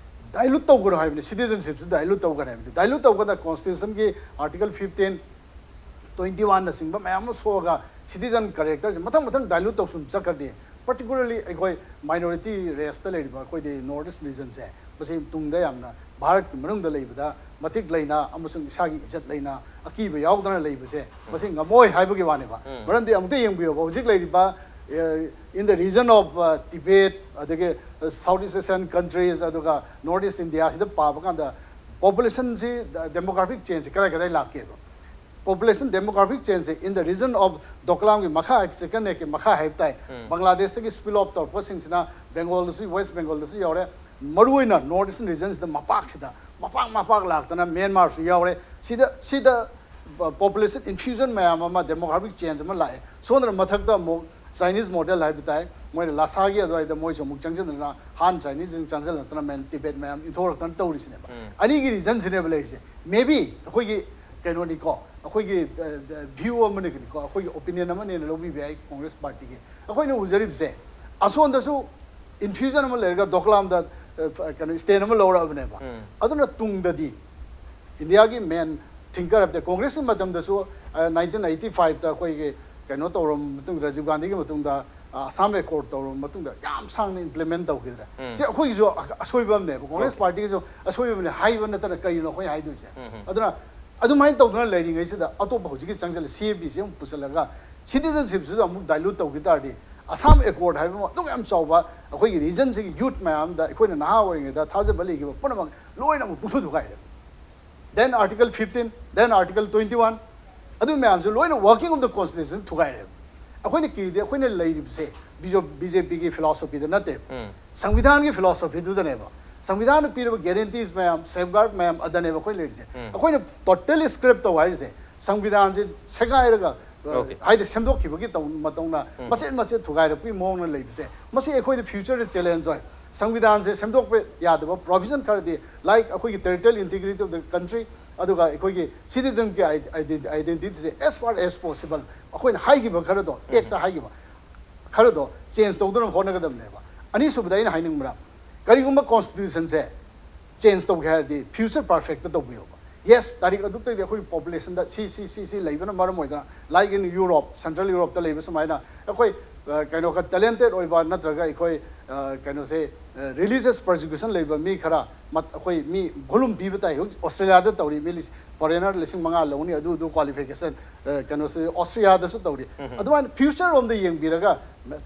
ꯗꯥꯏꯂꯨꯠ ꯇꯧꯒꯅꯨ ꯍꯥꯏꯕꯅꯤ, ꯁꯤꯇꯤꯖꯟꯁꯤꯞꯁꯨ ꯗꯥꯏꯂꯨꯠ ꯇꯧꯒꯅꯨ ꯍꯥꯏꯕꯅꯤ꯫ ꯗꯥꯏꯂꯨꯠ ꯇꯧꯕꯗ ꯀꯣꯟꯁꯇꯤꯇ꯭ꯌꯨꯁꯟꯒꯤ ꯑꯥꯔꯇꯤꯀꯜ ꯐꯤꯐꯇꯤꯟ, ꯇ꯭ꯋꯦꯟꯇꯤ ꯋꯥꯟꯅꯆꯤꯡꯕ ꯃꯌꯥꯝ ꯑꯃ ꯁꯣꯛꯑꯒ ꯁꯤꯇꯤꯖꯟ ꯀꯦꯔꯦꯛꯇꯔꯁꯦ ꯃꯊꯪ ꯃꯊꯪ ꯗꯥꯏꯂꯨꯠ ꯇꯧꯁꯨꯝ ꯆꯠꯈ꯭ꯔꯗꯤ, ꯄꯥꯔꯇꯤꯀꯨꯂꯔꯂꯤ ꯑꯩꯈꯣꯏ ꯃꯥꯏꯅꯣꯔꯤꯇꯤ ꯔꯦꯁꯇ ꯂꯩꯔꯤꯕ ꯑꯩꯈꯣꯏꯗꯤ ꯅꯣꯔꯠ ꯏꯁ ꯔꯤꯖꯟꯁꯦ, ꯃꯁꯤ ꯇꯨꯡꯗ ꯌꯥꯝꯅ ꯚꯥꯔꯠꯀꯤ ꯃꯅꯨꯡꯗ ꯂꯩꯕꯗ ꯃꯇꯤꯛ ꯂꯩꯅ ꯑꯃꯁꯨꯡ ꯏꯁꯥꯒꯤ ꯏꯖꯠ ꯂꯩꯅ ꯑꯀꯤꯕ ꯌꯥꯎꯗꯅ ꯂꯩꯕꯁꯦ ꯃꯁꯤ ꯉꯝꯃꯣꯏ ꯍꯥꯏꯕꯒꯤ ꯋꯥꯅꯦꯕ꯫ ꯃꯔꯝꯗꯤ ꯑꯃꯨꯛꯇ ꯌꯦꯡꯕꯤꯌꯣꯕ, ꯍꯧꯖꯤꯛ ꯂꯩꯔꯤꯕ in the region of Tibet, ꯑꯗꯒꯤ South East Asian countries, ꯑꯗꯨꯒ ꯅꯣꯔꯠ ꯏꯁ ꯏꯟꯗꯤꯌꯥꯁꯤꯗ ꯄꯥꯕ ꯀꯥꯟꯗ ꯄꯣꯄꯨꯂꯦꯁꯟꯁꯤ, ꯗꯦꯃꯣꯒ꯭ꯔꯥꯐꯤꯛ ꯆꯦꯟꯖꯁꯤ ꯀꯗꯥꯏ ꯀꯗꯥꯏ ꯂꯥꯛꯀꯦꯕ? ꯄꯣꯄꯨꯂꯦꯁꯟ ꯗꯦꯃꯣꯒ꯭ꯔꯥꯐꯤꯛ ꯆꯦꯟꯖꯁꯦ in the region of ꯗꯣꯀ꯭ꯂꯥꯝꯒꯤ ꯃꯈꯥ, ꯁꯦꯀꯦꯟ ꯅꯦꯛꯀꯤ ꯃꯈꯥ ꯍꯥꯏꯕ ꯇꯥꯏ, ꯕꯪꯒ꯭ꯂꯥꯗꯦꯁꯇꯒꯤ ꯁ꯭ꯄꯤꯜ ꯑꯣꯐ ꯇꯧꯔꯛꯄꯁꯤꯡꯁꯤꯅ ꯕꯦꯡꯒꯣꯜꯗꯁꯨ, ꯋꯦꯁ ꯕꯦꯡꯒꯣꯜꯗꯁꯨ ꯌꯥꯎꯔꯦ꯫ ꯃꯔꯨꯑꯣꯏꯅ ꯅꯣꯔꯠ ꯏꯁꯇꯔꯟ ꯔꯤꯖꯟꯁꯤꯗ ꯃꯄꯥꯛꯁꯤꯗ ꯃꯄꯥꯛ ꯃꯄꯥꯛ ꯂꯥꯛꯇꯅ ꯃ꯭ꯌꯥꯟꯃꯥꯔꯁꯨ ꯌꯥꯎꯔꯦ꯫ ꯁꯤꯗ ꯁꯤꯗ ꯄꯣꯄꯨꯂꯦꯁꯟ ꯏꯟꯐ꯭ꯌꯨꯖꯟ ꯃꯌꯥꯝ ꯑꯃ, ꯗꯦꯃꯣꯒ꯭ꯔꯥꯐꯤꯛ ꯆꯦꯟꯖ ꯑꯃ ꯂꯥꯛꯑꯦ꯫ ꯁꯣꯝꯗꯅ ꯃꯊꯛꯇ ꯑꯃꯨꯛ ꯆꯥꯏꯅꯤꯁ ꯃꯣꯗꯦꯜ ꯍꯥꯏꯕ ꯇꯥꯏ, ꯃꯣꯏꯅ ꯂꯁꯥꯒꯤ ꯑꯗꯨꯋꯥꯏꯗ ꯃꯣꯏꯁꯨ ꯑꯃꯨꯛ ꯆꯪꯁꯤꯟꯗꯅ, ꯍꯥꯟ ꯆꯥꯏꯅꯤꯁꯁꯤꯡ ꯆꯪꯁꯤꯜꯂꯛꯇꯅ ꯃꯦꯟ ꯇꯤꯕꯦꯠ ꯃꯌꯥꯝ ꯏꯟꯊꯣꯔꯛꯇꯅ ꯇꯧꯔꯤꯁꯤꯅꯦꯕ꯫ ꯑꯅꯤꯒꯤ ꯔꯤꯖꯟꯁꯤꯅꯦꯕ ꯂꯩꯔꯤꯁꯦ꯫ ꯃꯦꯕꯤ ꯑꯩꯈꯣꯏꯒꯤ ꯀꯩꯅꯣꯅꯤꯀꯣ, ꯑꯩꯈꯣꯏꯒꯤ ꯚ꯭ꯌꯨ ꯑꯃꯅꯤꯀꯣ, ꯑꯩꯈꯣꯏꯒꯤ ꯑꯣꯄꯤꯅꯤꯌꯟ ꯑꯃꯅꯦꯅ ꯂꯧꯕꯤꯕ ꯌꯥꯏ ꯀꯣꯡꯒ꯭ꯔꯦꯁ ꯄꯥꯔꯇꯤꯒꯤ꯫ ꯑꯩꯈꯣꯏꯅ ꯎꯖꯔꯤꯕꯁꯦ, ꯑꯁꯣꯝꯗꯁꯨ ꯏꯟꯐ꯭ꯌꯨꯖꯟ ꯑꯃ ꯂꯩꯔꯒ ꯗꯣꯀ꯭ꯂꯥꯝꯗ ꯑ, ꯀꯩꯅꯣ ꯁ꯭ꯇꯦꯟ ꯑꯃ ꯂꯧꯔꯛꯑꯕꯅꯦꯕ꯫ ꯑꯗꯨꯅ ꯇꯨꯡꯗꯗꯤ ꯏꯟꯗꯤꯌꯥꯒꯤ ꯃꯦꯟ ꯊꯤꯡꯀꯔ ꯍꯥꯏꯕꯗꯤ ꯀꯣꯡꯒ꯭ꯔꯦꯁꯀꯤ ꯃꯇꯝꯗꯁꯨ ꯅꯥꯏꯟꯇꯤꯟ ꯑꯩꯠꯇꯤ ꯐꯥꯏꯚꯇ ꯑꯩꯈꯣꯏꯒꯤ ꯀꯩꯅꯣ ꯇꯧꯔꯕ ꯃꯇꯨꯡꯗ, ꯔꯥꯖꯤꯕ ꯒꯥꯟꯙꯤꯒꯤ ꯃꯇꯨꯡꯗ, ꯑ, ꯑꯁꯥꯝ ꯑꯦꯀꯣꯔꯗ ꯇꯧꯔꯕ ꯃꯇꯨꯡꯗ ꯌꯥꯝ ꯁꯥꯡꯅ ꯏꯝꯄ꯭ꯂꯤꯃꯦꯟ ꯇꯧꯈꯤꯗ꯭ꯔꯦ꯫ ꯁꯤ ꯑꯩꯈꯣꯏꯒꯤꯁꯨ ꯑ- ꯑꯁꯣꯏꯕ ꯑꯃꯅꯦꯕ, ꯀꯣꯡꯒ꯭ꯔꯦꯁ ꯄꯥꯔꯇꯤꯒꯤꯁꯨ ꯑꯁꯣꯏꯕ ꯑꯃꯅꯦ ꯍꯥꯏꯕ ꯅꯠꯇꯅ ꯀꯔꯤꯅꯣ ꯑꯩꯈꯣꯏ ꯍꯥꯏꯗꯣꯏꯁꯦ? ꯑꯗꯨꯅ ꯑꯗꯨꯃꯥꯏꯅ ꯇꯧꯗꯅ ꯂꯩꯔꯤꯉꯩꯁꯤꯗ ꯑꯇꯣꯞꯄ ꯍꯧꯖꯤꯛꯀꯤ ꯆꯪꯁꯤꯜꯂ ꯁꯤ ꯑꯦ ꯄꯤꯁꯤ ꯑꯃꯨꯛ ꯄꯨꯁꯤꯜꯂꯒ ꯁꯤꯇꯤꯖꯟꯁꯤꯞꯁꯤꯁꯨ ꯑꯃꯨꯛ ꯗꯥꯏꯂꯨꯠ ꯇꯧꯈꯤ ꯇꯥꯔꯗꯤ, ꯑꯁꯥꯝ ꯑꯦꯀꯣꯔꯗ ꯍꯥꯏꯕ ꯑꯃ ꯑꯗꯨꯛ ꯌꯥꯝ ꯆꯥꯎꯕ ꯑꯩꯈꯣꯏꯒꯤ ꯔꯤꯖꯟꯁꯤꯒꯤ ꯌꯨꯠ ꯃꯌꯥꯝꯗ, ꯑꯩꯈꯣꯏꯅ ꯅꯍꯥ ꯑꯣꯏꯔꯤꯉꯩꯗ ꯊꯥꯖꯕ ꯂꯩꯈꯤꯕ ꯄꯨꯝꯅꯃꯛ ꯂꯣꯏꯅ ꯑꯃꯨꯛ ꯄꯨꯡꯊꯨ ꯊꯨꯒꯥꯏꯔꯦ꯫ then article fifteen, then article twenty one, ꯑꯗꯨ ꯃꯌꯥꯝꯁꯨ ꯂꯣꯏꯅ working of the constitution ꯊꯨꯒꯥꯏꯔꯦꯕ꯫ ꯑꯩꯈꯣꯏꯅ ꯀꯤꯗꯦ, ꯑꯩꯈꯣꯏꯅ ꯂꯩꯔꯤꯕꯁꯦ ꯕꯤ ꯖꯦ ꯄꯤꯒꯤ ꯐꯤꯂꯣꯁꯣꯐꯤꯗ ꯅꯠꯇꯦꯕ꯫ ꯎꯝ꯫ ꯁꯪꯕꯤꯙꯥꯟꯒꯤ ꯐꯤꯂꯣꯁꯣꯐꯤꯗꯨꯗꯅꯦꯕ꯫ ꯁꯪꯕꯤꯙꯥꯟꯅ ꯄꯤꯔꯤꯕ guarantees ꯃꯌꯥꯝ, safeguard ꯃꯌꯥꯝ ꯑꯗꯅꯦꯕ ꯑꯩꯈꯣꯏ ꯂꯩꯔꯤꯁꯦ꯫ ꯎꯝ꯫ ꯑꯩꯈꯣꯏꯅ totally scrap ꯇꯧ ꯍꯥꯏꯔꯤꯁꯦ ꯁꯪꯕꯤꯙꯥꯟꯁꯦ ꯁꯦꯒꯥꯏꯔꯒ, ꯑ, Okay. ꯍꯥꯏꯗꯤ ꯁꯦꯝꯗꯣꯛꯈꯤꯕꯒꯤ ꯇꯧ-, ꯃꯇꯧꯅ ꯎꯝ꯫ ꯃꯆꯦꯠ ꯃꯆꯦꯠ ꯊꯨꯒꯥꯏꯔꯛꯄꯒꯤ ꯃꯑꯣꯡꯗ ꯂꯩꯕꯁꯦ, ꯃꯁꯤ ꯑꯩꯈꯣꯏꯗ future ꯗ challenge ꯑꯣꯏ꯫ ꯁꯪꯕꯤꯙꯥꯟꯁꯦ ꯁꯦꯝꯗꯣꯛꯄ ꯌꯥꯗꯕ provision ꯈꯔꯗꯤ, like ꯑꯩꯈꯣꯏꯒꯤ territorial integrity of the country, ꯑꯗꯨꯒ ꯑꯩꯈꯣꯏꯒꯤ citizen ꯒꯤ identity ꯁꯦ as far as possible ꯑꯩꯈꯣꯏꯅ ꯍꯥꯏꯈꯤꯕ ꯈꯔꯗꯣ, ꯎꯝ꯫ Act ꯇ ꯍꯥꯏꯈꯤꯕ ꯈꯔꯗꯣ change ꯇꯧꯗꯅꯕ ꯍꯣꯠꯅꯒꯗꯕꯅꯦꯕ꯫ ꯑꯅꯤꯁꯨꯕꯗ ꯑꯩꯅ ꯍꯥꯏꯅꯤꯡꯕꯅ, ꯀꯔꯤꯒꯨꯝꯕ constitution ꯁꯦ change ꯇꯧꯒꯦ ꯍꯥꯏꯔꯗꯤ future perfect ꯇ ꯇꯧꯕꯤꯌꯣꯕ꯫ Yes, ꯇꯥꯔꯤꯛ ꯑꯗꯨꯛꯇꯒꯤ ꯑꯩꯈꯣꯏ population ꯗ ꯁꯤ, ꯁꯤ, ꯁꯤ, ꯁꯤ ꯂꯩꯕꯅ ꯃꯔꯝ ꯑꯣꯏꯗꯅ, like in Europe, Central Europe ꯇ ꯂꯩꯕ ꯁꯨꯃꯥꯏꯅ ꯑꯩꯈꯣꯏ, ꯑ, ꯀꯩꯅꯣ ꯈꯔ talented ꯑꯣꯏꯕ ꯅꯠꯇ꯭ꯔꯒ ꯑꯩꯈꯣꯏ, ꯑ, ꯀꯩꯅꯣꯁꯦ, ꯑ, religious persecution ꯂꯩꯕ ꯃꯤ ꯈꯔ ꯃꯠ-, ꯑꯩꯈꯣꯏ ꯃꯤ volume ꯄꯤꯕ ꯇꯥꯏ꯫ ꯍꯧꯖꯤꯛ Australia ꯗ ꯇꯧꯔꯤ, ꯃꯤ ꯂꯤꯁ-, foreigner ꯂꯤꯁꯤꯡ ꯃꯉꯥ ꯂꯧꯅꯤ, ꯑꯗꯨ, ꯑꯗꯨ qualification, ꯑ, ꯀꯩꯅꯣꯁꯦ Austria ꯗꯁꯨ ꯇꯧꯔꯤ꯫ ꯎꯝ꯫ ꯑꯗꯨꯃꯥꯏꯅ future ꯔꯣꯝꯗ ꯌꯦꯡꯕꯤꯔꯒ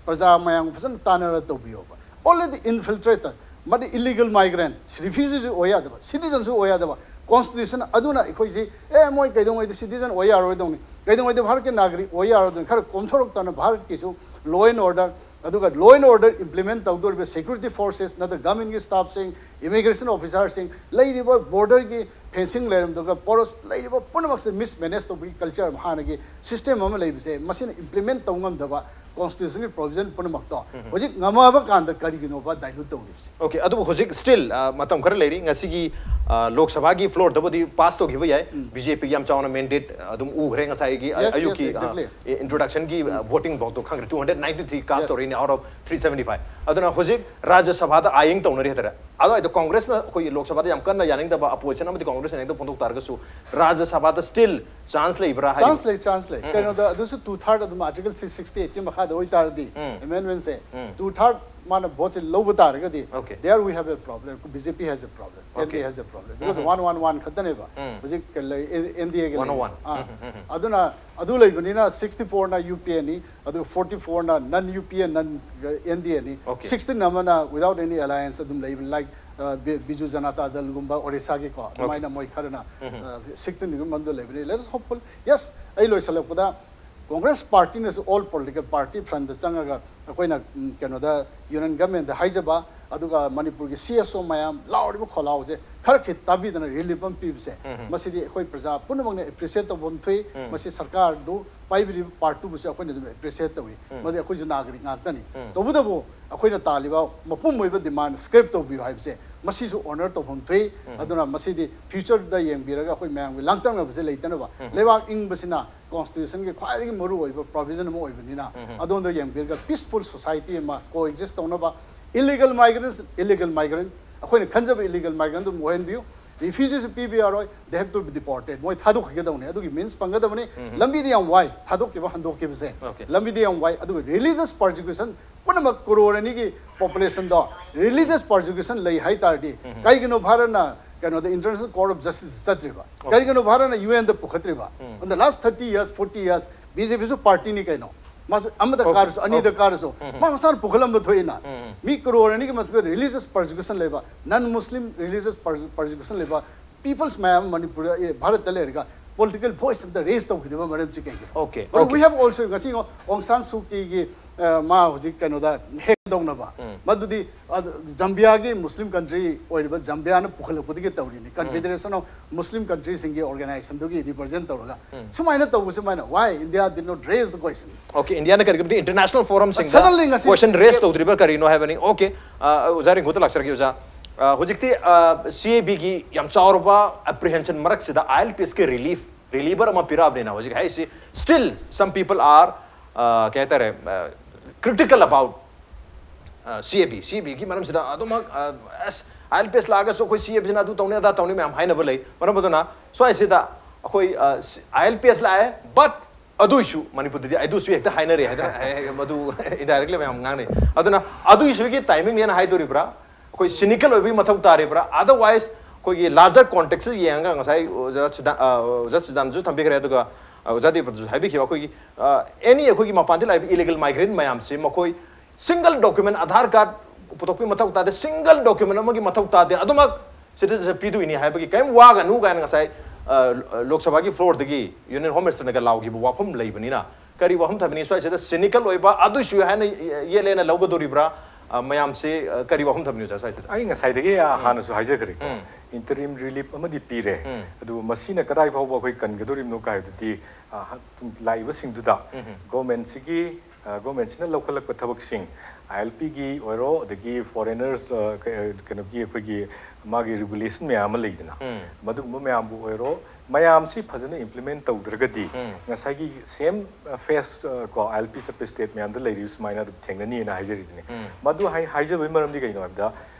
ꯄ꯭ꯔꯖꯥ ꯃꯌꯥꯝ ꯐꯖꯅ ꯇꯥꯟꯅꯔ ꯇꯧꯕꯤꯌꯣꯕ꯫ Already infiltrated, ꯃꯗꯤ illegal migrant, refugee ꯁꯨ ꯑꯣꯏ ꯌꯥꯗꯕ, citizen ꯁꯨ ꯑꯣꯏ ꯌꯥꯗꯕ, constitution ꯑꯗꯨꯅ ꯑꯩꯈꯣꯏꯁꯤ, ꯑꯦ, ꯃꯣꯏ ꯀꯩꯗꯧꯉꯩꯗ citizen ꯑꯣꯏ ꯌꯥꯔꯣꯏꯗꯧꯅꯤ, ꯀꯩꯗꯧꯉꯩꯗ ꯚꯥꯔꯠꯀꯤ ꯅꯥꯒꯔꯤꯛ ꯑꯣꯏ ꯌꯥꯔꯣꯏꯗꯧꯅꯤ, ꯈꯔ ꯀꯣꯝꯊꯣꯔꯛꯇꯅ ꯚꯥꯔꯠꯀꯤꯁꯨ law and order, ꯑꯗꯨꯒ law and order implement ꯇꯧꯗꯣꯔꯤꯕ security forces ꯅꯠꯇ꯭ꯔꯒ government ꯀꯤ staff ꯁꯤꯡ, immigration officer ꯁꯤꯡ, ꯂꯩꯔꯤꯕ border ꯒꯤ fencing ꯂꯩꯔꯝꯗ꯭ꯔꯒ porous ꯂꯩꯔꯤꯕ ꯄꯨꯝꯅꯃꯛꯁꯦ mismanage ꯇꯧꯕꯒꯤ culture ꯑꯃ, ꯍꯥꯟꯅꯒꯤ system ꯑꯃ ꯂꯩꯕꯁꯦ, ꯃꯁꯤꯅ implement ꯇꯧ ꯉꯝꯗꯕ constitution ꯒꯤ provision ꯄꯨꯝꯅꯃꯛꯇꯣ ꯎꯝ꯫ ꯍꯧꯖꯤꯛ ꯉꯝꯃꯕ ꯀꯥꯟꯗ ꯀꯔꯤꯒꯤꯅꯣꯕ dilute ꯇꯧꯔꯤꯕꯁꯦ? Okay, ꯑꯗꯨꯕꯨ ꯍꯧꯖꯤꯛ still, ꯑ, ꯃꯇꯝ ꯈꯔ ꯂꯩꯔꯤ꯫ ꯉꯁꯤꯒꯤ, ꯑ, ꯂꯣꯛ ꯁꯚꯥꯒꯤ floor ꯗꯕꯨꯗꯤ pass ꯇꯧꯈꯤꯕ ꯌꯥꯏ꯫ ꯎꯝ꯫ ꯕꯤ ꯖꯦ ꯄꯤ ꯌꯥꯝ ꯆꯥꯎꯅ mandate, ꯑ, ꯑꯗꯨꯝ ꯎꯈ꯭ꯔꯦ ꯉꯁꯥꯏꯒꯤ, ꯑ, Yes, yes, ꯑꯌꯨꯛꯀꯤ, ꯑ, exactly. introduction ꯒꯤ, ꯑ, ꯎꯝ꯫ voting ꯐꯥꯎꯗꯣ ꯈꯪꯈ꯭ꯔꯦ, two hundred ninety three cast Yes. ꯇꯧꯔꯤꯅꯦ out of three seventy five꯫ ꯑꯗꯨꯅ ꯍꯧꯖꯤꯛ ꯔꯥꯖ꯭ꯌ ꯁꯚꯥꯗ ꯑꯥꯏ ꯌꯦꯡ ꯇꯧꯅꯔꯤ ꯍꯥꯏꯇꯥꯔꯦ꯫ ꯑꯗꯨꯋꯥꯏꯗ ꯀꯣꯡꯒ꯭ꯔꯦꯁꯅ ꯑꯩꯈꯣꯏꯒꯤ ꯂꯣꯛ ꯁꯚꯥꯗ ꯌꯥꯝ ꯀꯟꯅ ꯌꯥꯅꯤꯡꯗꯕ, opposition ꯑꯃꯗꯤ ꯀꯣꯡꯒ꯭ꯔꯦꯁꯅ ꯍꯦꯛꯇ ꯐꯣꯡꯗꯣꯛ ꯇꯥꯔꯒꯁꯨ, ꯔꯥꯖ꯭ꯌ ꯁꯚꯥꯗ still chance ꯂꯩꯕ꯭ꯔꯥ ꯍꯥꯏꯗꯤ? Chance ꯂꯩ, chance ꯂꯩ꯫ ꯎꯝ, ꯎꯝ꯫ ꯀꯩꯅꯣꯗ ꯑꯗꯨꯁꯨ two third ꯑꯗꯨꯝ article three sixty eight ꯀꯤ ꯃꯈꯥꯗ ꯑꯣꯏꯇꯥꯔꯗꯤ, ꯎꯝ꯫ amendment ꯁꯦ, ꯎꯝ꯫ two third ꯃꯥꯅ vote ꯁꯦ ꯂꯧꯕ ꯇꯥꯔꯒꯗꯤ, Okay. there we have a problem, B J P has a problem, Okay. N D A has a problem, because Okay. one one one ꯈꯛꯇꯅꯦꯕ ꯎꯝ꯫ ꯍꯧꯖꯤꯛ ꯂꯩ, N D A ꯒꯤ one oh one꯫ ꯂꯩꯔꯤꯁꯦ꯫ ꯑꯥ, ꯎꯝ, ꯎꯝ, ꯎꯝ, ꯎꯝ꯫ ꯑꯗꯨꯅ ꯑꯗꯨ ꯂꯩꯕꯅꯤꯅ sixty four ꯅ U P A ꯅꯤ, ꯑꯗꯨꯒ forty four ꯅ non U P A, non N D A ꯅꯤ, Okay. sixteen ꯑꯃꯅ without any alliance ꯑꯗꯨꯝ ꯂꯩꯕꯅꯤ, like ꯑ, ꯕꯤ-, ꯕꯤꯖꯨ ꯖꯅꯇꯥ ꯗꯜꯒꯨꯝꯕ ꯑꯣꯔꯤꯁꯥꯒꯤꯀꯣ, ꯑꯗꯨꯃꯥꯏꯅ ꯃꯣꯏ ꯈꯔꯅ, ꯑ, ꯁꯤꯛꯁꯇꯤꯟꯒꯤ ꯃꯅꯨꯡꯗ ꯂꯩꯕꯅꯤ꯫ Let us hopeful. Yes, ꯑꯩ ꯂꯣꯏꯁꯤꯜꯂꯛꯄꯗ, Congress ꯄꯥꯔꯇꯤꯅꯁꯨ all political party front ꯆꯪꯉꯒ ꯑꯩꯈꯣꯏꯅ, ꯎꯝ, ꯀꯩꯅꯣꯗ, ꯌꯨꯅꯤꯌꯟ ꯒꯚꯔꯟꯃꯦꯟꯗ ꯍꯥꯏꯖꯕ, ꯑꯗꯨꯒ ꯃꯅꯤꯄꯨꯔꯒꯤ ꯁꯤ ꯑꯦꯁ ꯑꯣ ꯃꯌꯥꯝ ꯂꯥꯎꯔꯤꯕ ꯈꯣꯜꯂꯥꯎꯁꯦ ꯈꯔ ꯈꯤꯠ ꯇꯥꯕꯤꯗꯅ ꯔꯤꯂꯤꯐ ꯑꯃ ꯄꯤꯕꯁꯦ, ꯃꯁꯤꯗꯤ ꯑꯩꯈꯣꯏ ꯄ꯭ꯔꯖꯥ ꯄꯨꯝꯅꯃꯛꯅ ꯑꯦꯄ꯭ꯔꯤꯁꯤꯌꯦꯠ ꯇꯧꯐꯝ ꯊꯣꯛꯏ꯫ ꯃꯁꯤ ꯁꯔꯀꯥꯔꯗꯨ ꯄꯥꯏꯕꯤꯔꯤꯕ ꯄꯥꯔꯇꯤꯕꯨꯁꯨ ꯑꯩꯈꯣꯏꯅ ꯑꯗꯨꯝ ꯑꯦꯄ꯭ꯔꯤꯁꯤꯌꯦꯠ ꯇꯧꯏ꯫ ꯃꯗꯤ ꯑꯩꯈꯣꯏꯁꯨ ꯅꯥꯒꯔꯤꯛ ꯉꯥꯛꯇꯅꯤ꯫ ꯇꯧꯕꯇꯕꯨ ꯑꯩꯈꯣꯏꯅ ꯇꯥꯜꯂꯤꯕ ꯃꯄꯨꯝ ꯑꯣꯏꯕ ꯗꯤꯃꯥꯟ ꯁ꯭ꯀ꯭ꯔꯦꯞ ꯇꯧꯕꯤꯌꯨ ꯍꯥꯏꯕꯁꯦ ꯃꯁꯤꯁꯨ ꯑꯣꯅꯔ ꯇꯧꯐꯝ ꯊꯣꯛꯏ꯫ ꯑꯗꯨꯅ ꯃꯁꯤꯗꯤ ꯐ꯭ꯌꯨꯆꯔꯗ ꯌꯦꯡꯕꯤꯔꯒ ꯑꯩꯈꯣꯏ ꯃꯌꯥꯝꯒꯤ ꯂꯥꯡꯇꯛꯅꯕꯁꯦ ꯂꯩꯇꯅꯕ, ꯂꯩꯕꯥꯛ ꯏꯪꯕꯁꯤꯅ ꯀꯣꯟꯁꯇꯤꯇ꯭ꯌꯨꯁꯟꯒꯤ ꯈ꯭ꯋꯥꯏꯗꯒꯤ ꯃꯔꯨ ꯑꯣꯏꯕ ꯄ꯭ꯔꯣꯚꯤꯖꯟ ꯑꯃ ꯑꯣꯏꯕꯅꯤꯅ, ꯑꯗꯣꯝꯗ ꯌꯦꯡꯕꯤꯔꯒ ꯄꯤꯁꯐꯨꯜ ꯁꯣꯁꯥꯏꯇꯤ ꯑꯃ ꯀꯣ ꯑꯦꯛꯖꯤꯁ ꯇꯧꯅꯕ, ꯏꯂꯤꯒꯜ ꯃꯥꯏꯒ꯭ꯔꯦꯟꯁ, ꯏꯂꯤꯒꯜ ꯃꯥꯏꯒ꯭ꯔꯦꯟ, ꯑꯩꯈꯣꯏꯅ ꯈꯟꯖꯕ ꯏꯂꯤꯒꯜ ꯃꯥꯏꯒ꯭ꯔꯦꯟ ꯑꯗꯨꯝ ꯑꯣꯏꯍꯟꯕꯤꯌꯨ꯫ ꯔꯤꯐ꯭ꯌꯨꯖꯤꯁꯨ ꯄꯤꯕ ꯌꯥꯔꯣꯏ, they have to be deported, ꯃꯣꯏ ꯊꯥꯗꯣꯛꯈꯤꯒꯗꯧꯅꯤ꯫ ꯑꯗꯨꯒꯤ ꯃꯤꯟꯁ ꯐꯪꯒꯗꯕꯅꯤ꯫ ꯂꯝꯕꯤꯗꯤ ꯌꯥꯝ ꯋꯥꯏ ꯊꯥꯗꯣꯛꯈꯤꯕ, ꯍꯟꯗꯣꯛꯈꯤꯕꯁꯦ꯫ Okay. ꯂꯝꯕꯤꯗꯤ ꯌꯥꯝ ꯋꯥꯏ꯫ ꯑꯗꯨꯒ ꯔꯤꯂꯤꯖꯁ ꯄꯔꯁꯤꯀ꯭ꯌꯨꯁꯟ, ꯄꯨꯝꯅꯃꯛ ꯀ꯭ꯔꯣꯔ ꯑꯅꯤꯒꯤ ꯄꯣꯄꯨꯂꯦꯁꯟꯗꯣ ꯔꯤꯂꯤꯖꯁ ꯄꯔꯁꯤꯀ꯭ꯌꯨꯁꯟ ꯂꯩ ꯍꯥꯏ ꯇꯥꯔꯗꯤ, ꯀꯩꯒꯤꯅꯣ ꯚꯥꯔꯠꯅ ꯀꯩꯅꯣꯗ ꯏꯟꯇꯔꯅꯦꯁꯅꯦꯜ ꯀꯣꯔꯠ ꯑꯣꯐ ꯖꯁꯇꯤꯁ ꯆꯠꯇ꯭ꯔꯤꯕ? ꯀꯩꯒꯤꯅꯣ ꯚꯥꯔꯠꯅ ꯌꯨ ꯑꯦꯟꯗ ꯄꯨꯈꯠꯇ꯭ꯔꯤꯕ? On the last thirty years, forty years, B J ꯄꯤꯁꯨ ꯄꯥꯔꯇꯤꯅꯤ ꯀꯩꯅꯣ꯫ ꯃꯥꯁꯨ ꯑꯃꯗ Okay. ꯀꯥꯔꯁꯨ, ꯑꯅꯤꯗ Okay. ꯀꯥꯔꯁꯨ, ꯃꯥ ꯃꯁꯥꯅ ꯄꯨꯈꯠꯂꯝꯕ ꯊꯣꯛꯏꯅ꯫ ꯃꯤ ꯀ꯭ꯔꯣꯔ ꯑꯅꯤꯒꯤ ꯃꯊꯛꯇ ꯔꯤꯂꯤꯖꯁ ꯄꯔꯁꯤꯀ꯭ꯌꯨꯁꯟ ꯂꯩꯕ, ꯅꯟ ꯃꯨꯁꯂꯤꯝ ꯔꯤꯂꯤꯖꯁ ꯄꯔꯁꯤꯀ꯭ꯌꯨꯁꯟ ꯂꯩꯕ ꯄꯤꯄꯜꯁ ꯃꯌꯥꯝ ꯑꯃ ꯃꯅꯤꯄꯨꯔꯗ, ꯑꯦ, ꯚꯥꯔꯠꯇ ꯂꯩꯔꯒ ꯄꯣꯂꯤꯇꯤꯀꯦꯜ ꯚꯣꯏꯁ ꯑꯝꯇ ꯔꯦꯖ ꯇꯧꯈꯤꯗꯕ ꯃꯔꯝꯁꯤ ꯀꯩꯒꯤꯅꯣ? Okay, But okay. We have also, ꯉꯁꯤ ꯑꯣꯡ ꯁꯥꯟ ꯁꯨ ꯀꯤꯒꯤ, ꯑ, ꯃꯥ ꯍꯧꯖꯤꯛ ꯀꯩꯅꯣꯗ ꯍꯦꯛ ꯇꯧꯅꯕ, ꯃꯗꯨꯗꯤ, ꯑ, ꯖꯝꯕꯤꯌꯥꯒꯤ ꯃꯨꯁꯂꯤꯝ ꯀꯟꯇ꯭ꯔꯤ ꯑꯣꯏꯔꯤꯕ ꯖꯝꯕꯤꯌꯥꯅ ꯄꯨꯈꯠꯂꯛꯄꯗꯒꯤ ꯇꯧꯔꯤꯅꯤ꯫ ꯀꯟꯐꯦꯗꯔꯦꯁꯟ ꯑꯣꯐ ꯃꯨꯁꯂꯤꯝ ꯀꯟꯇ꯭ꯔꯤꯁꯤꯡꯒꯤ ꯑꯣꯔꯒꯅꯥꯏꯖꯦꯁꯟꯗꯨꯒꯤ ꯔꯤꯄ꯭ꯔꯖꯦꯟ ꯇꯧꯔꯒ ꯁꯨꯃꯥꯏꯅ ꯇꯧꯕꯁꯤ ꯁꯨꯃꯥꯏꯅ, why India did not raise the question? Okay, ꯏꯟꯗꯤꯌꯥꯅ ꯀꯔꯤꯒꯨꯝꯕ ꯏꯟꯇꯔꯅꯦꯁꯅꯦꯜ ꯐꯣꯔꯝꯁꯤꯡꯗ Suddenly ꯉꯁꯤ ꯀꯣꯏꯁꯟ ꯔꯦꯖ ꯇꯧꯗ꯭ꯔꯤꯕ ꯀꯔꯤꯅꯣ ꯍꯥꯏꯕꯅꯤ꯫ Okay, ꯑ, ꯑꯣꯖꯥ ꯔꯤꯡꯒꯨꯗ ꯂꯥꯛꯆꯔꯒꯦ ꯑꯣꯖꯥ꯫ ꯑ, ꯍꯧꯖꯤꯛꯇꯤ, ꯑ, ꯁꯤ ꯑꯦ ꯕꯤꯒꯤ ꯌꯥꯝ ꯆꯥꯎꯔꯕ ꯑꯦꯄ꯭ꯔꯤꯍꯦꯟꯁꯟ ꯃꯔꯛꯁꯤꯗ ꯑꯥꯏ ꯑꯦꯜ ꯄꯤ ꯑꯦꯁꯀꯤ ꯔꯤꯂꯤꯐ, ꯔꯤꯂꯤꯚꯔ ꯑꯃ ꯄꯤꯔꯛꯑꯕꯅꯤꯅ ꯍꯧꯖꯤꯛ ꯍꯥꯏꯁꯤ, still some people are, ꯑ, ꯀꯩ ꯍꯥꯏꯇꯥꯔꯦ, ꯑ, critical about, ꯑ, ꯁꯤ ꯑꯦ ꯕꯤ, ꯁꯤ ꯑꯦ ꯕꯤꯒꯤ ꯃꯔꯝꯁꯤꯗ ꯑꯗꯨꯃꯛ, ꯑ, ꯑꯁ, ꯑꯥꯏ ꯑꯦꯜ ꯄꯤ ꯑꯦꯁ ꯂꯥꯛꯑꯒꯁꯨ ꯑꯩꯈꯣꯏ ꯁꯤ ꯑꯦ ꯕꯤꯁꯤꯅ ꯑꯗꯨ ꯇꯧꯅꯤ ꯑꯗꯥ ꯇꯧꯅꯤ ꯃꯌꯥꯝ ꯍꯥꯏꯅꯕ ꯂꯩ꯫ ꯃꯔꯝ ꯑꯗꯨꯅ ꯁ꯭ꯋꯥꯏꯁꯤꯗ ꯑꯩꯈꯣꯏ, ꯑ, ꯁꯤ-, ꯑꯥꯏ ꯑꯦꯜ ꯄꯤ ꯑꯦꯁ ꯂꯥꯛꯑꯦ, but ꯑꯗꯨꯏꯁꯨ ꯃꯅꯤꯄꯨꯔꯗꯗꯤ ꯑꯗꯨꯁꯨ ꯍꯦꯛꯇ ꯍꯥꯏꯅꯔꯦ ꯍꯥꯏꯗꯅ, ꯍꯦ-, ꯍꯦ-, ꯃꯗꯨ ꯏꯟꯗꯥꯏꯔꯦꯛꯂꯤ ꯃꯌꯥꯝ ꯉꯥꯡꯅꯩ꯫ ꯑꯗꯨꯅ ꯑꯗꯨꯏꯁꯨꯒꯤ ꯇꯥꯏꯃꯤꯡꯅꯦꯅ ꯍꯥꯏꯗꯣꯔꯤꯕ꯭ꯔꯥ, ꯑꯩꯈꯣꯏ ꯁꯤꯅꯤꯀꯦꯜ ꯑꯣꯏꯕꯒꯤ ꯃꯊꯧ ꯇꯥꯔꯤꯕ꯭ꯔꯥ? Otherwise ꯑꯩꯈꯣꯏꯒꯤ ꯂꯥꯔꯖꯔ ꯀꯣꯟꯇꯦꯛꯁꯇ ꯌꯦꯡꯉꯒ ꯉꯁꯥꯏ ꯑꯣꯖꯥ ꯁꯤꯗꯥ-, ꯑ, ꯑꯣꯖꯥ ꯁꯤꯗꯥꯟꯁꯨ ꯊꯝꯕꯤꯈ꯭ꯔꯦ, ꯑꯗꯨꯒ, ꯑ, ꯑꯣꯖꯥ ꯗꯤꯄ꯭ꯔꯗꯁꯨ ꯍꯥꯏꯕꯤꯈꯤꯕ, ꯑꯩꯈꯣꯏꯒꯤ, ꯑ, ꯑꯦꯅꯤ ꯑꯩꯈꯣꯏꯒꯤ ꯃꯄꯥꯟꯗ ꯂꯥꯛꯏꯕ ꯏꯂꯤꯒꯜ ꯃꯥꯏꯒ꯭ꯔꯦꯟ ꯃꯌꯥꯝꯁꯤ ꯃꯈꯣꯏ ꯁꯤꯡꯒꯜ ꯗꯣꯀꯨꯃꯦꯟ, ꯑꯙꯥꯔ ꯀꯥꯔꯗ, ꯄꯨꯊꯣꯛꯄꯒꯤ ꯃꯊꯧ ꯇꯥꯗꯦ, single document ꯑꯃꯒꯤ ꯃꯊꯧ ꯇꯥꯗꯦ, ꯑꯗꯨꯃꯛ citizenship ꯄꯤꯗꯣꯏꯅꯤ ꯍꯥꯏꯕꯒꯤ ꯀꯔꯤꯝ ꯋꯥꯒꯅꯨ ꯀꯥꯏꯅ ꯉꯁꯥꯏ, ꯑ, ꯂꯣꯛ ꯁꯚꯥꯒꯤ floorꯗꯒꯤ Union Home Ministerꯅꯒ ꯂꯥꯎꯈꯤꯕ ꯋꯥꯐꯝ ꯂꯩꯕꯅꯤꯅ, ꯀꯔꯤ ꯋꯥꯐꯝ ꯊꯝꯕꯤꯅꯤꯡꯉꯤ? ꯁ꯭ꯋꯥꯏꯁꯤꯗ cynical ꯑꯣꯏꯕ, ꯑꯗꯨꯏꯁꯨ ꯍꯥꯏꯅ ꯌꯦꯠꯂꯦꯅ ꯂꯧꯒꯗꯣꯔꯤꯕ꯭ꯔꯥ? ꯑ, ꯃꯌꯥꯝꯁꯤ, ꯑ, ꯀꯔꯤ ꯋꯥꯐꯝ ꯊꯝꯕꯤꯅꯤꯡꯉꯤ ꯁ꯭ꯋꯥꯏꯁꯤꯗ? ꯑꯩ ꯉꯁꯥꯏꯗꯒꯤ, ꯑ, ꯎꯝ꯫ ꯍꯥꯟꯅꯁꯨ ꯍꯥꯏꯖꯈ꯭ꯔꯦꯀꯣ꯫ ꯎꯝ꯫ Interim relief ꯑꯃꯗꯤ ꯄꯤꯔꯦ꯫ ꯎꯝ꯫ ꯑꯗꯨꯕꯨ ꯃꯁꯤꯅ ꯀꯗꯥꯏ ꯐꯥꯎꯕ ꯑꯩꯈꯣꯏ ꯀꯟꯒꯗꯣꯔꯤꯕꯅꯣ ꯍꯥꯏꯕꯗꯨꯗꯤ, ꯑ, ꯍ-, ꯂꯥꯛꯏꯕꯁꯤꯡꯗꯨꯗ ꯎꯝ꯫ Governmentꯁꯤꯒꯤ, ꯑ, Governmentꯁꯤꯅ ꯂꯧꯈꯠꯂꯛꯄ ꯊꯕꯛꯁꯤꯡ, ILPꯒꯤ ꯑꯣꯏꯔꯣ, ꯑꯗꯒꯤ foreigners, ꯑ, ꯀ-, ꯑ, ꯀꯩꯅꯣꯒꯤ ꯑꯩꯈꯣꯏꯒꯤ ꯃꯥꯒꯤ regulation ꯃꯌꯥꯝ ꯑꯃ ꯂꯩꯗꯅ, ꯎꯝ꯫ ꯃꯗꯨꯒꯨꯝꯕ ꯃꯌꯥꯝꯕꯨ ꯑꯣꯏꯔꯣ, ꯃꯌꯥꯝꯁꯤ ꯐꯖꯅ implement ꯇꯧꯗ꯭ꯔꯒꯗꯤ ꯎꯝ꯫ ꯉꯁꯥꯏꯒꯤ same, ꯑ, phase, ꯑ, ꯀꯣ, ILP ꯆꯠꯄ state ꯃꯌꯥꯝꯗ ꯂꯩꯔꯤꯕ ꯁꯨꯃꯥꯏꯅ ꯑꯗꯨꯝ ꯊꯦꯡꯅꯅꯤꯅ ꯍꯥꯏꯖꯔꯤꯗꯨꯅꯤ꯫ ꯎꯝ꯫ ꯃꯗꯨ ꯍꯥꯏ-, ꯍꯥꯏꯖꯕꯒꯤ ꯃꯔꯝꯗꯤ ꯀꯩꯅꯣ ꯍꯥꯏꯕꯗ,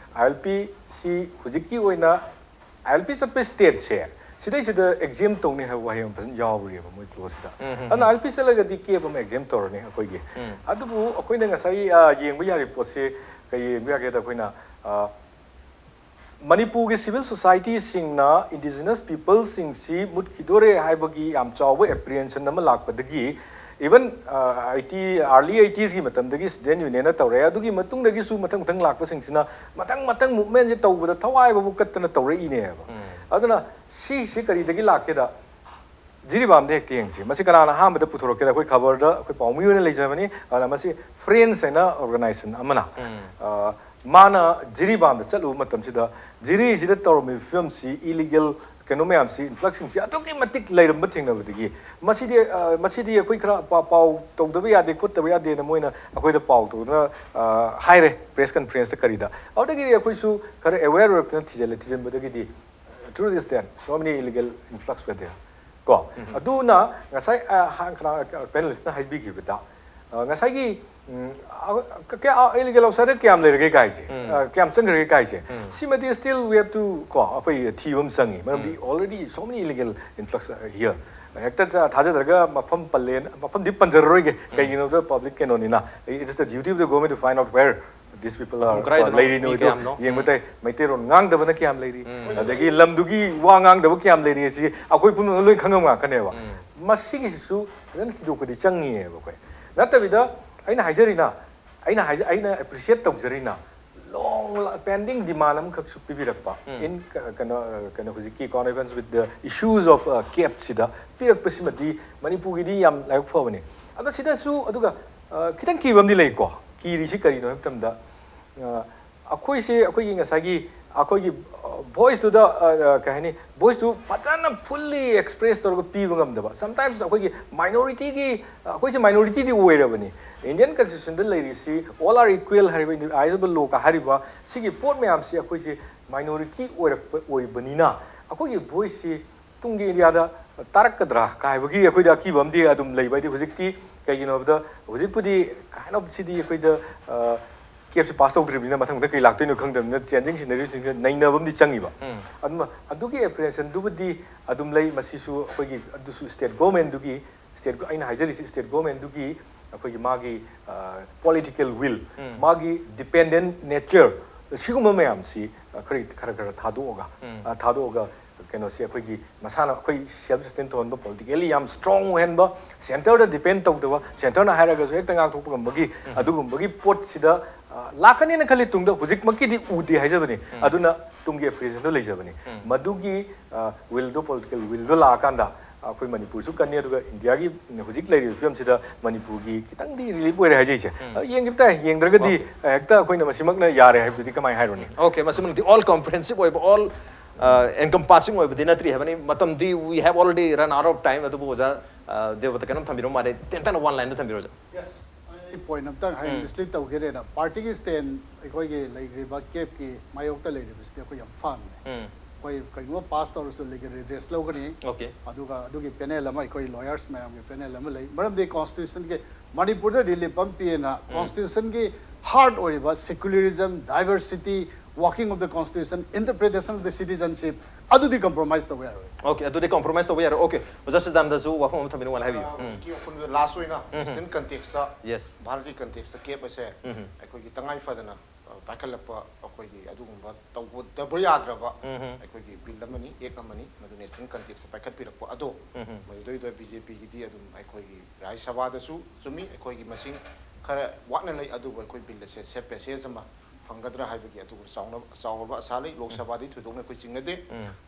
ILPꯁꯤ ꯍꯧꯖꯤꯛꯀꯤ ꯑꯣꯏꯅ ILP ꯆꯠꯄ stateꯁꯦ ꯁꯤꯗꯩꯁꯤꯗ exempt ꯇꯧꯅꯤ ꯍꯥꯏꯕ ꯋꯥꯍꯩ ꯑꯃ ꯐꯖꯅ ꯌꯥꯎꯔꯤꯑꯕ ꯃꯣꯏ clauseꯁꯤꯗ꯫ ꯎꯝ, ꯎꯝ, ꯑꯗꯨꯅ ꯎꯝ꯫ ILP ꯆꯠꯂꯒꯗꯤ cap ꯑꯃ exempt ꯇꯧꯔꯅꯤ ꯑꯩꯈꯣꯏꯒꯤ꯫ ꯎꯝ꯫ ꯑꯗꯨꯕꯨ ꯑꯩꯈꯣꯏꯅ ꯉꯁꯥꯏ, ꯑ, ꯌꯦꯡꯕ ꯌꯥꯔꯤꯕ ꯄꯣꯠꯁꯦ ꯀꯩ ꯌꯦꯡꯕ ꯌꯥꯒꯦꯗ ꯑꯩꯈꯣꯏꯅ, ꯑ, ꯃꯅꯤꯄꯨꯔꯒꯤ civil societyꯁꯤꯡꯅ indigenous peopleꯁꯤꯡꯁꯤ ꯃꯨꯠꯈꯤꯗꯣꯔꯦ ꯍꯥꯏꯕꯒꯤ ꯌꯥꯝ ꯆꯥꯎꯕ apprehension ꯑꯃ ꯂꯥꯛꯄꯗꯒꯤ, even, ꯑ, eighty, early eightiesꯀꯤ ꯃꯇꯝꯗꯒꯤ Student Unionꯅ ꯇꯧꯔꯛꯑꯦ꯫ ꯑꯗꯨꯒꯤ ꯃꯇꯨꯡꯗꯒꯤꯁꯨ ꯃꯊꯪ ꯃꯊꯪ ꯂꯥꯛꯄꯁꯤꯡꯁꯤꯅ ꯃꯊꯪ ꯃꯊꯪ movementꯁꯦ ꯇꯧꯕꯗ ꯊꯋꯥꯏ ꯐꯥꯎꯕ ꯀꯠꯇꯅ ꯇꯧꯔꯛꯏꯅꯦꯕ꯫ ꯎꯝ꯫ ꯑꯗꯨꯅ ꯁꯤꯁꯤ ꯀꯔꯤꯗꯒꯤ ꯂꯥꯛꯀꯦꯗ, ꯖꯤꯔꯤꯕꯥꯝꯗ ꯍꯦꯛꯇ ꯌꯦꯡꯁꯤ꯫ ꯃꯁꯤ ꯀꯅꯥꯅ ꯑꯍꯥꯟꯕꯗ ꯄꯨꯊꯣꯔꯛꯀꯦꯗ? ꯑꯩꯈꯣꯏ ꯈꯕꯔꯗ ꯑꯩꯈꯣꯏ ꯄꯥꯎꯃꯤ ꯑꯣꯏꯅ ꯂꯩꯖꯕꯅꯤ꯫ ꯑꯗꯨꯅ ꯃꯁꯤ Friends ꯍꯥꯏꯅ organization ꯑꯃꯅ, ꯎꯝ꯫ ꯑ, ꯃꯥꯅ ꯖꯤꯔꯤꯕꯥꯝꯗ ꯆꯠꯂꯨꯕ ꯃꯇꯝꯁꯤꯗ ꯖꯤꯔꯤꯁꯤꯗ ꯇꯧꯔꯝꯃꯤꯕ ꯐꯤꯕꯝꯁꯤ, illegal ꯀꯩꯅꯣ ꯃꯌꯥꯝꯁꯤ, influxꯁꯤꯡꯁꯤ ꯑꯗꯨꯛꯀꯤ ꯃꯇꯤꯛ ꯂꯩꯔꯝꯕ ꯊꯦꯡꯅꯕꯗꯒꯤ ꯃꯁꯤꯗꯤ, ꯑ, ꯃꯁꯤꯗꯤ ꯑꯩꯈꯣꯏ ꯈꯔ ꯄꯥ-, ꯄꯥꯎ ꯇꯧꯗꯕ ꯌꯥꯗꯦ, ꯈꯣꯠꯇꯕ ꯌꯥꯗꯦꯅ ꯃꯣꯏꯅ ꯑꯩꯈꯣꯏꯗ ꯄꯥꯎ ꯇꯧꯗꯅ, ꯑ, ꯍꯥꯏꯔꯦ press conferenceꯇ ꯀꯔꯤꯗ꯫ ꯑꯗꯨꯗꯒꯤꯗꯤ ꯑꯩꯈꯣꯏꯁꯨ ꯈꯔ aware ꯑꯣꯏꯔꯛꯇꯅ ꯊꯤꯖꯤꯜꯂꯦ꯫ ꯊꯤꯖꯤꯟꯕꯗꯒꯤꯗꯤ truth is that so many illegal influx were there꯫ ꯀꯣ? ꯎꯝ꯫ ꯑꯗꯨꯅ ꯉꯁꯥꯏ, ꯑ, ꯍꯥ-, ꯀꯅꯥ, panelistꯅ ꯍꯥꯏꯕꯤꯈꯤꯕꯗ, ꯑ, ꯉꯁꯥꯏꯒꯤ, ꯎꯝ, ꯑ, ꯀ-, ꯀꯌꯥ, illegal outsider ꯀꯌꯥꯝ ꯂꯩꯔꯒꯦ ꯀꯥꯏꯁꯦ, ꯎꯝ꯫ ꯑ, ꯀꯌꯥꯝ ꯆꯪꯈ꯭ꯔꯒꯦ ꯀꯥꯏꯁꯦ, ꯎꯝ꯫ ꯁꯤꯃꯗꯤ still we have to, ꯀꯣ, ꯑꯩꯈꯣꯏ ꯊꯤꯕ ꯑꯃ ꯆꯪꯉꯤ꯫ ꯃꯔꯝꯗꯤ ꯎꯝ꯫ Already so many illegal influx here꯫ ꯍꯦꯛꯇ ꯆ-, ꯊꯥꯖꯗ꯭ꯔꯒ ꯃꯐꯝ ꯄꯜꯂꯦ, ꯃꯐꯝꯗꯤ ꯄꯟꯖꯔꯔꯣꯏꯒꯦ꯫ ꯎꯝ꯫ ꯀꯩꯒꯤꯅꯣꯗ public ꯀꯩꯅꯣꯅꯤꯅ, it is the duty of the government to find out where these people ꯃꯐꯝ are, ꯀꯗꯥꯏꯗꯅꯣ, ꯂꯩꯔꯤꯅꯣ ꯃꯤ ꯑꯗꯨ ꯀꯌꯥꯝꯅꯣ? ꯌꯦꯡꯕ ꯎꯝ꯫ ꯇꯥꯏ꯫ ꯃꯩꯇꯩꯔꯣꯟ ꯉꯥꯡꯗꯕꯅ ꯀꯌꯥꯝ ꯂꯩꯔꯤ? ꯎꯝ꯫ ꯑꯗꯒꯤ ꯂꯝꯗꯨꯒꯤ ꯋꯥ ꯉꯥꯡꯗꯕ ꯀꯌꯥꯝ ꯂꯩꯔꯤ? ꯑꯁꯤ ꯑꯩꯈꯣꯏ ꯄꯨꯝꯅꯃꯛ ꯂꯣꯏ ꯈꯪꯉꯝ ꯉꯥꯛꯀꯅꯦꯕ꯫ ꯎꯝ꯫ ꯃꯁꯤꯒꯤꯁꯤꯁꯨ ꯐꯖꯅ ꯊꯤꯗꯣꯛꯄꯗꯤ ꯆꯪꯉꯤꯑꯕ ꯑꯩꯈꯣꯏ꯫ ꯅꯠꯇꯕꯤꯗ ꯑꯩꯅ ꯍꯥꯏꯖꯔꯤꯅ, ꯑꯩꯅ ꯍꯥꯏꯖ-, ꯑꯩꯅ appreciate ꯇꯧꯖꯔꯤꯅ, ꯂꯣꯡ ꯄꯦꯟꯗꯤꯡ ꯗꯤꯃꯥꯟ ꯑꯃꯈꯛꯁꯨ ꯄꯤꯕꯤꯔꯛꯄ꯫ ꯎꯝ꯫ In ꯀ- ꯀꯩꯅꯣ ꯑ, ꯀꯩꯅꯣ ꯍꯧꯖꯤꯛꯀꯤ connection with the issues of, uh, CAPꯁꯤꯗ ꯄꯤꯔꯛꯄꯁꯤꯃꯗꯤ ꯃꯅꯤꯄꯨꯔꯒꯤꯗꯤ ꯌꯥꯝ ꯂꯥꯏꯕꯛ ꯐꯕꯅꯤ꯫ ꯑꯗꯣ ꯁꯤꯗꯁꯨ ꯑꯗꯨꯒ ꯑ, ꯈꯤꯇꯪ ꯀꯤꯕ ꯑꯃꯗꯤ ꯂꯩꯀꯣ꯫ ꯀꯤꯔꯤꯁꯤ ꯀꯔꯤꯅꯣ ꯍꯥꯏꯕ ꯃꯇꯝꯗ ꯑ, ꯑꯩꯈꯣꯏꯁꯦ ꯑꯩꯈꯣꯏꯒꯤ ꯉꯁꯥꯏꯒꯤ ꯑꯩꯈꯣꯏꯒꯤ ꯚꯣꯏꯁꯇꯨꯗ ꯀꯩ ꯍꯥꯏꯅꯤ, ꯚꯣꯏꯁꯇꯨ ꯐꯖꯅ fully express ꯇꯧꯔꯒ ꯄꯤꯕ ꯉꯝꯗꯕ꯫ Sometimes ꯑꯩꯈꯣꯏꯒꯤ ꯃꯥꯏꯅꯣꯔꯤꯇꯤꯒꯤ ꯑꯩꯈꯣꯏꯁꯦ ꯃꯥꯏꯅꯣꯔꯤꯇꯤꯗꯤ ꯑꯣꯏꯔꯕꯅꯤ꯫ Indian constitutionꯗ ꯂꯩꯔꯤꯁꯤ all are equal ꯍꯥꯏꯔꯤꯕ, indivisible law ꯀ ꯍꯥꯏꯔꯤꯕ ꯁꯤꯒꯤ ꯄꯣꯠ ꯃꯌꯥꯝꯁꯤ ꯑꯩꯈꯣꯏꯁꯦ ꯃꯥꯏꯅꯣꯔꯤꯇꯤ ꯑꯣꯏꯔꯛꯄ ꯑꯣꯏꯕꯅꯤꯅ ꯑꯩꯈꯣꯏꯒꯤ ꯚꯣꯏꯁꯁꯤ ꯇꯨꯡꯒꯤ ꯏꯟꯗꯤꯌꯥꯗ ꯇꯥꯔꯛꯀꯗ꯭ꯔꯥ ꯀꯥꯏꯕꯒꯤ ꯑꯩꯈꯣꯏꯗ ꯑꯀꯤꯕ ꯑꯃꯗꯤ ꯑꯗꯨꯝ ꯂꯩꯕ꯫ ꯍꯥꯏꯗꯤ ꯍꯧꯖꯤꯛꯇꯤ ꯀꯩꯒꯤꯅꯣ ꯍꯥꯏꯕꯗ ꯍꯧꯖꯤꯛꯄꯨꯗꯤ kind of ꯁꯤꯗꯤ ꯑꯩꯈꯣꯏꯗ ꯀꯦꯞꯁꯦ ꯄꯥꯁ ꯇꯧꯗ꯭ꯔꯤꯕꯅꯤꯅ ꯃꯊꯪ ꯃꯊꯪ ꯀꯩ ꯂꯥꯛꯇꯣꯏꯅꯣ ꯈꯪꯗꯕꯅꯤꯅ changing scenarioꯁꯤꯡꯁꯦ ꯅꯩꯅꯕ ꯑꯃꯗꯤ ꯆꯪꯉꯤꯕ꯫ ꯎꯝ꯫ ꯑꯗꯨꯅ ꯑꯗꯨꯒꯤ apprehensionꯗꯨꯕꯨꯗꯤ ꯑꯗꯨꯝ ꯂꯩ꯫ ꯃꯁꯤꯁꯨ ꯑꯩꯈꯣꯏꯒꯤ ꯑꯗꯨꯁꯨ state governmentꯗꯨꯒꯤ state ꯑꯩꯅ ꯍꯥꯏꯖꯔꯤꯁꯤ state governmentꯗꯨꯒꯤ ꯑꯩꯈꯣꯏꯒꯤ ꯃꯥꯒꯤ political will, ꯎꯝ꯫ ꯃꯥꯒꯤ dependent nature, ꯁꯤꯒꯨꯝꯕ ꯃꯌꯥꯝꯁꯤ ꯑ, ꯈꯔ ꯈꯔ ꯈꯔ ꯊꯥꯗꯣꯛꯑꯒ ꯎꯝ꯫ ꯑ, ꯊꯥꯗꯣꯛꯑꯒ ꯀꯩꯅꯣꯁꯦ ꯑꯩꯈꯣꯏꯒꯤ ꯃꯁꯥꯅ ꯑꯩꯈꯣꯏ self sustain ꯇꯧꯍꯟꯕ, politically ꯌꯥꯝ strong ꯑꯣꯏꯍꯟꯕ, centreꯗ depend ꯇꯧꯗꯕ, centreꯅ ꯍꯥꯏꯔꯒꯁꯨ ꯍꯦꯛꯇ ꯉꯥꯡꯊꯣꯛꯄ ꯉꯝꯕꯒꯤ ꯎꯝ꯫ ꯑꯗꯨꯒꯨꯝꯕꯒꯤ ꯄꯣꯠꯁꯤꯗ ꯑ, ꯂꯥꯛꯀꯅꯤꯅ ꯈꯜꯂꯤ꯫ ꯇꯨꯡꯗ ꯍꯧꯖꯤꯛꯃꯛꯀꯤꯗꯤ ꯎꯗꯦ ꯍꯥꯏꯖꯕꯅꯤ꯫ ꯎꯝ꯫ ꯑꯗꯨꯅ ꯇꯨꯡꯒꯤ apprehensionꯗꯣ ꯂꯩꯖꯕꯅꯤ꯫ ꯎꯝ꯫ ꯃꯗꯨꯒꯤ ꯑ, willꯗꯣ, political willꯗꯣ ꯂꯥꯛꯑꯀꯥꯟꯗ ꯑꯩꯈꯣꯏ ꯃꯅꯤꯄꯨꯔꯁꯨ ꯀꯟꯅꯤ, ꯑꯗꯨꯒ ꯏꯟꯗꯤꯌꯥꯒꯤ ꯍꯧꯖꯤꯛ ꯂꯩꯔꯤꯕ ꯐꯤꯕꯝꯁꯤꯗ ꯃꯅꯤꯄꯨꯔꯒꯤ ꯈꯤꯇꯪꯗꯤ relief ꯑꯣꯏꯔꯦ ꯍꯥꯏꯖꯩꯁꯦ꯫ ꯎꯝ꯫ ꯑ, ꯌꯦꯡꯈꯤꯕ ꯇꯥꯏ꯫ ꯌꯦꯡꯗ꯭ꯔꯒꯗꯤ OK꯫ ꯑ, ꯍꯦꯛꯇ ꯑꯩꯈꯣꯏꯅ ꯃꯁꯤꯃꯛꯅ ꯌꯥꯔꯦ ꯍꯥꯏꯕꯗꯨꯗꯤ ꯀꯃꯥꯏꯅ ꯍꯥꯏꯔꯨꯅꯤ? OK, ꯃꯁꯤꯃꯛꯇꯤ all comprehensive ꯑꯣꯏꯕ, all encompassing ꯑꯣꯏꯕꯗꯤ ꯅꯠꯇ꯭ꯔꯤ ꯍꯥꯏꯕꯅꯤ꯫ ꯃꯇꯝꯗꯤ we have already run out of time꯫ ꯑꯗꯨꯕꯨ ꯑꯣꯖꯥ ꯑ, ꯗꯦꯕꯇ ꯀꯩꯅꯣꯝ ꯊꯝꯕꯤꯔꯝꯃꯨ ꯃꯥꯜꯂꯦ, ꯇꯦꯟꯇꯛꯅ one lineꯗ ꯊꯝꯕꯤꯔꯣ ꯑꯣꯖꯥ꯫ Yes, ꯑꯩ point ꯑꯝꯇꯪ ꯍꯥꯏ ꯎꯝ꯫ Mislead ꯇꯧꯈꯤꯔꯦꯅ꯫ Partyꯒꯤ stand ꯑꯩꯈꯣꯏꯒꯤ ꯂꯩꯈ꯭ꯔꯤꯕ ꯀꯦꯞꯀꯤ ꯃꯥꯌꯣꯛꯇ ꯂꯩꯔꯤꯕꯁꯤꯗꯤ ꯑꯩꯈꯣꯏ ꯌꯥꯝ firmꯅꯦ꯫ ꯎꯝ꯫ ꯑꯩꯈꯣꯏ ꯀꯔꯤꯒꯨꯝꯕ pass ꯇꯧꯔꯁꯨ legal redress ꯂꯧꯒꯅꯤ꯫ OK꯫ ꯑꯗꯨꯒ ꯑꯗꯨꯒꯤ panel ꯑꯃ, ꯑꯩꯈꯣꯏ lawyers ꯃꯌꯥꯝꯒꯤ panel ꯑꯃ ꯂꯩ꯫ ꯃꯔꯝꯗꯤ constitutionꯒꯤ ꯃꯅꯤꯄꯨꯔꯗ relief ꯑꯃ ꯄꯤꯌꯦꯅ ꯎꯝ꯫ Constitutionꯒꯤ heart ꯑꯣꯏꯔꯤꯕ secularism, diversity, working of the constitution, interpretation of the citizenship, ꯑꯗꯨꯗꯤ compromise ꯇꯧꯕ ꯌꯥꯔꯣꯏ꯫ OK, ꯑꯗꯨꯗꯤ compromise ꯇꯧꯕ ꯌꯥꯔꯣꯏ꯫ OK, ꯑꯣꯖꯥ ꯁꯤꯗꯥꯟꯗꯁꯨ ꯋꯥꯐꯝ ꯑꯃ ꯊꯝꯕꯤꯔꯝꯃꯨ ꯍꯥꯏꯕꯤꯌꯨ꯫ ꯎꯝ꯫ ꯍꯧꯖꯤꯛꯀꯤ ꯑꯄꯨꯟꯕ last ꯑꯣꯏꯅ ꯎꯝ꯫ Eastern contextꯇ, Yes꯫ ꯚꯥꯔꯠꯀꯤ contextꯇ ꯀꯦꯞ ꯑꯁꯦ ꯎꯝ꯫ ꯑꯩꯈꯣꯏꯒꯤ ꯇꯉꯥꯏ ꯐꯗꯅ, ꯑ, ꯄꯥꯏꯈꯠꯂꯛꯄ ꯑꯩꯈꯣꯏꯒꯤ ꯑꯗꯨꯒꯨꯝꯕ ꯇꯧꯗꯕ ꯌꯥꯗ꯭ꯔꯕ ꯎꯝ꯫ ꯑꯩꯈꯣꯏꯒꯤ bill ꯑꯃꯅꯤ, act ꯑꯃꯅꯤ, ꯃꯗꯨꯅ Eastern contextꯇ ꯄꯥꯏꯈꯠꯄꯤꯔꯛꯄ ꯑꯗꯣ, ꯎꯝ꯫ ꯃꯗꯨꯗꯩꯗ BJPꯒꯤꯗꯤ ꯑꯗꯨꯝ ꯑꯩꯈꯣꯏꯒꯤ ꯔꯥꯖ꯭ꯌ ꯁꯚꯥꯗꯁꯨ ꯆꯨꯝꯃꯤ, ꯑꯩꯈꯣꯏꯒꯤ ꯃꯁꯤꯡ ꯈꯔ ꯋꯥꯠꯅ ꯂꯩ, ꯑꯗꯨꯕꯨ ꯑꯩꯈꯣꯏ bill ꯑꯁꯦ safe passage ꯑꯃ ꯐꯪꯒꯗ꯭ꯔꯥ ꯍꯥꯏꯕꯒꯤ ꯑꯗꯨꯒ ꯆꯥꯎꯅ ꯆꯥꯎꯔꯕ ꯑꯁꯥ ꯂꯩ꯫ ꯂꯣꯛ ꯁꯚꯥꯗꯤ ꯊꯣꯏꯗꯣꯛꯅ ꯑꯩꯈꯣꯏ ꯆꯤꯡꯅꯗꯦ꯫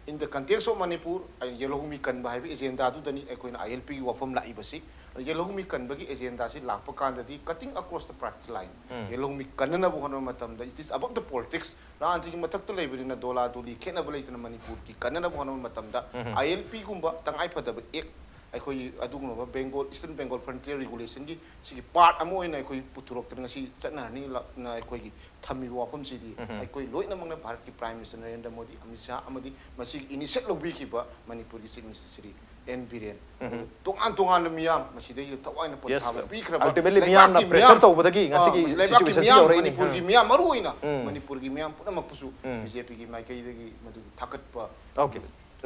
In the context of Manipur, ꯑꯩ ꯌꯦꯜꯍꯧꯃꯤ ꯀꯟꯕ ꯍꯥꯏꯕ ꯑꯦꯖꯦꯟꯗꯥꯗꯨꯗꯅꯤ ꯑꯩꯈꯣꯏꯅ ꯑꯥꯏ ꯑꯦꯜ ꯄꯤꯒꯤ ꯋꯥꯐꯝ ꯂꯥꯛꯏꯕꯁꯤ꯫ ꯌꯦꯜꯍꯧꯃꯤ ꯀꯟꯕꯒꯤ ꯑꯦꯖꯦꯟꯗꯥꯁꯤ ꯂꯥꯛꯄ ꯀꯥꯟꯗꯗꯤ cutting across the party line, ꯌꯦꯜꯍꯧꯃꯤ ꯀꯟꯅꯅꯕ ꯍꯣꯠꯅꯕ ꯃꯇꯝꯗ it is above the politics꯫ ꯔꯥꯖꯅꯤꯇꯤꯒꯤ ꯃꯊꯛꯇ ꯂꯩꯕꯅꯤꯅ ꯗꯣꯂꯥ ꯗꯣꯂꯤ ꯈꯦꯠꯅꯕ ꯂꯩꯇꯅ ꯃꯅꯤꯄꯨꯔꯒꯤ ꯀꯟꯅꯅꯕ ꯍꯣꯠꯅꯕ ꯃꯇꯝꯗ ꯑꯥꯏ ꯑꯦꯜ ꯄꯤꯒꯨꯝꯕ ꯇꯉꯥꯏꯐꯗꯕ ꯑꯦꯛ, ꯑꯩꯈꯣꯏꯒꯤ ꯑꯗꯨꯒꯨꯝꯂꯕ Bengal, Eastern Bengal Frontier Regulation ꯒꯤ ꯁꯤꯒꯤ part ꯑꯃ ꯑꯣꯏꯅ ꯑꯩꯈꯣꯏ ꯄꯨꯊꯣꯔꯛꯇꯅ ꯉꯁꯤ ꯆꯠꯅꯔꯅꯤꯅ ꯑꯩꯈꯣꯏꯒꯤ ꯊꯝꯃꯤꯕ ꯋꯥꯐꯝꯁꯤꯗꯤ ꯑꯩꯈꯣꯏ ꯂꯣꯏꯅꯃꯛꯅ ꯚꯥꯔꯠꯀꯤ Prime Minister ꯅꯔꯦꯟꯗ꯭ꯔ ꯃꯣꯗꯤ, ꯑꯃꯤꯠ ꯁꯥꯍ ꯑꯃꯗꯤ ꯃꯁꯤꯒꯤ initiate ꯂꯧꯕꯤꯈꯤꯕ ꯃꯅꯤꯄꯨꯔꯒꯤ Chief Minister Shri N Biren, ꯑꯗꯨꯒ ꯇꯣꯉꯥꯟ ꯇꯣꯉꯥꯟꯕ ꯃꯤꯌꯥꯝ ꯃꯁꯤꯗꯩꯁꯤꯗ ꯊꯋꯥꯏꯅ Yes, ꯄꯣꯊꯥꯕ ꯄꯤꯈ꯭ꯔꯕ ultimately ꯂꯩꯕꯥꯛꯀꯤ ꯃꯤꯌꯥꯝꯅ ꯃꯤꯌꯥꯝ, pressure ꯇꯧꯕꯗꯒꯤ ꯑ, ꯉꯁꯤꯒꯤ ꯂꯩꯕꯥꯛꯀꯤ situation ꯁꯤ ꯃꯤꯌꯥꯝ, ꯌꯧꯔꯛꯏꯅꯤ꯫ ꯃꯅꯤꯄꯨꯔꯒꯤ ꯃꯤꯌꯥꯝ ꯃꯔꯨ ꯑꯣꯏꯅ ꯎꯝ꯫ ꯃꯅꯤꯄꯨꯔꯒꯤ ꯃꯤꯌꯥꯝ ꯄꯨꯝꯅꯃꯛꯄꯨꯁꯨ ꯎꯝ꯫ ꯕꯤ ꯖꯦ ꯄꯤꯒꯤ ꯃꯥꯏꯀꯩꯗꯒꯤ ꯃꯗꯨꯒꯤ ꯊꯥꯒꯠꯄ Okay꯫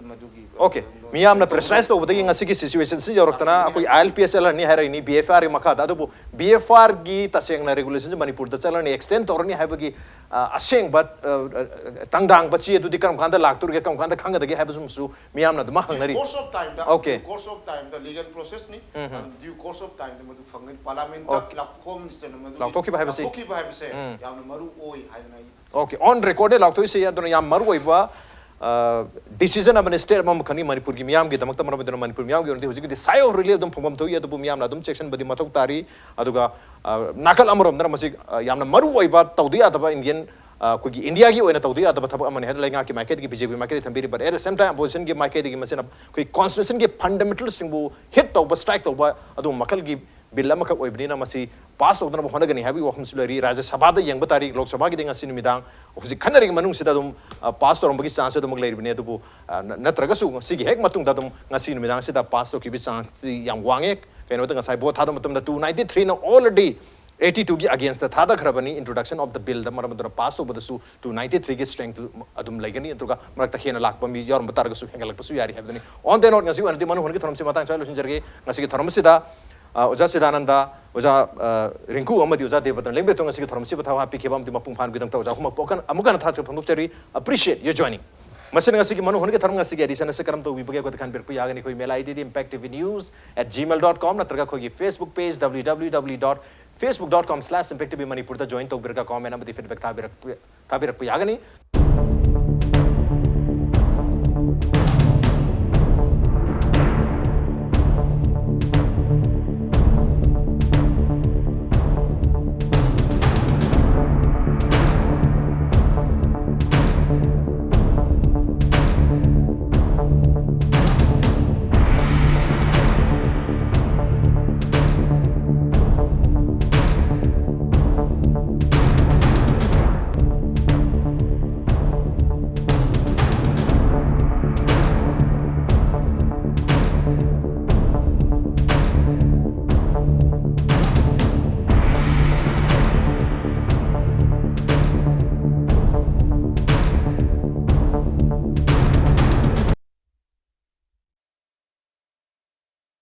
ꯃꯗꯨꯒꯤ Okay꯫ ꯃꯤꯌꯥꯝꯅ ꯇꯧꯕ pressurize ꯇꯧꯕꯗꯒꯤ ꯉꯁꯤꯒꯤ situation ꯁꯤ ꯌꯧꯔꯛꯇꯅ ꯑꯩꯈꯣꯏ ꯑꯥꯏ ꯑꯦꯜ ꯄꯤ ꯑꯦꯁ ꯆꯠꯂꯅꯤ ꯍꯥꯏꯔꯛꯏꯅꯤ, ꯕꯤ ꯑꯦꯐ ꯑꯥꯔꯒꯤ ꯃꯈꯥꯗ꯫ ꯑꯗꯨꯕꯨ ꯕꯤ ꯑꯦꯐ ꯑꯥꯔꯒꯤ ꯇꯁꯦꯡꯅ regulation ꯁꯤ ꯃꯅꯤꯄꯨꯔꯗ ꯆꯠꯂꯅꯤ, extend ꯇꯧꯔꯅꯤ ꯍꯥꯏꯕꯒꯤ, ꯑ, ꯑꯁꯦꯡꯕ, ꯑ, ꯑ, ꯇꯪꯗꯥꯡꯕ ꯆꯦ ꯑꯗꯨꯗꯤ ꯀꯔꯝ ꯀꯥꯟꯗ ꯂꯥꯛꯇꯣꯔꯤꯒꯦ, ꯀꯔꯝ ꯀꯥꯟꯗ ꯈꯪꯒꯗꯒꯦ ꯍꯥꯏꯕꯁꯤꯃꯁꯨ ꯃꯤꯌꯥꯝꯅ ꯑꯗꯨꯝ ꯍꯪꯅꯔꯤ꯫ Due course of time the, Okay꯫ Due course of time the legal process ꯅꯤ꯫ ꯎꯝ ꯍꯝ꯫ ꯑꯗꯨ due course of time ꯗ ꯃꯗꯨ ꯐꯪꯒꯅꯤ꯫ Parliament ꯇ Okay꯫ Law Minister ꯅ ꯃꯗꯨꯒꯤ ꯂꯥꯎꯊꯣꯛꯈꯤꯕ ꯍꯥꯏꯕꯁꯤ ꯂꯥꯎꯊꯣꯛꯈꯤꯕ ꯍꯥꯏꯕꯁꯦ ꯎꯝ꯫ ꯌꯥꯝꯅ ꯃꯔꯨ ꯑꯣꯏ ꯍꯥꯏꯗꯅ ꯑꯩ Okay, on record ꯅꯦ ꯂꯥꯎꯊꯣꯛꯏꯁꯦ꯫ ꯑꯗꯨꯅ ꯌꯥꯝ ꯃꯔꯨ ꯑꯣꯏꯕ, ꯑ, decision ꯑꯃꯅꯤ, step ꯑꯃꯈꯛꯅꯤ ꯃꯅꯤꯄꯨꯔꯒꯤ ꯃꯤꯌꯥꯝꯒꯤꯗꯃꯛꯇ꯫ ꯃꯔꯝ ꯑꯗꯨꯅ ꯃꯅꯤꯄꯨꯔ ꯃꯤꯌꯥꯝꯒꯤ ꯑꯣꯏꯅꯗꯤ ꯍꯧꯖꯤꯛꯀꯤꯗꯤ sigh of relief ꯑꯗꯨꯝ ꯐꯣꯡꯐꯝ ꯊꯣꯛꯏ, ꯑꯗꯨꯕꯨ ꯃꯤꯌꯥꯝꯅ ꯑꯗꯨꯝ ꯆꯦꯛꯁꯤꯟꯕꯗꯤ ꯃꯊꯧ ꯇꯥꯔꯤ꯫ ꯑꯗꯨꯒ, ꯑ, ꯅꯥꯀꯜ ꯑꯃꯔꯣꯝꯗꯅ ꯃꯁꯤ, ꯑ, ꯌꯥꯝꯅ ꯃꯔꯨ ꯑꯣꯏꯕ, ꯇꯧꯗ ꯌꯥꯗꯕ Indian, ꯑ, ꯑꯩꯈꯣꯏꯒꯤ ꯏꯟꯗꯤꯌꯥꯒꯤ ꯑꯣꯏꯅ ꯇꯧꯗ ꯌꯥꯗꯕ ꯊꯕꯛ ꯑꯃꯅꯤ ꯍꯥꯏꯅ ꯂꯩꯉꯥꯛꯀꯤ ꯃꯥꯏꯀꯩꯗꯒꯤ, ꯕꯤ ꯖꯦ ꯄꯤ ꯃꯥꯏꯀꯩꯗꯒꯤ ꯊꯝꯕꯤꯔꯤꯕ꯫ At the same time, opposition ꯒꯤ ꯃꯥꯏꯀꯩꯗꯒꯤ ꯃꯁꯤꯅ ꯑꯩꯈꯣꯏ constitution ꯒꯤ fundamental ꯁꯤꯡꯕꯨ hit ꯇꯧꯕ, strike ꯇꯧꯕ ꯑꯗꯨꯒꯨꯝꯕ ꯃꯈꯜꯒꯤ bill ꯑꯃꯈꯛ ꯑꯣꯏꯕꯅꯤꯅ ꯃꯁꯤ pass ꯇꯧꯗꯅꯕ ꯍꯣꯠꯅꯒꯅꯤ ꯍꯥꯏꯕꯒꯤ ꯋꯥꯐꯝꯁꯨ ꯂꯩꯔꯤ꯫ ꯔꯥꯖ꯭ꯌ ꯁꯚꯥꯗ ꯌꯦꯡꯕ ꯇꯥꯔꯤ, ꯂꯣꯛ ꯁꯚꯥꯒꯤꯗꯤ ꯉꯁꯤ ꯅꯨꯃꯤꯗꯥꯡ ꯍꯧꯖꯤꯛ ꯈꯟꯅꯔꯤꯉꯩ ꯃꯅꯨꯡꯁꯤꯗ ꯑꯗꯨꯝ, ꯑ, pass ꯇꯧꯔꯝꯕꯒꯤ chance ꯑꯗꯨꯃꯛ ꯂꯩꯔꯤꯕꯅꯤ꯫ ꯑꯗꯨꯕꯨ, ꯑ, ꯅ-, ꯅꯠꯇ꯭ꯔꯒꯁꯨ ꯁꯤꯒꯤ ꯍꯦꯛ ꯃꯇꯨꯡꯗ ꯑꯗꯨꯝ ꯉꯁꯤ ꯅꯨꯃꯤꯗꯥꯡꯁꯤꯗ pass ꯇꯧꯈꯤꯕꯒꯤ chance ꯁꯤ ꯌꯥꯝ ꯋꯥꯡꯉꯦ꯫ ꯀꯩꯅꯣꯗ ꯉꯁꯥꯏ vote ꯊꯥꯗꯕ ꯃꯇꯝꯗ two ninety three ꯅ already eighty two ꯒꯤ against ꯊꯥꯗꯈ꯭ꯔꯕꯅꯤ introduction of the bill ꯗ꯫ ꯃꯔꯝ ꯑꯗꯨꯅ pass ꯇꯧꯕꯗꯁꯨ two ninety three ꯒꯤ strength ꯇꯨ ꯑꯗꯨꯝ ꯂꯩꯒꯅꯤ꯫ ꯑꯗꯨꯒ ꯃꯔꯛꯇ ꯍꯦꯟꯅ ꯂꯥꯛꯄ ꯃꯤ ꯌꯥꯎꯔꯝꯕ ꯇꯥꯔꯒꯁꯨ ꯍꯦꯟꯒꯠꯂꯛꯄꯁꯨ ꯌꯥꯔꯤ ꯍꯥꯏꯕꯗꯨꯅꯤ꯫ On the note, ꯉꯁꯤꯒꯤ ꯑꯣꯏꯅꯗꯤ ꯃꯅꯨ ꯍꯣꯟꯒꯤ ꯊꯧꯔꯝꯁꯤ ꯃꯇꯥꯡ ꯁ꯭ꯋꯥꯏ ꯂꯣꯏꯁꯤꯟꯖꯔꯒꯦ꯫ ꯉꯁꯤꯒꯤ ꯊꯧꯔꯝ ꯑꯁꯤꯗ, ꯑ, ꯑꯣꯖꯥ ꯁꯤꯗꯥꯅꯟꯗ, ꯑꯣꯖꯥ, ꯑ, ꯔꯤꯡꯀꯨ ꯑꯃꯗꯤ ꯑꯣꯖꯥ ꯗꯦꯕꯗꯅ ꯂꯦꯡꯕꯦꯇꯣ ꯉꯁꯤꯒꯤ ꯊꯧꯔꯝ ꯑꯁꯤꯕꯨ ꯊꯧ ꯍꯥꯞꯄꯤꯈꯤꯕ ꯑꯃꯗꯤ ꯃꯄꯨꯡ ꯐꯥꯍꯟꯕꯒꯤꯗꯃꯛꯇ ꯑꯣꯖꯥ ꯑꯍꯨꯝꯃꯛꯄꯨ ꯑꯃꯨꯛ ꯍꯟꯅ ꯊꯥꯒꯠꯆꯕ ꯐꯣꯡꯗꯣꯛꯆꯔꯤ꯫ Appreciate your joining꯫ ꯃꯁꯤꯅ ꯉꯁꯤꯒꯤ ꯃꯅꯨ ꯍꯣꯟꯒꯤ ꯊꯧꯔꯝ ꯉꯁꯤꯒꯤ edition ꯑꯁꯤ ꯀꯔꯝ ꯇꯧꯕꯤꯕꯒꯦ ꯑꯩꯈꯣꯏꯗ ꯈꯟꯕꯤꯔꯛꯄ ꯌꯥꯒꯅꯤ꯫ ꯑꯩꯈꯣꯏ email ID D impact T V news at gmail dot com ꯅꯠꯇ꯭ꯔꯒ ꯑꯩꯈꯣꯏꯒꯤ Facebook page W W W dot Facebook dot com slash Impact T V Manipurꯗ join ꯇꯧꯕꯤꯔꯒ comment ꯑꯃꯗꯤ feedback ꯊꯥꯕꯤꯔꯛꯄ ꯊꯥꯕꯤꯔꯛꯄ ꯌꯥꯒꯅꯤ꯫